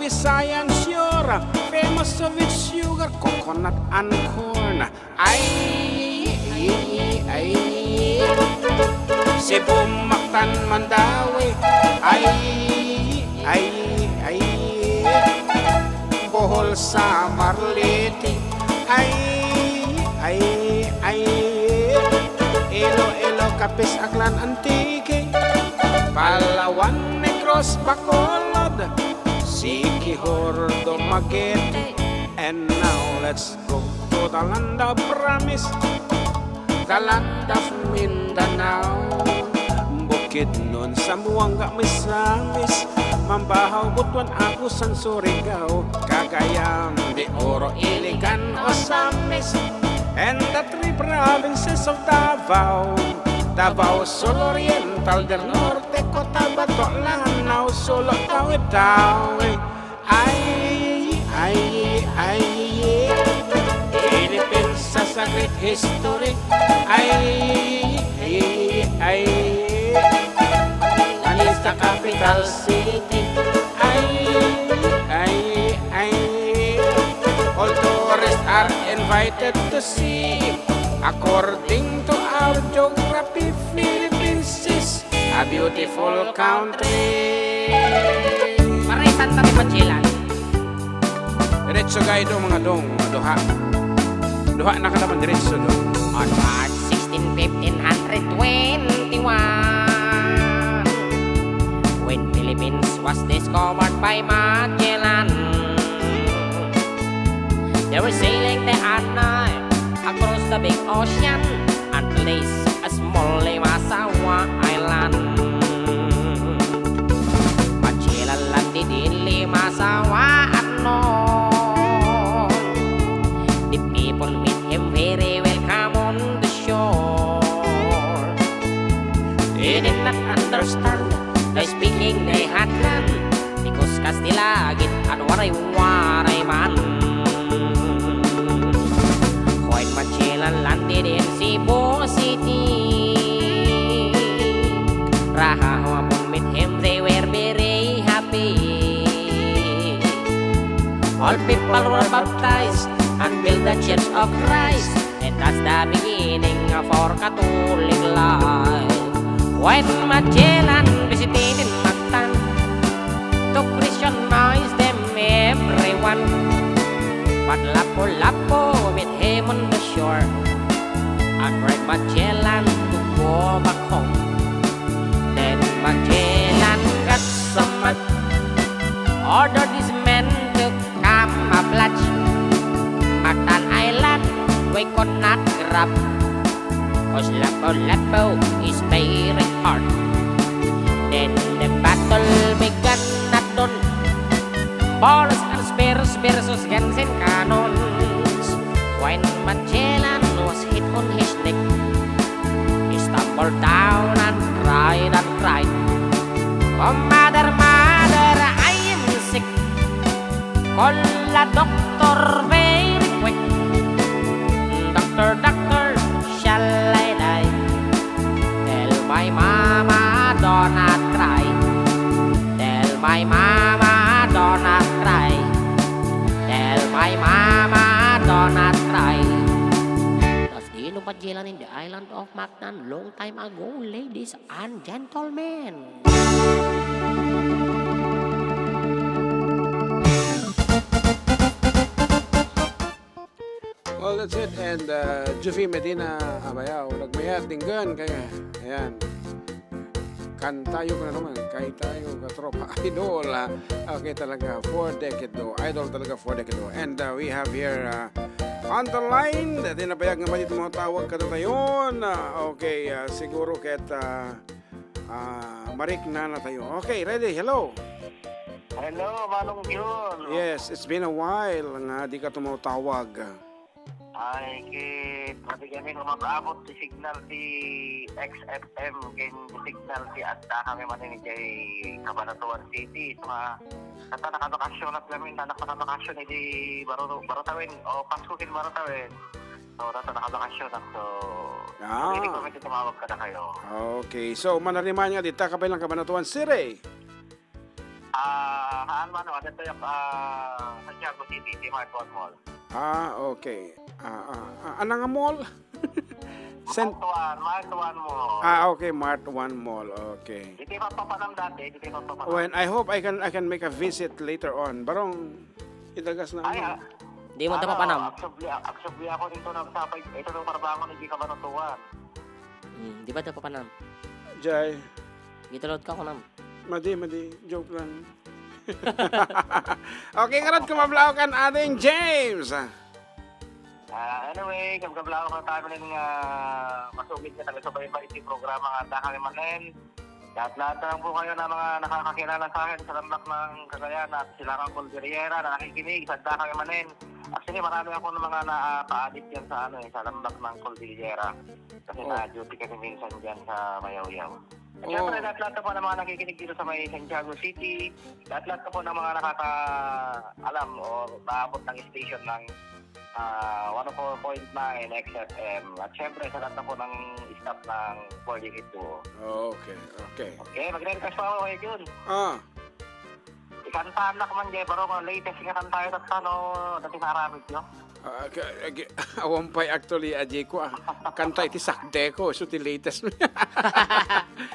Visayan Siora, famous with sugar, coconut and corn. Ay, ay, ay. Cebu, Mactan, Mandaue. Ay, ay, ay. Bohol, Samar, Leyte. Ay, ay, ay. Iloilo, Capiz, Aklan, Antique. Palawan, Negros, Bacolod. Siquijor, Dumaguete. And now let's go to the land of promise, the land of Mindanao. Bukidnon, Zamboanga, Misamis, Mambahaw, Butuan, Agusan, Surigao, Cagayan de Oro, Iligan, Ozamiz, and the three provinces of Davao, Davao Sur Oriental, del Norte, Cotabato, Lanao, Sulu, Tawi-Tawi. Ay, ay, ay, Philippines has a great history. Ay, ay, ay, Manila is the capital city. Ay, ay, ay, all tourists are invited to see. According to our geography, Philippines is a beautiful country. Parisan ta ti Magellan. Diretso, guide, o, mga dong, duha. Duha na ka naman, diretso, dong. On March sixteen, fifteen hundred twenty-one, when Philippines was discovered by Magellan, they were sailing the Anay across the big ocean and placed a small Limasawa Island. Magellan landed in Limasawa at noon. The people meet him very welcome on the shore. He did not understand the speaking they had learned, because Kastila gid a waray-waray man. When Magellan landed in Cebu City, Raha who upon meet him, they were very happy. All people were baptized and built the Church of Christ. And that's the beginning of our Catholic life. When Magellan visited in Mactan to Christianize them everyone, but Lapu-Lapu met him on the shore and urged Magellan to go back home. Then Magellan got so mad, ordered his men to camouflage. Mactan Island we could not grab, 'cause Lapu-Lapu is very hard. Then the battle began at dawn. Balls and spears versus guns and cannons. When Magellan was hit on his neck, he stumbled down and cried and cried, "Oh, mother, mother, I am sick. Call a doctor very quick. Doctor, doctor, shall I die? Tell my mama, do not cry. Tell my mama, do not cry. Tell my mama, do not cry." That's the end of Magellan in the island of Mactan long time ago, ladies and gentlemen. Well, that's it. And, uh, Juvie Medina Abayao, nagmayat, dinggan kaya. Ayan. Kantayo ko na naman. Kay tayo, katropa, idol, ah. Okay talaga, four decade do. Idol talaga, four decade do. And, uh, we have here, uh, on the line, dati na payag nga pwede tumawag kada tayon. Ah, okay, ah, siguro ket, ah, ah, marikna na tayo. Okay, ready? Hello. Hello, Manong Jun. Yes, it's been a while nga di ka tumawag. Ay, ket, pati kami no, makaabot ti signal ti X F M ken ti signal ti adda kami man idiay Cabanatuan City. So, ah, kata nakabakasyon kami, ta nakabakasyon idi baro, baro tawen, o Pasko ken baro tawen. So, kata nakabakasyon, so, Ah. Pwede kami ti tumawag kadakayo. Okay. So, manariman nga dita, kabaelan Cabanatuan City. Ah, Haan man, o, adda tayo, ah, Santiago City, ti Mart One Mall. Ah, okay. Ah, ah, ah, ano nga mall? Sen- Mart One, Mart One Mall. Ah, okay, Mart One Mall. Okay. Ditoy Pampapanam dati, ditoy Pampapanam. Well, I hope I can, I can make a visit later on. Barong, idagas na Ay, ano. Ah. Di mo ta Ano, papanam. Agsubli, agsubli ako dito ng sapay, ito ng parbangon, hindi ka manutuan. Hmm, di ba ta papanam? Jay. Gitulod ka ko nam. Madi, madi. Joke lang. Okay, ngarud, kumablaw kan ading James. Ah, anyway, kabkablaw ka tayo rin nga masugid nga taga-subaybay ti programa nga adda kami manen. Lahat-lahat na lang po kayo na mga nakakakilala sa akin sa Lambak ng Cagayan at Silangang Cordillera na nakikinig, sa adda kami manen. Actually, marami akong mga na, ah, pa-added yan sa, ano, eh, sa Lambak ng Cordillera. Kasi Oh. na-duty kami minsan dyan sa Mayaw-yaw. At Oo. syempre, lahat-lahat na po ng mga nakikinig dito sa may Santiago City, lahat-lahat na po ng mga nakakaalam o naabot ng station ng, ah, one oh four point nine X F M. At syempre, sa lahat na po ng staff ng forty-eight two. Okay, okay. Okay, mag-request pa ako, Kuya Jun. Ah. Ikantaan na ko man, Jay, baro, kung latest nga kanta ito, ano, dati sa aramid nyo? Ah, ka-, ag-, awan pa'y actually, ah, Jay ko, ah. Kanta iti Sakdeko, so ti latest.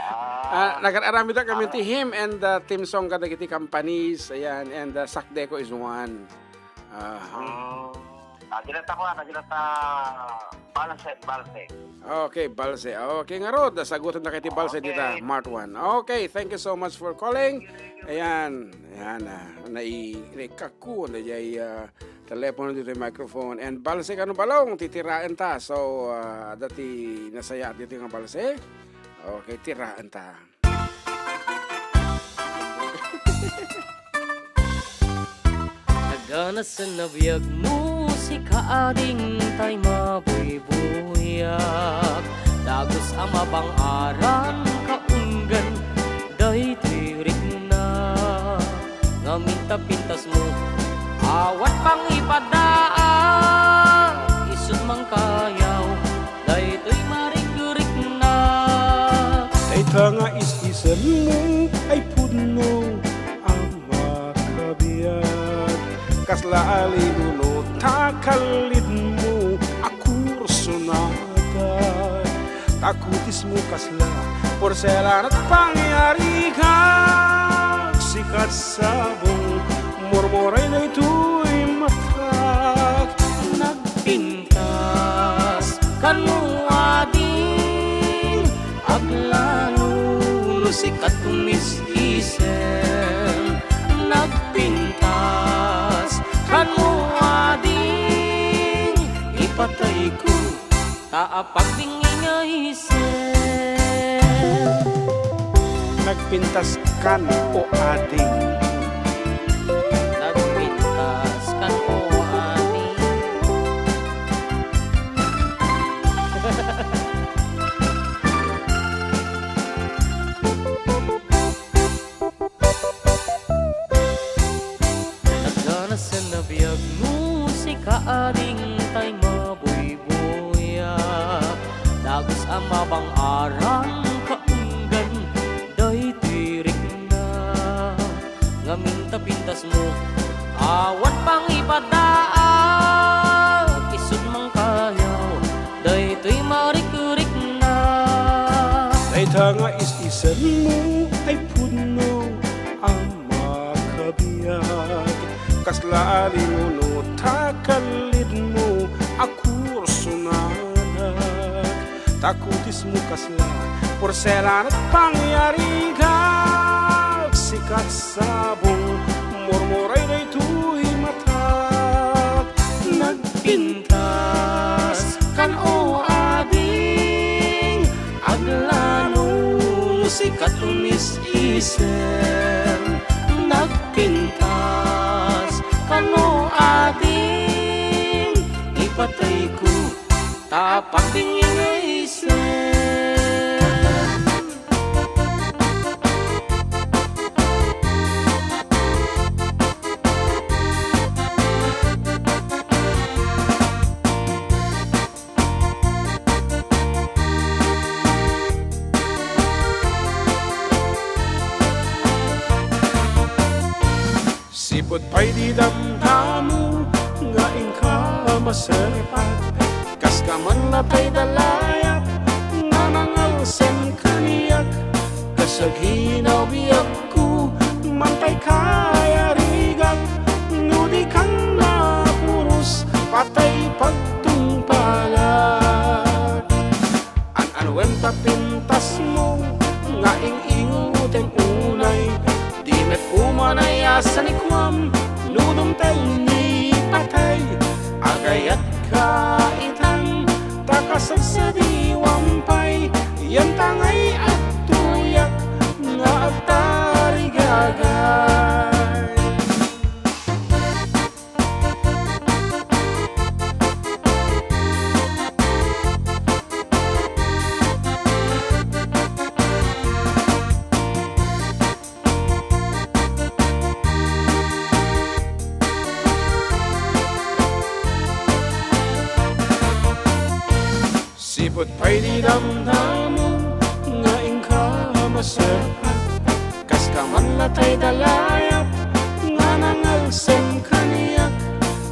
Ah, Ah, nagararamid kami ti ano? Hymn and, ah, theme song kadagiti companies, ayan, and, ah, Sakdeko is one. Aha. Mm. Ah, dilat ako, ah, dilat na Balse, Balse. Okay, Balse. Okay, ngarud, sagutan na kayo ti Balse Okay. dita, Mart One. Okay, thank you so much for calling. Ayan, ayan, ah, nai-, naikakku, na jay, ah, telepono dito yung microphone. And Balse kano balong, titiraen ta. So, ah, dati nasaya dito nga Balse. Okay, tiraen ta. Naganasen a biagmo, sika ading tay mabuybuyak. Dagus a mabang-aran kaunggan daytoy rikna. Ngamin ta pintasmo, awan pangipadaan, isut' mangkayaw daytoy marikrikna. Dayta nga is-isenmo ay pudno a makabiag. Kasla a linunot ta kallidmo a kursonadag. Ta kutismo kasla porselan a pangyarigak. Sikat sabong, murmuray daytoy matak. Nagpintas kano ading, aglalo no sika tumis-isem. Nagpintas kano ading, ipatayko ta apagdingngay isem. Nagpintas kan o ading. Nagpintas kan o ading. Naganasen a biagmo, sika ading tay mabuybuyak. Dagus a mabang-aran kaunggan daytoy rikna. Ngamin ta pintasmo, awan pangipadaan, isut' mangkayaw daytoy marikrikna. Dayta nga is-isenmo ay pudno a makabiag. Kasla a linunot ta kallidmo a kursonadag. Ta kutismo kasla porselan a pangyarigak. Sikat sabong, murmuray daytoy matak. Nagpintas kan o ading, aglalo no sika tumis-isem. Nagpintas kano ading, ipatayko ta apagdingngay isem. Sipud pay ti damdamo nga inka maserpat, kas ka man latay da layap nga nangalsem kaniak, kas aginaw biagko, mantay kayarigak, no di kan napuros, patay pagtungpalak. An-anuem ta pintasmo nga ing-ingutem unay, di met umanay a sanikuam no dumteng ni patay. Agayat ka itan, ta kasagsadiwam pay, yan ta ngay agtuyak nga agtarigagay. Sipud pay ti damdamo nga inka maserpat, kas ka man latay da layap nga nangalsem kaniak,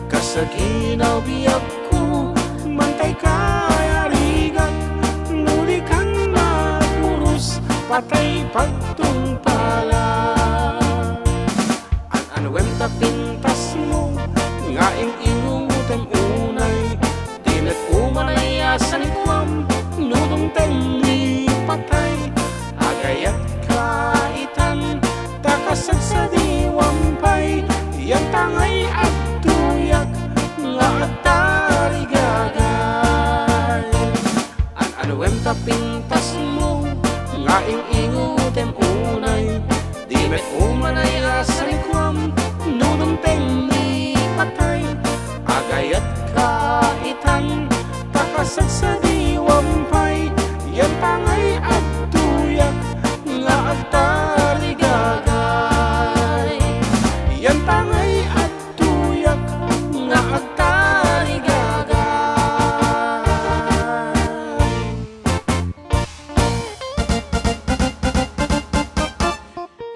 kas aginaw biagko, mantay kayarigak, no di kan mapuros, patay pagtungpalak. An-anuem ta pintasmo nga ing-ingutem unay, di met umanay a sanikuam no dumteng ni patay. Agayat ka itan, ta kasagsadiwam pay, yan ta ngay agtuyak nga agtarigagay. An-anuem ta pintasmo nga ing-ingutem unay, di met umanay a sanikuam no dumteng ni patay. Agayat ka itan, ta kasagsadiwam pay, yan ta ngay agtuyak nga agtarigagay. Yan ta ngay agtuyak nga agtarigagay.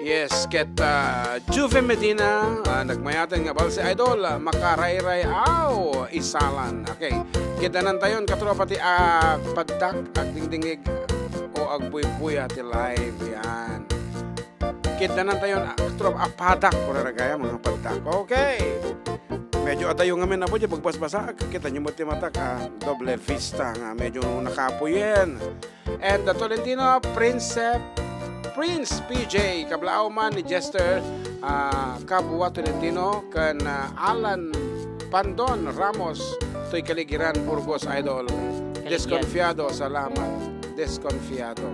Yes, ket, ah, Juve Medina, ah, nagmayaten nga balse, idol, ah, makarayray, aw, isalan. Okay. Kidnantayon, katropa, ti, ah, paddak, agdingdingig, o agbuybuya ti live, yan. Kidnantayon, ah, katropa, a paddak, kuraragaya, mga paddak. Okay. Medyo adayo ngamin, apo, di pagbasbasa, kitaenyo met ti matak, ah, doble vista nga medyo nakapuyen. And, uh, Tolentino, Prince, Prince P J, kablaaw man ni Jester, uh, Kabua Tolentino, ken, uh, Alan Pandon Ramos, toy Kaligiran, Burgos, idol. Kaligiran. Desconfiado, salamat. Desconfiado.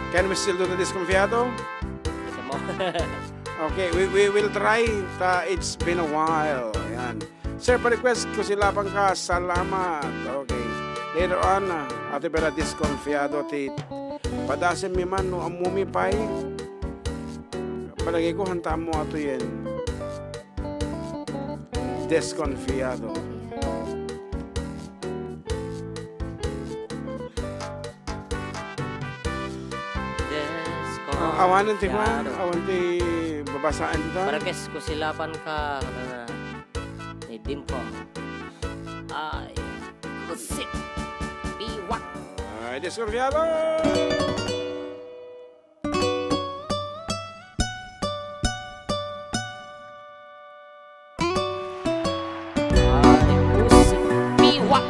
Can we still do the Desconfiado? Gusto mo? Okay, we, we will try. Ta, it's been a while. Ayan. Sir, pa-request ko sila pangka. Salamat. Okay. Later on, ah, Ate Bella, Desconfiado ti padasenmi man no ammomi pay. Palagay ko, hanta ammo ato yan. Desconfiado. Desconfiado. Ah, awanen ti kuan, awan ti babasaan ta. Para kes ko sila pan ka, ano na, ni Dimple. Ay, kusit. Biwak. Ay, Desconfiado! Ay, pusit. Biwak.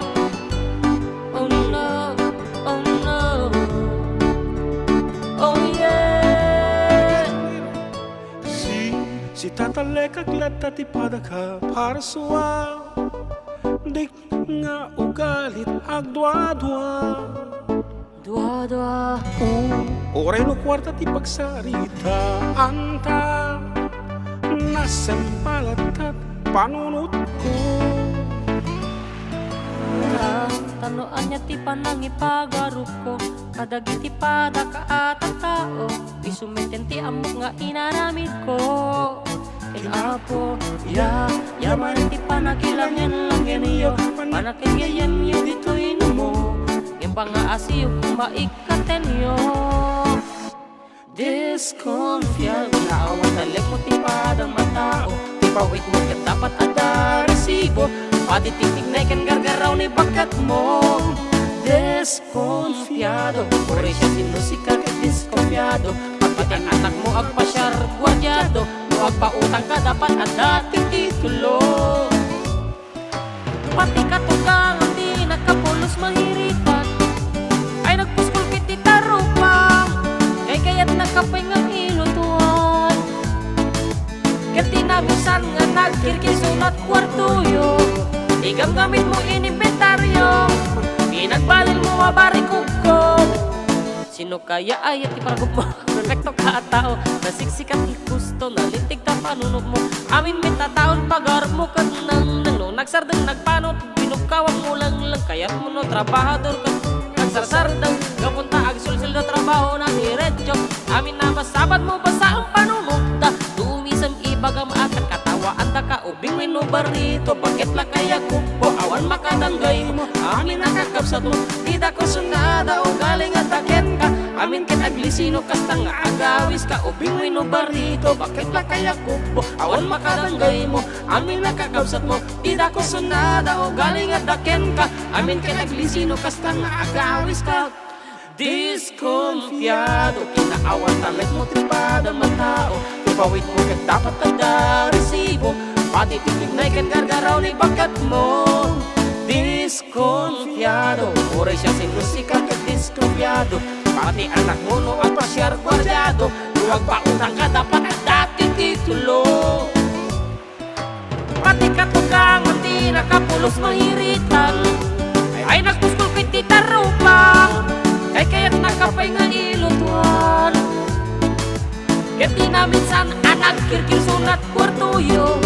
Oh no, oh no. Oh yeah. Si, si Tata Lekak latta ti padaka para sua. Di nga ugalit agduadua. Duadua. O, uray no kuarta ti pagsaritaanta, nasempalatkat panunotko. Ta, ta no ania ti panangipagarupko kadagiti padaka a tattao, isu met ti ammok nga inaramidko. Ken Apo, ya, ya manen ti panakilangen-langenyo, panakiyayenyo ditoy numo, ngem pangaasiyo koma ikkatelyo. Disconfiado, naawan talekmo ti padam a tao, ti pawitmo ket dapat adda resibo, pati ti tignay ken gargaraw ni baketmo. Disconfiado, uray siasino sika ket disconfiado, pati ti anakmo agpasiar guardiado, no agpautangka dapat adda ti titulo. Pati katugangan ti nakapulos mahiritan, ay nagpuskol ket ti tarupam, kaykayatnaka pay nga ilutuan. Ket ti naminsan nga nagkirkirsunat kuartoyo, ti gamgamitmo inimbentario, ti nagbalilmo a barikugko. Sino kaya aya ti paragupmo? Perfecto ka a tao, nasiksikat ti gusto, nalintig ta panunotmo. Amin met a taon pagarupmo ket nangneng, no nagsardeng nagpanot, binukkawangmo langlang, kayatmo no trabahador ket nagsarsardeng, gapu ta agsulsol no trabaho na diretso. Amin a masabatmo, basta ang panunot da, dumisem ibagam a ket katawaandaka, ubing wenno barito, baket la kayakupbo, awan makadanggaymo. Amin a kakabsatmo, dida kusonada, ugali nga adda kenka. Amin ket aglisino kasta nga agawiska, ubing wenno barito, baket la kayakupbo, awan makadanggaymo. Amin a kakabsatmo, dida kusonada, ugali nga adda kenka. Amin ket aglisino kasta nga agawiska. Disconfiado, kinaawan talekmo ti padam a tao, ti pawitmo ket dapat adda resibo, pati ti tignay ken gargaraw ni baketmo. Disconfiado, uray siasino sika ket disconfiado, pati anakmo no agpasiar guardiado, no agpautangka dapat adda ti titulo. Pati katugangan ti nakapulos mahiritan, ay nagpuskol ket ti tarupam, kaykayatnaka pay nga ilutuan. Ket ti naminsan a nagkirkirsunat kuartoyo,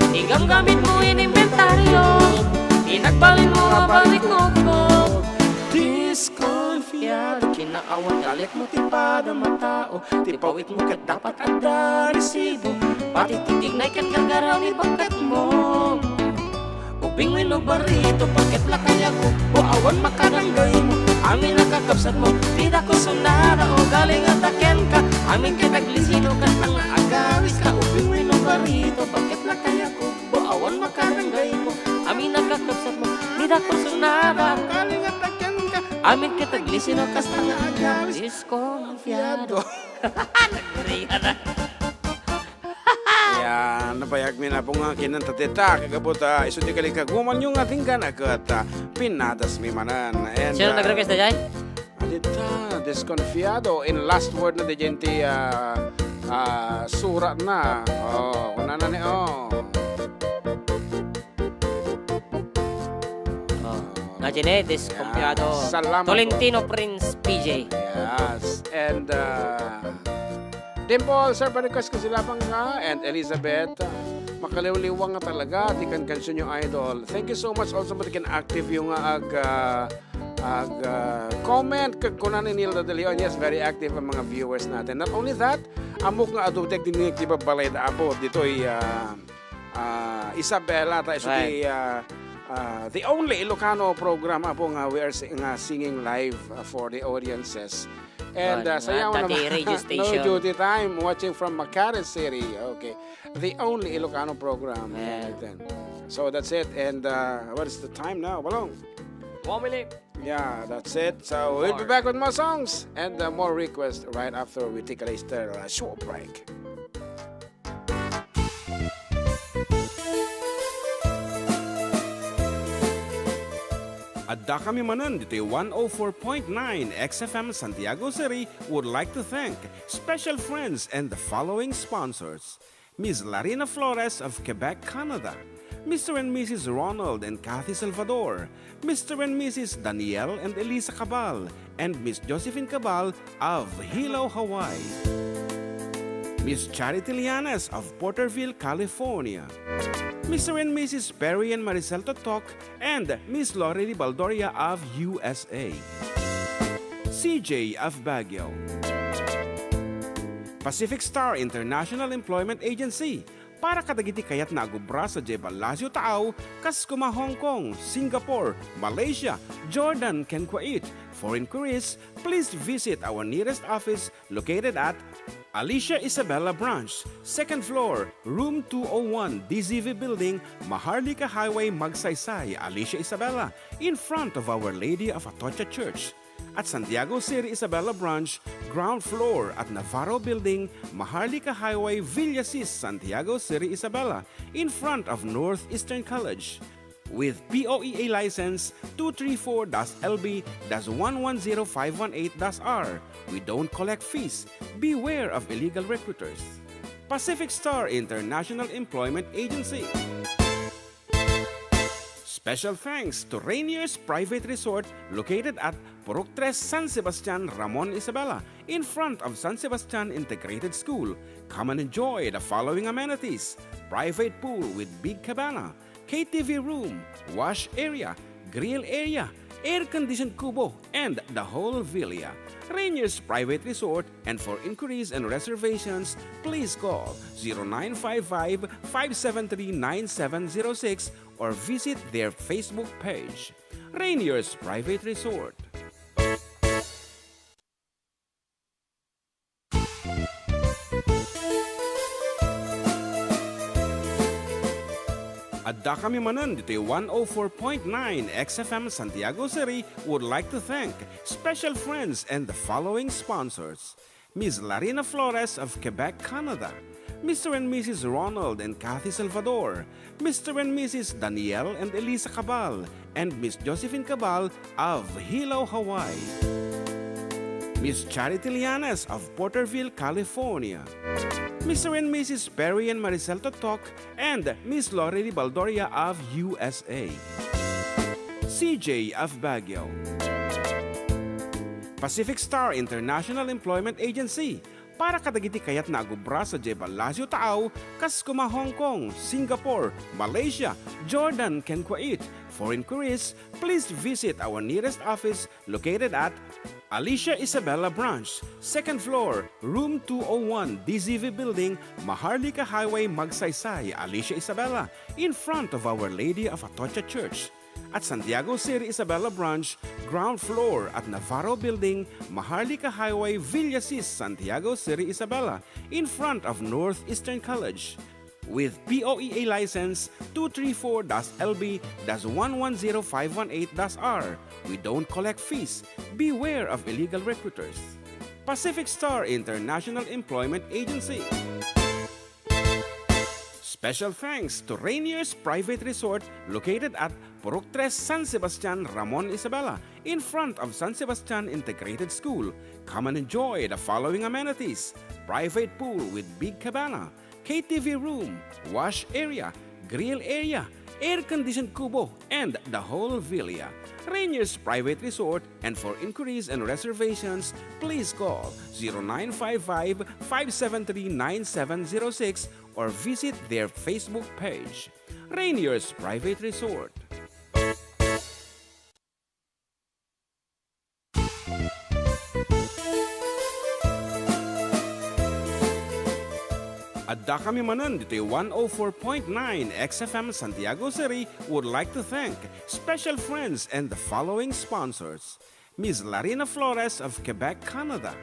ti gamgamitmo inimbentario, ti nagbalilmo a barikugko. Disconfiado, kinaawan talekmo ti padam a tao, ti pawitmo ket dapat adda resibo, pati ti tignay ken gargaraw ni baketmo. Ubing wenno barito, baket la kayakupbo, awan makadanggaymo. Amin a kakabsatmo, dida kusonada, ugali nga adda kenka. Amin ket aglisino kasta nga agawiska, ubing wenno barito, baket la kayakupbo, awan makadanggaymo. Amin a kakabsatmo, dida kusonada, ugali nga adda kenka. Amin ket aglisino kasta nga agawis. Disconfiado. Nagrihan na. Yan, nabayag mi na po nga kinanta dita, kagabot, ah, isu ti kalikaguman yo nga dinggan, ket, ah, pinadas mi manen. And, Sino ah, nag-request na jay? Adita, Disconfiado, in last word na di dyan ti, ah, ah, surat na. Oh, kunana ni, oh. Oh, na dyan eh, Disconfiado. Yan, salamat po. Tolentino Prince P J. Yes, and, ah, Dimple, sir, pa-request ko sila pang ka, and Elizabeth, ah, makaliwliwang nga talaga, ti kan kansion yo, idol. Thank you so much also for the active yo nga ag, ah, ag, ah, comment, kag kunan ni Nilda De Leon. Yes, very active ang mga viewers natin. Not only that, ammok nga adu ti agdinngeg ti babbalay da Apo, ditoy, ah, ah, Isabela, ta isu ti, Right. ah, ah, the only Ilocano program, Apo, nga we are si-, nga singing live, ah, for the audiences. And, Right. ah, sayaw Dati naman. Radio No station. Duty time, watching from Makati City. Okay. The only Ilocano program in Yeah. Iten. So that's it. And, uh, what is the time now? Balong. One minute. Yeah, that's it. So we'll be Four. back with more songs and, uh, more requests right after we take a little, uh, short break. Adda kami manen ditoy one oh four point nine X F M Santiago City would like to thank special friends and the following sponsors. Miss Larina Flores of Quebec, Canada, Mister and Missus Ronald and Kathy Salvador, Mister and Missus Daniel and Elisa Cabal, and Miss Josephine Cabal of Hilo, Hawaii, Miss Charity Lianes of Porterville, California, Mister and Missus Perry and Maricel Totok, and Miss Lorely Baldoria of U S A, C J of Baguio, Pacific Star International Employment Agency, para kadagiti kayatna agubra sadiay ballasiw taaw, kas kuma Hong Kong, Singapore, Malaysia, Jordan, ken Kuwait. For inquiries, please visit our nearest office located at Alicia Isabela Branch, second floor, room two oh one, D Z V Building, Maharlika Highway, Magsaysay, Alicia Isabela, in front of Our Lady of Atocha Church. At Santiago City Isabela Branch, ground floor at Navarro Building, Maharlika Highway, Villasis, Santiago City Isabela, in front of Northeastern College. With P O E A license two three four dash L B dash one one zero five one eight dash R. We don't collect fees. Beware of illegal recruiters. Pacific Star International Employment Agency. Special thanks to Rainier's Private Resort located at Purok Tres, San Sebastian, Ramon Isabela, in front of San Sebastian Integrated School. Come and enjoy the following amenities: private pool with big cabana, K T V room, wash area, grill area, air-conditioned kubo, and the whole villa. Rainier's Private Resort, and for inquiries and reservations, please call zero nine five five, five seven three, nine seven zero six or visit their Facebook page. Rainier's Private Resort. Addakami manen ditoy one oh four point nine X F M Santiago City would like to thank special friends and the following sponsors: Miss Larina Flores of Quebec, Canada, Mister and Missus Ronald and Kathy Salvador, Mister and Missus Daniel and Elisa Cabal, and Miss Josephine Cabal of Hilo, Hawaii, Miss Charity Lianes of Porterville, California, Mister and Missus Perry and Maricel Totok, and Miss Lori Baldoria of U S A, C J of Baguio, Pacific Star International Employment Agency, para kadagiti kayatna a agubra sadiay Palacio Taaw, kas koma Hong Kong, Singapore, Malaysia, Jordan, ken Kuwait. For inquiries, please visit our nearest office located at Alicia Isabela Branch, second floor, room two oh one, D Z V Building, Maharlika Highway, Magsaysay, Alicia Isabela, in front of Our Lady of Atocha Church. At Santiago City Isabela Branch, ground floor at Navarro Building, Maharlika Highway, Villasis, Santiago City Isabela, in front of Northeastern College. With P O E A license two three four dash L B dash one one zero five one eight dash R. We don't collect fees. Beware of illegal recruiters. Pacific Star International Employment Agency. Special thanks to Rainier's Private Resort located at Purok Tres, San Sebastian, Ramon Isabela, in front of San Sebastian Integrated School. Come and enjoy the following amenities: private pool with big cabana, K T V room, wash area, grill area, air-conditioned kubo, and the whole villa. Rainier's Private Resort, and for inquiries and reservations, please call zero nine five five, five seven three, nine seven zero six or visit their Facebook page. Rainier's Private Resort. Addakami manen ditoy one oh four point nine X F M Santiago City would like to thank special friends and the following sponsors: Miss Larina Flores of Quebec, Canada,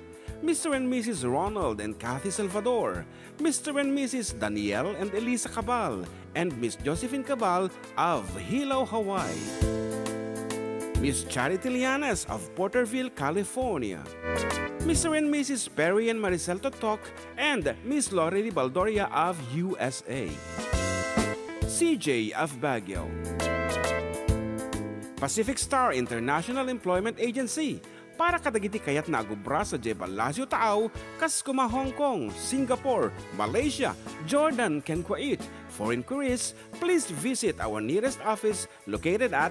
Mister and Missus Ronald and Kathy Salvador, Mister and Missus Daniel and Elisa Cabal, and Miss Josephine Cabal of Hilo, Hawaii, Miss Charity Lianes of Porterville, California, Mister and Missus Perry and Maricel Totok, and Miss Lori Baldoria of U S A, C J of Baguio, Pacific Star International Employment Agency, para kadagiti kayatna a agubra sadiay Palacio Taaw, kas koma Hong Kong, Singapore, Malaysia, Jordan, ken Kuwait. For inquiries, please visit our nearest office located at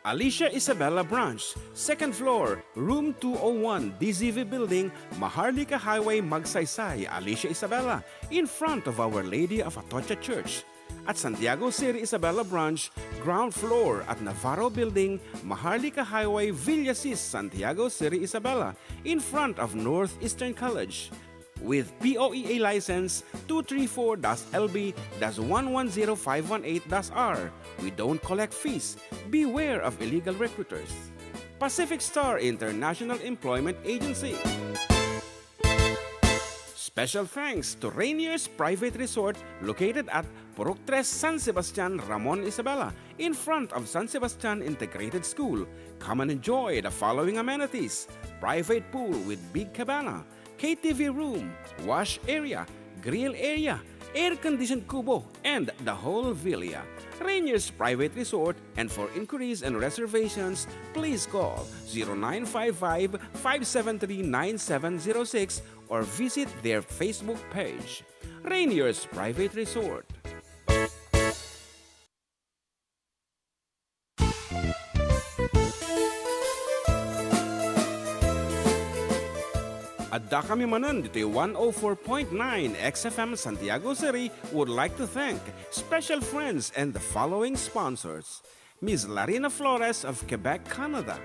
Alicia Isabela Branch, second floor, room two oh one, D Z V Building, Maharlika Highway, Magsaysay, Alicia Isabela, in front of Our Lady of Atocha Church. At Santiago City Isabela Branch, ground floor at Navarro Building, Maharlika Highway, Villasis, Santiago City Isabela, in front of Northeastern College. With P O E A license two three four dash L B dash one one zero five one eight dash R. We don't collect fees. Beware of illegal recruiters. Pacific Star International Employment Agency. Special thanks to Rainier's Private Resort located at Purok Tres, San Sebastian, Ramon, Isabela, in front of San Sebastian Integrated School. Come and enjoy the following amenities: private pool with big cabana, K T V room, wash area, grill area, air-conditioned kubo, and the whole villa. Rainier's Private Resort, and for inquiries and reservations, please call zero nine five five, five seven three, nine seven zero six or visit their Facebook page. Rainier's Private Resort. Adda kami manen ditoy one oh four point nine X F M Santiago City would like to thank special friends and the following sponsors: Miss Larina Flores of Quebec, Canada,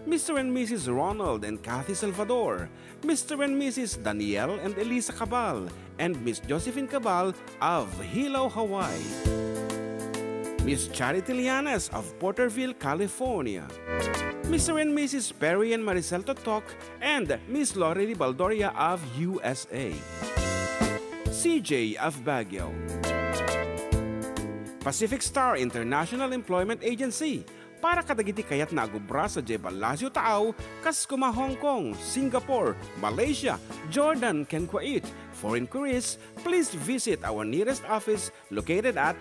Mister and Missus Ronald and Kathy Salvador, Mister and Missus Daniel and Elisa Cabal, and Miss Josephine Cabal of Hilo, Hawaii, Miss Charity Lianes of Porterville, California, Mister and Missus Perry and Maricel Totok, and Miss Lorely Baldoria of U S A, C J of Baguio, Pacific Star International Employment Agency, para kadagiti kayatna a gubra sadiay Palacio Taaw, kas koma Hong Kong, Singapore, Malaysia, Jordan, ken Kuwait. For inquiries, please visit our nearest office located at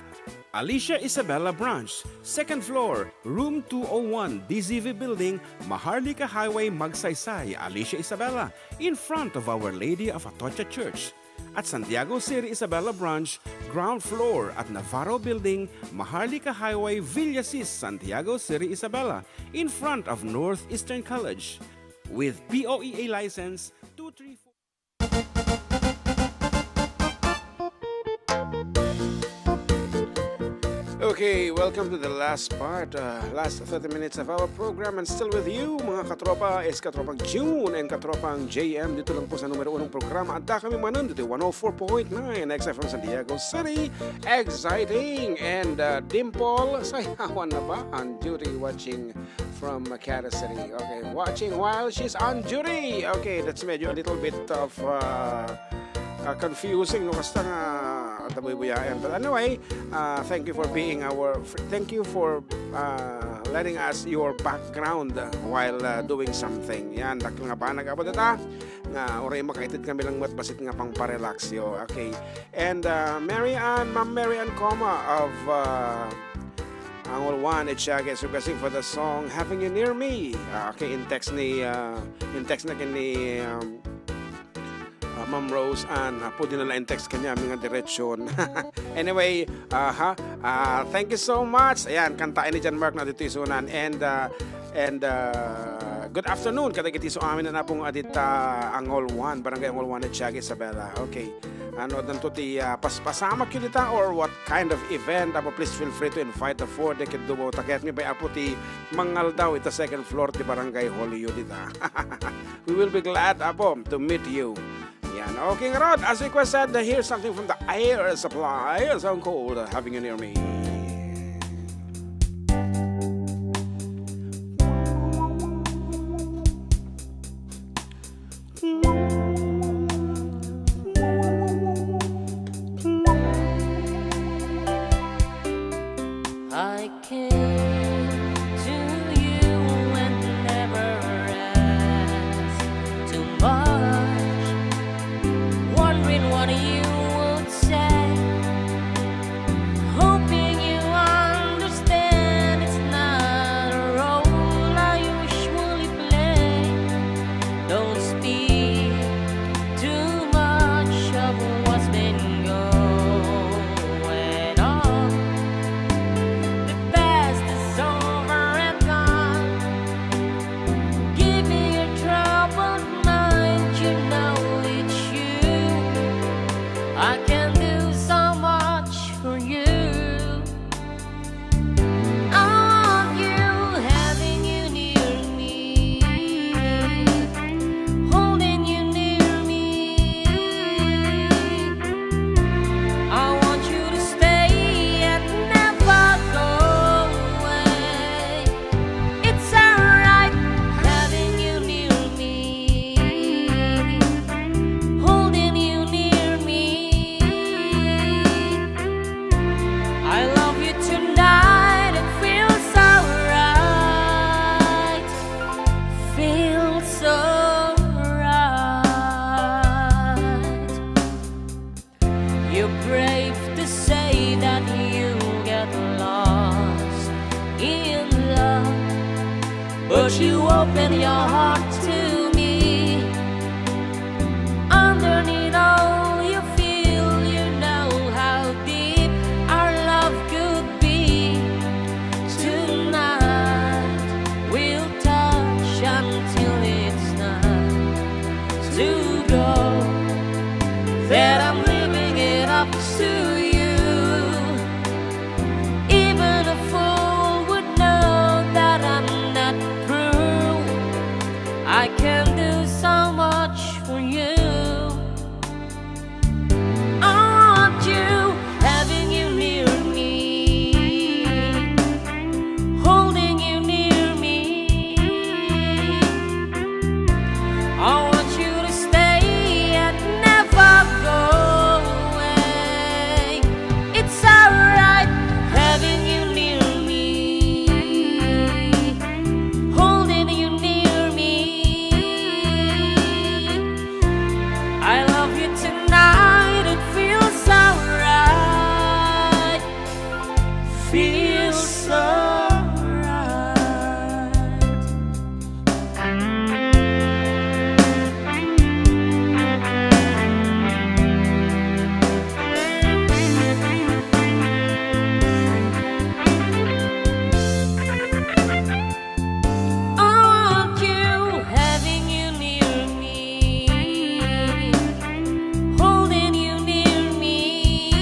Alicia Isabela Branch, second floor, room two oh one, D Z V Building, Maharlika Highway, Magsaysay, Alicia Isabela, in front of Our Lady of Atocha Church. At Santiago City Isabela Branch, ground floor at Navarro Building, Maharlika Highway, Villasis, Santiago City Isabela, in front of Northeastern College, with P O E A license two three four. Okay, welcome to the last part, uh, last thirty minutes of our program, and still with you, mga katropa, is Katropang June and Katropang J M, dito lang po sa numero unong programa. Adda kami manen dito, one oh four point nine X F M Santiago City. Exciting! And, uh, Dimple, sayawan na ba? On duty watching from Makati City. Okay, watching while she's on duty. Okay, that's medyo a little bit of, uh, uh, confusing, no? Kasta nga, ah, tabuy-buyaen. But anyway, uh, thank you for being our, thank you for, uh, letting us your background, uh, while, uh, doing something. Yan, dakkel nga banag, apo dita. Nga, uray makaited kami lang met basit nga pangparelaxyo. Okay. And, uh, Mary Ann, Ma'am Mary Ann Coma of, uh, Angol One, Etiaga is requesting for the song Having You Near Me. Ah, okay, in text ni, ah, in text na ken ni, um, ah, Ma'am Rose Ann. Ah, pwede na lang in text kanya, mga diretsyon. Anyway, aha, ah, thank you so much. Ayan, kantaen ni John Mark na dito isunan. And, ah, and, ah, good afternoon. Kadagiti so amin na napong adita Angol One, Barangay Angol One, Etiaga, Isabela. Okay. Ano, danto ti, ah, paspasamak yu dita or what kind of event, apo, please feel free to invite the four decade duo. Ta kayatmi pay, apo, ti mangaldaw ita second floor ti Barangay Hall yu dita. We will be glad, apo, to meet you. Yan. Okay, ngarud, as requested, here's something from the Air Supply, a song called Having You Near Me. I came to you and never asked too much, wondering what you would say, hoping Open your heart to me. Underneath all you feel, you know how deep our love could be. Tonight we'll touch until it's time to go. That I'm leaving it up to you. Even a fool would know that I'm not through. I can do so much for you. Aren't you having you near me? Holding you near me. I want you to stay and never go away. It's alright having you near me, holding you near me. I love you tonight, it feels alright. Feels alright. Aren't you having you near me? Holding you near me.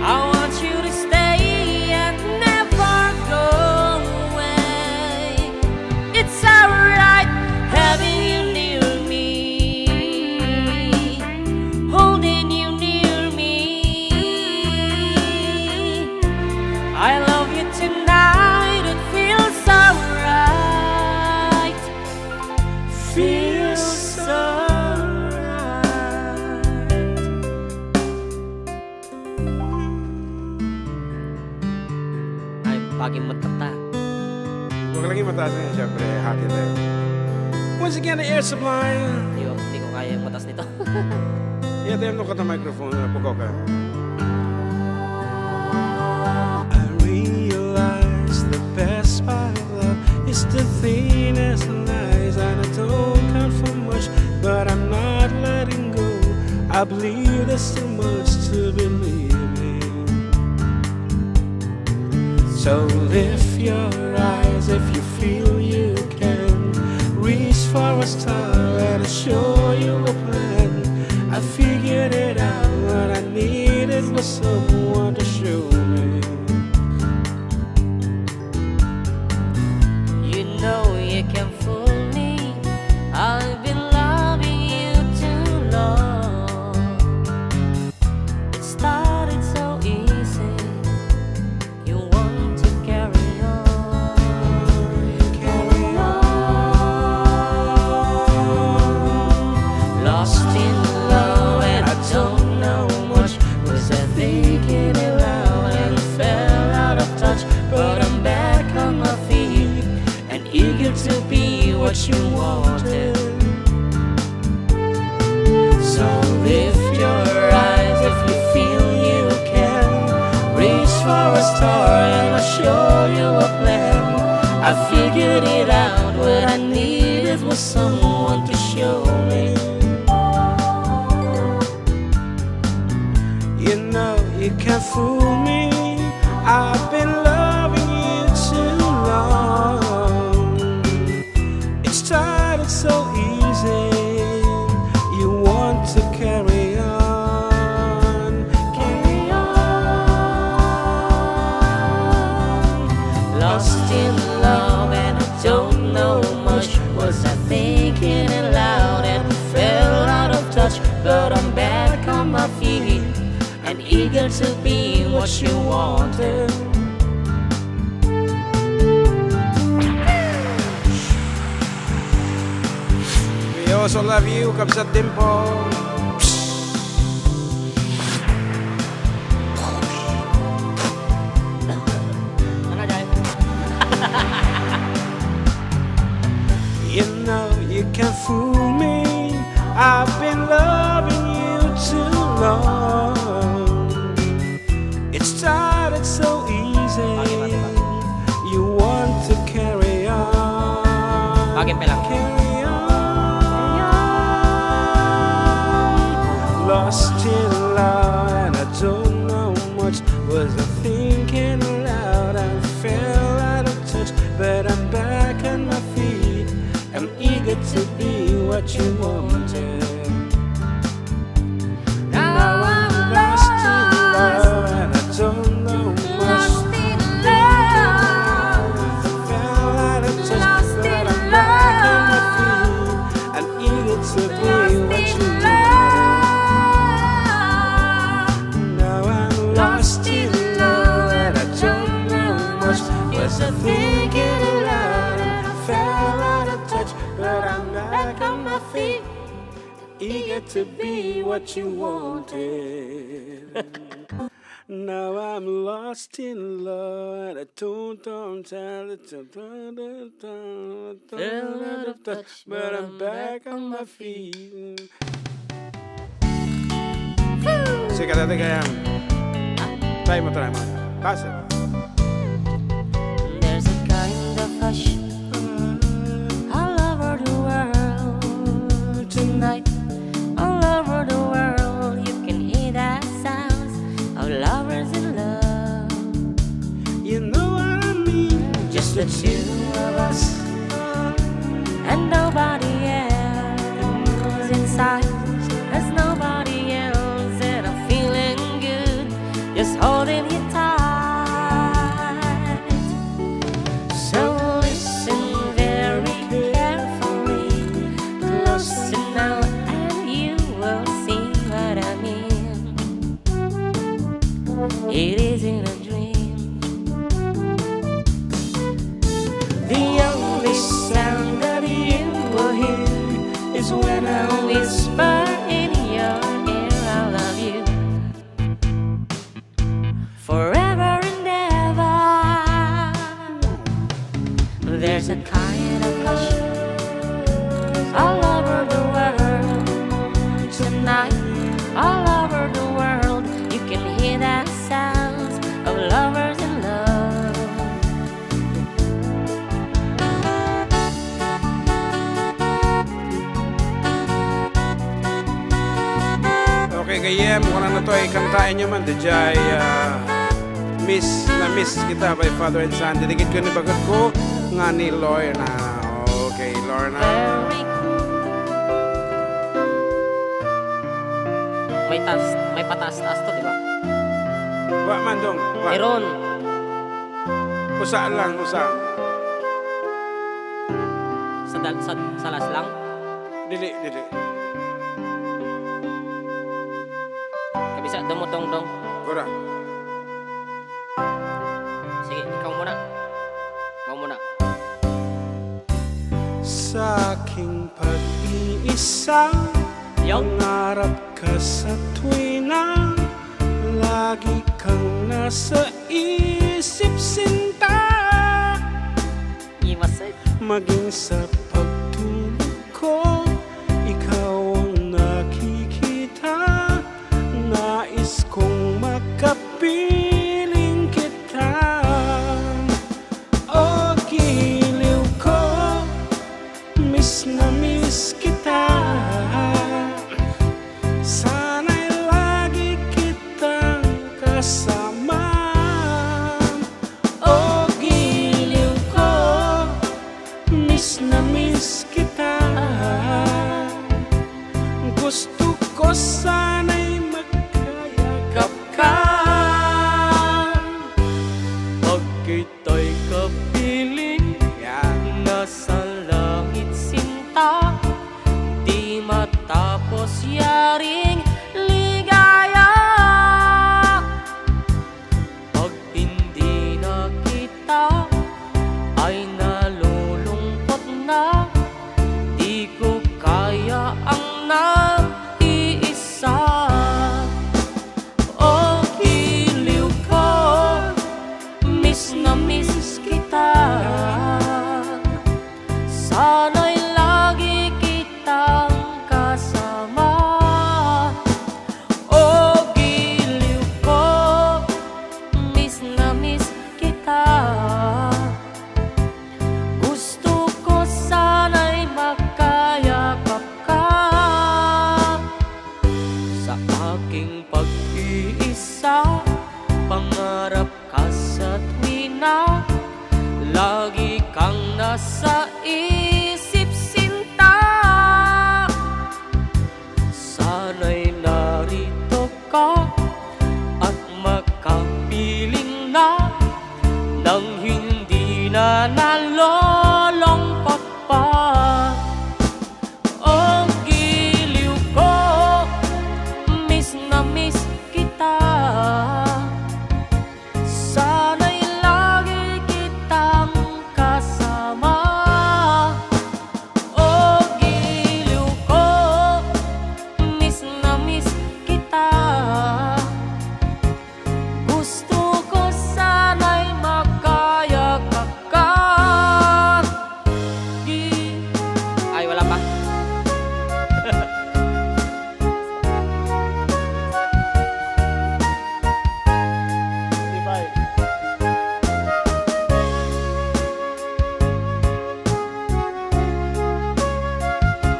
I want you to stay and never go away. It's alright having you near me, holding you near me. I love you tonight, it feels alright. Feels alright. Ay, bagay mo tatta. Huwag lang yung mataas na yun, syempre, hati tayo. Once again, the air supply. Di ko, di ko kaya yung mataas nito. Iya, tayo mo ka microphone, uh, pugaw ka. I realize the best part of love is the thinnest lies, and I don't count for much, but I'm not letting go. I believe there's too much to believe in. So lift your eyes if you feel you can. Reach for a star and I'll show you a plan. I figured it out, what I needed was someone to show me. You know you can fool me. I've been loving you too long. It started so easy. You want to carry on, carry on. Lost in love and I don't know much. Was I thinking aloud and fell out of touch? But I'm back on my feet and eager to be what you wanted. So lift your eyes if you feel you can. Reach for a star and I'll show you a plan. I figured it out, what I needed was someone to show me. You know you can't fool me. I've been loving you too long. It started so easy. You want to carry on, carry on. Lost in love and I don't know much. Was I thinking aloud and fell out of touch? But I'm back on my feet and eager to be what you wanted. We also love you, Kabsat Dimple. You know you can't fool me. I've been loving you too long. It started so easy. You want to carry Again pa lang. Carry on. Lost in love and I don't know much. Was I thinking aloud? I fell out of touch, but I'm back on my feet. I'm eager to be what you wanted. Now I'm lost in love and I don't know much. Lost in love. I fell out of touch, but I'm back on my feet. I'm eager to be what you want. Now I'm lost in love and I don't know much. Was I thinking aloud? I fell out of touch, but I'm back on my feet. Eager to be what you wanted. Now I'm lost in love. I don't, don't tell it. Fell out of touch, but I'm back on my feet. Sige, dati kaya. Try mo, try mo. Pass it. There's a kind of hush all over the world tonight. All over the world, you can hear the sounds of lovers in love. You know what I mean? Just the two of us and nobody else inside. There's nobody else, and I'm feeling good just holding you tight. So listen very carefully, close enough, and you will see what I mean. It isn't a dream. The only sound that you will hear is when I whisper in your ear, "I love you." Forever and ever. There's a kind of hush all over the world tonight. All over the world, you can hear the sounds of lovers in love. Okay, gayyem, wala na to ay kantaen nyo man, di jay, ah, Miss na Miss Kita by Father and Son. Didikit ko ni bagat ko nga ni Lorna. Okay, Lorna. Very good. May tas-, may pataas-taas to, di ba? Wa man, dong. Wa. Meron. Usa lang, usa. Sa dal-, sa, sa last lang? Dili, dili. Kabisa, dumutong, dong. Gura. Sige, ikaw muna. Ikaw muna. Sa aking pag-iisa, Yo. Mangarap ka sa tuwina, lagi kang nasa isip, sinta. Iwas, eh. Maging sa pagtulog ko, ikaw ang nakikita. Nais kong makapiling kita. O giliw ko, miss na miss kita. Sana'y lagi kitang kasama. O giliw ko, miss na miss kita. Gusto ko sana'y magkayakap ka. Pagkita'y kapiling, yan, nasa langit, sinta, di matapos yaring ligaya. Pag hindi na kita ay nalulungkot na, di ko kaya ang nag-iisa. Sa isip sinta, sana'y narito ka at makapiling na nang hindi na nalolungkot pa. O giliw ko, miss na miss kita. Sana'y lagi kitang kasama. O giliw ko, miss na miss kita. Gusto ko sana'y makayakap ka. Di- Ay, wala pa. Di ba?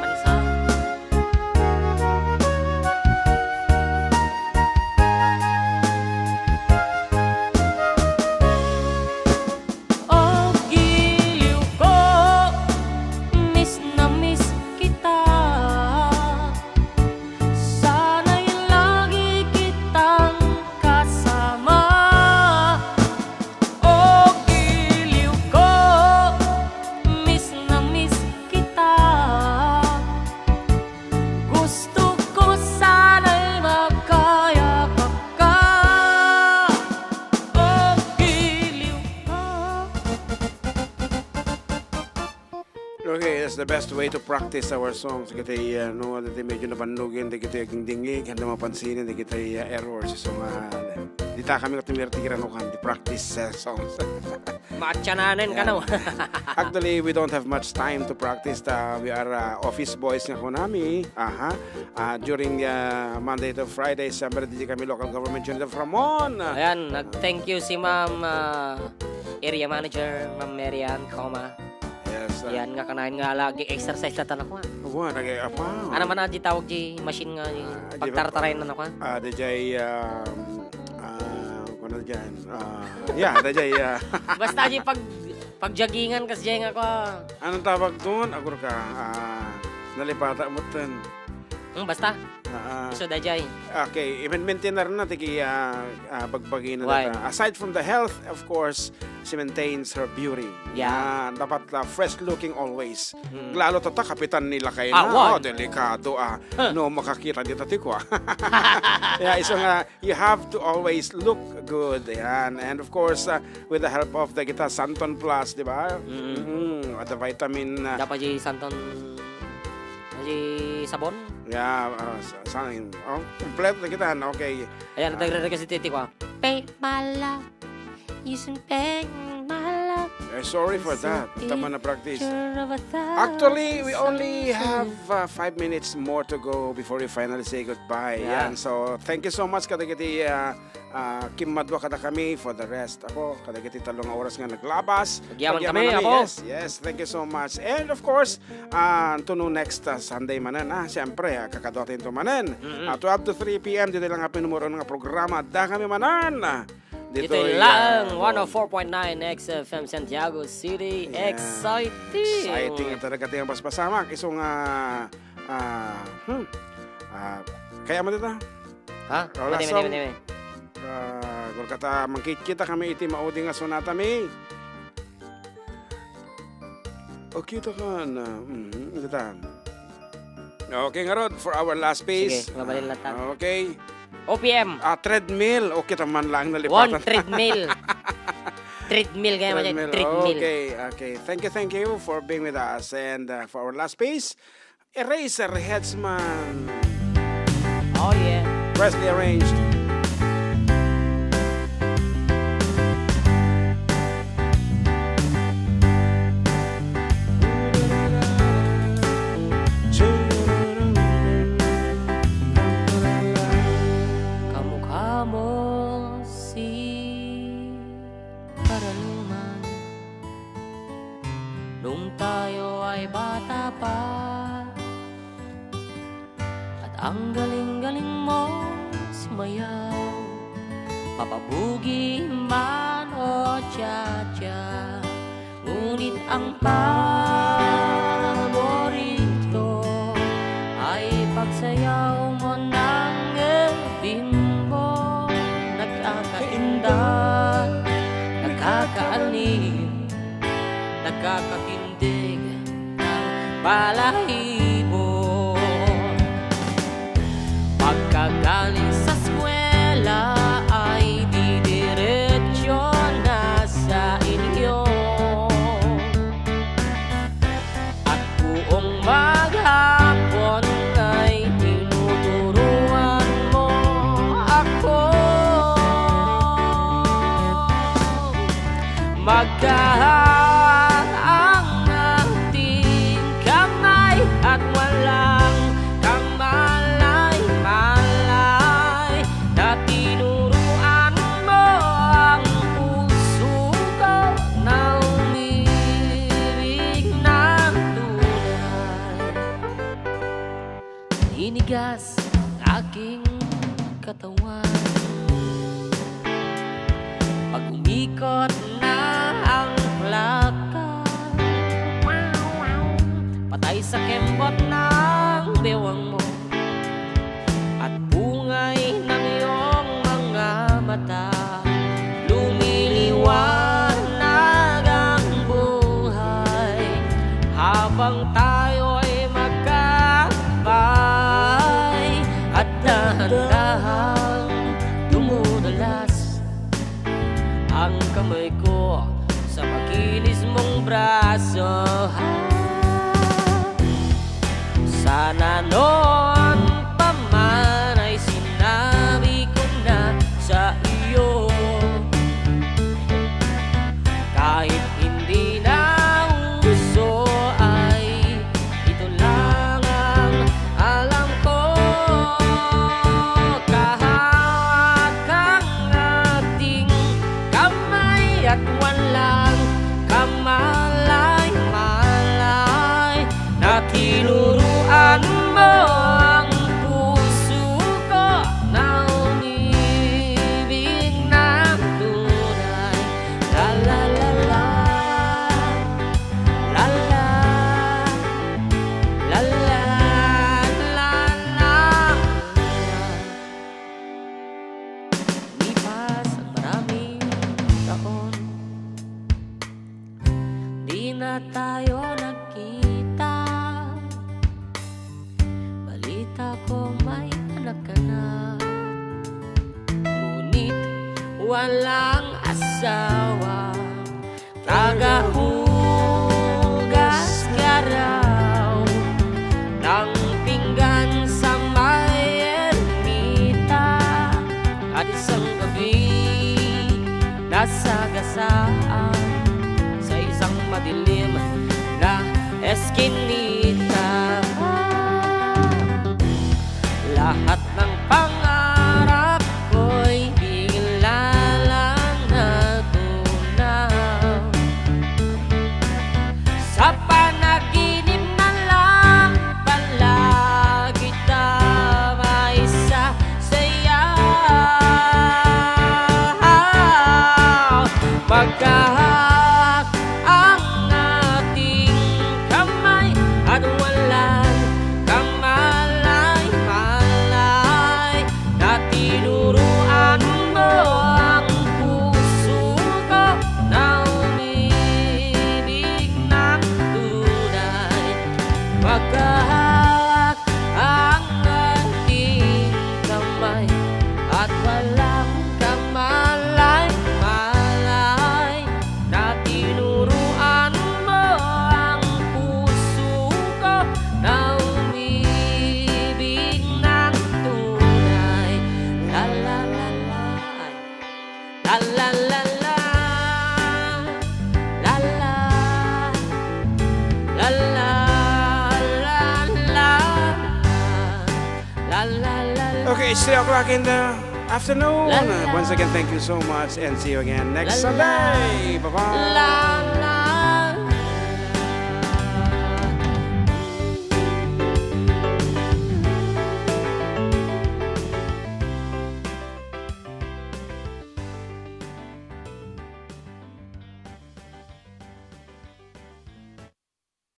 Mansa. O giliw ko, miss na miss kita. Sana'y lagi kitang kasama. O giliw ko, miss na miss kita. Gusto ko sana'y makayakap ka. O giliw ko. Okay, that's the best way to practice our songs. Dagiti, uh, no, dagiti medyo nabannogin, dagiti agingdingig, haan mapansinen, dagiti, uh, errors. So, nga, dita kami katumirtigiran, no, kan, di practice, uh, songs. Maatiananen ka, no? Actually, we don't have much time to practice. Uh, we are, uh, office boys nga kunami. Aha. Uh, during, uh, Monday to Friday, siyempre, di kami local government unit of Ramon. Ayan, nag-thank you si Ma'am, uh, Area Manager, Ma'am Marian Coma. Yes, uh, Yan nga kanayon nga lagi exercise la tan ako, ah. Wa, nag-, apa? Ano man, ah, di tawag di machine nga, di Ah, di ba? pagtartarayan na ako, ah. Ah, di jay, um, ah, ano dyan? Ah, yeah, di jay, ah. Basta di pag, pagjogingan kas jay nga ako, ah. Anong tawag doon? Agur ka, ah, nalipata mo ten. Hmm, basta. Ah, ah. So, dayjay. Okay, i-maintain na rin natin kay, ah, ah, bagbagi na Why? data. Aside from the health, of course, she maintains her beauty. Yeah. Yan, dapat, ah, fresh looking always. Mm. Lalo tata, kapitan nila kayo Ah, na. why? Oh, delikado, ah. Huh. No, makakita dito, tiko, ah. Yeah, iso nga, you have to always look good. Yan. And of course, ah, with the help of the kita, Santon Plus, di ba? Mm. Mm, at the vitamin, ah, Dapat di Santon, di sabon? Yeah, ah, sa, sa, oh, kompleto na kita, no? Okay. Ayan, Ah. nagre-request si Titi ko, ah. Paint my love. Using paint my love. Eh, sorry for It's a that. Tama na practice. picture of a thousand Actually, we only have, sunsets. uh, five minutes more to go before we finally say goodbye. Yeah. Yan. So, thank you so much, kadagiti, uh, uh, kimmadwa kada kami for the rest. Ako, kadagiti tallo nga oras nga naglabas. Agyaman Agyaman kami, kami. ako. Yes, yes. Thank you so much. And of course, uh, to no next, uh, Sunday manen, ah. Siyempre, ah, kakadwaten to manen. Mm-mm. Ah, twelve to three p m, dito lang nga pinumuro nga programa. Da kami manen. Ditoy, Ditoy lang, ah, one oh four point nine X F M Santiago City. Yan. Exciting! Exciting talaga ti ang paspasamak. Isu nga, ah, hmm. Ah, kaya mo dito? Ha? Wala Mati, mati, song. mati, mati. Ah, gurkata, mangkikita kami iti maudi nga sonata mi. O, kita ka na. Mhm, kita. Okay, ngarud, for our last piece. Sige, mabalin lang ta. Okay. O P M. Ah, treadmill. O, kita man lang nalipatan. One treadmill. Treadmill, kaya man yan, Treadmill. treadmill. Okay, okay. Thank you, thank you for being with us. And, uh, for our last piece, Eraserheads man. Oh, yeah. Freshly arranged. Kamukha mo si Karaluman nung tayo ay bata pa. At ang galing-galing mo sumayaw, papabugi man o cha-cha. Ngunit ang paborito ay pagsayaw mo ng bimbo. Nakakainda, nakakaalim, nakakatindig ng balahibo. Pagkagaling sa eskwela ay didiretso na sa inyo. At buong maghapon ay tinuturuan mo ako. Magkaangat ding kamay at walang kamalay-malay na tinuruan mo ang puso ko na umibig ng tunay. Naninigas ang aking katawan. Pag umikot na ang plaka, patay sa kembot ng bewang mo at bungay ng iyong mga mata. Lumiliwanag ang buhay habang tayo'y magkabay at dahan-dahang dumudulas ang kamay ko sa makinis mong braso. Sana noon pa man ay sinabi ko na sa iyo, kahit hindi na uso ay ito lang ang alam ko. Kahawak ang ating kamay at walang kamalay-malay na tinuruan mo ang puso ko na umibig ng tunay. La, la, la, la. La, la. La, la, la, la. Lipas ang maraming taon, di na tayo nagkita. Balita ko may anak ka na, ngunit walang asawa. Tagahugas ka raw ng pinggan sa may ermita. At isang gabi, nasagasaan sa isang madilim na eskinita. Lahat ng pangarap ko'y bigla lang natunaw. Sa panaginip na lang pala kita may sasayaw. Magkahak ang ating kamay at walang kamalay-malay na tinuruan mo ang puso ko na umibig ng tunay. Magkahak ang ating kamay at walang kamalay-malay na tinuruan mo ang puso ko na umibig ng tunay. La, la, la, la. La, la, la, la. La, la. La, la, la, la. La, la, la, la. Okay, it's three o'clock in the afternoon. La, la. Uh, once again, thank you so much and see you again next, la, la, Sunday. Bye-bye. La, la.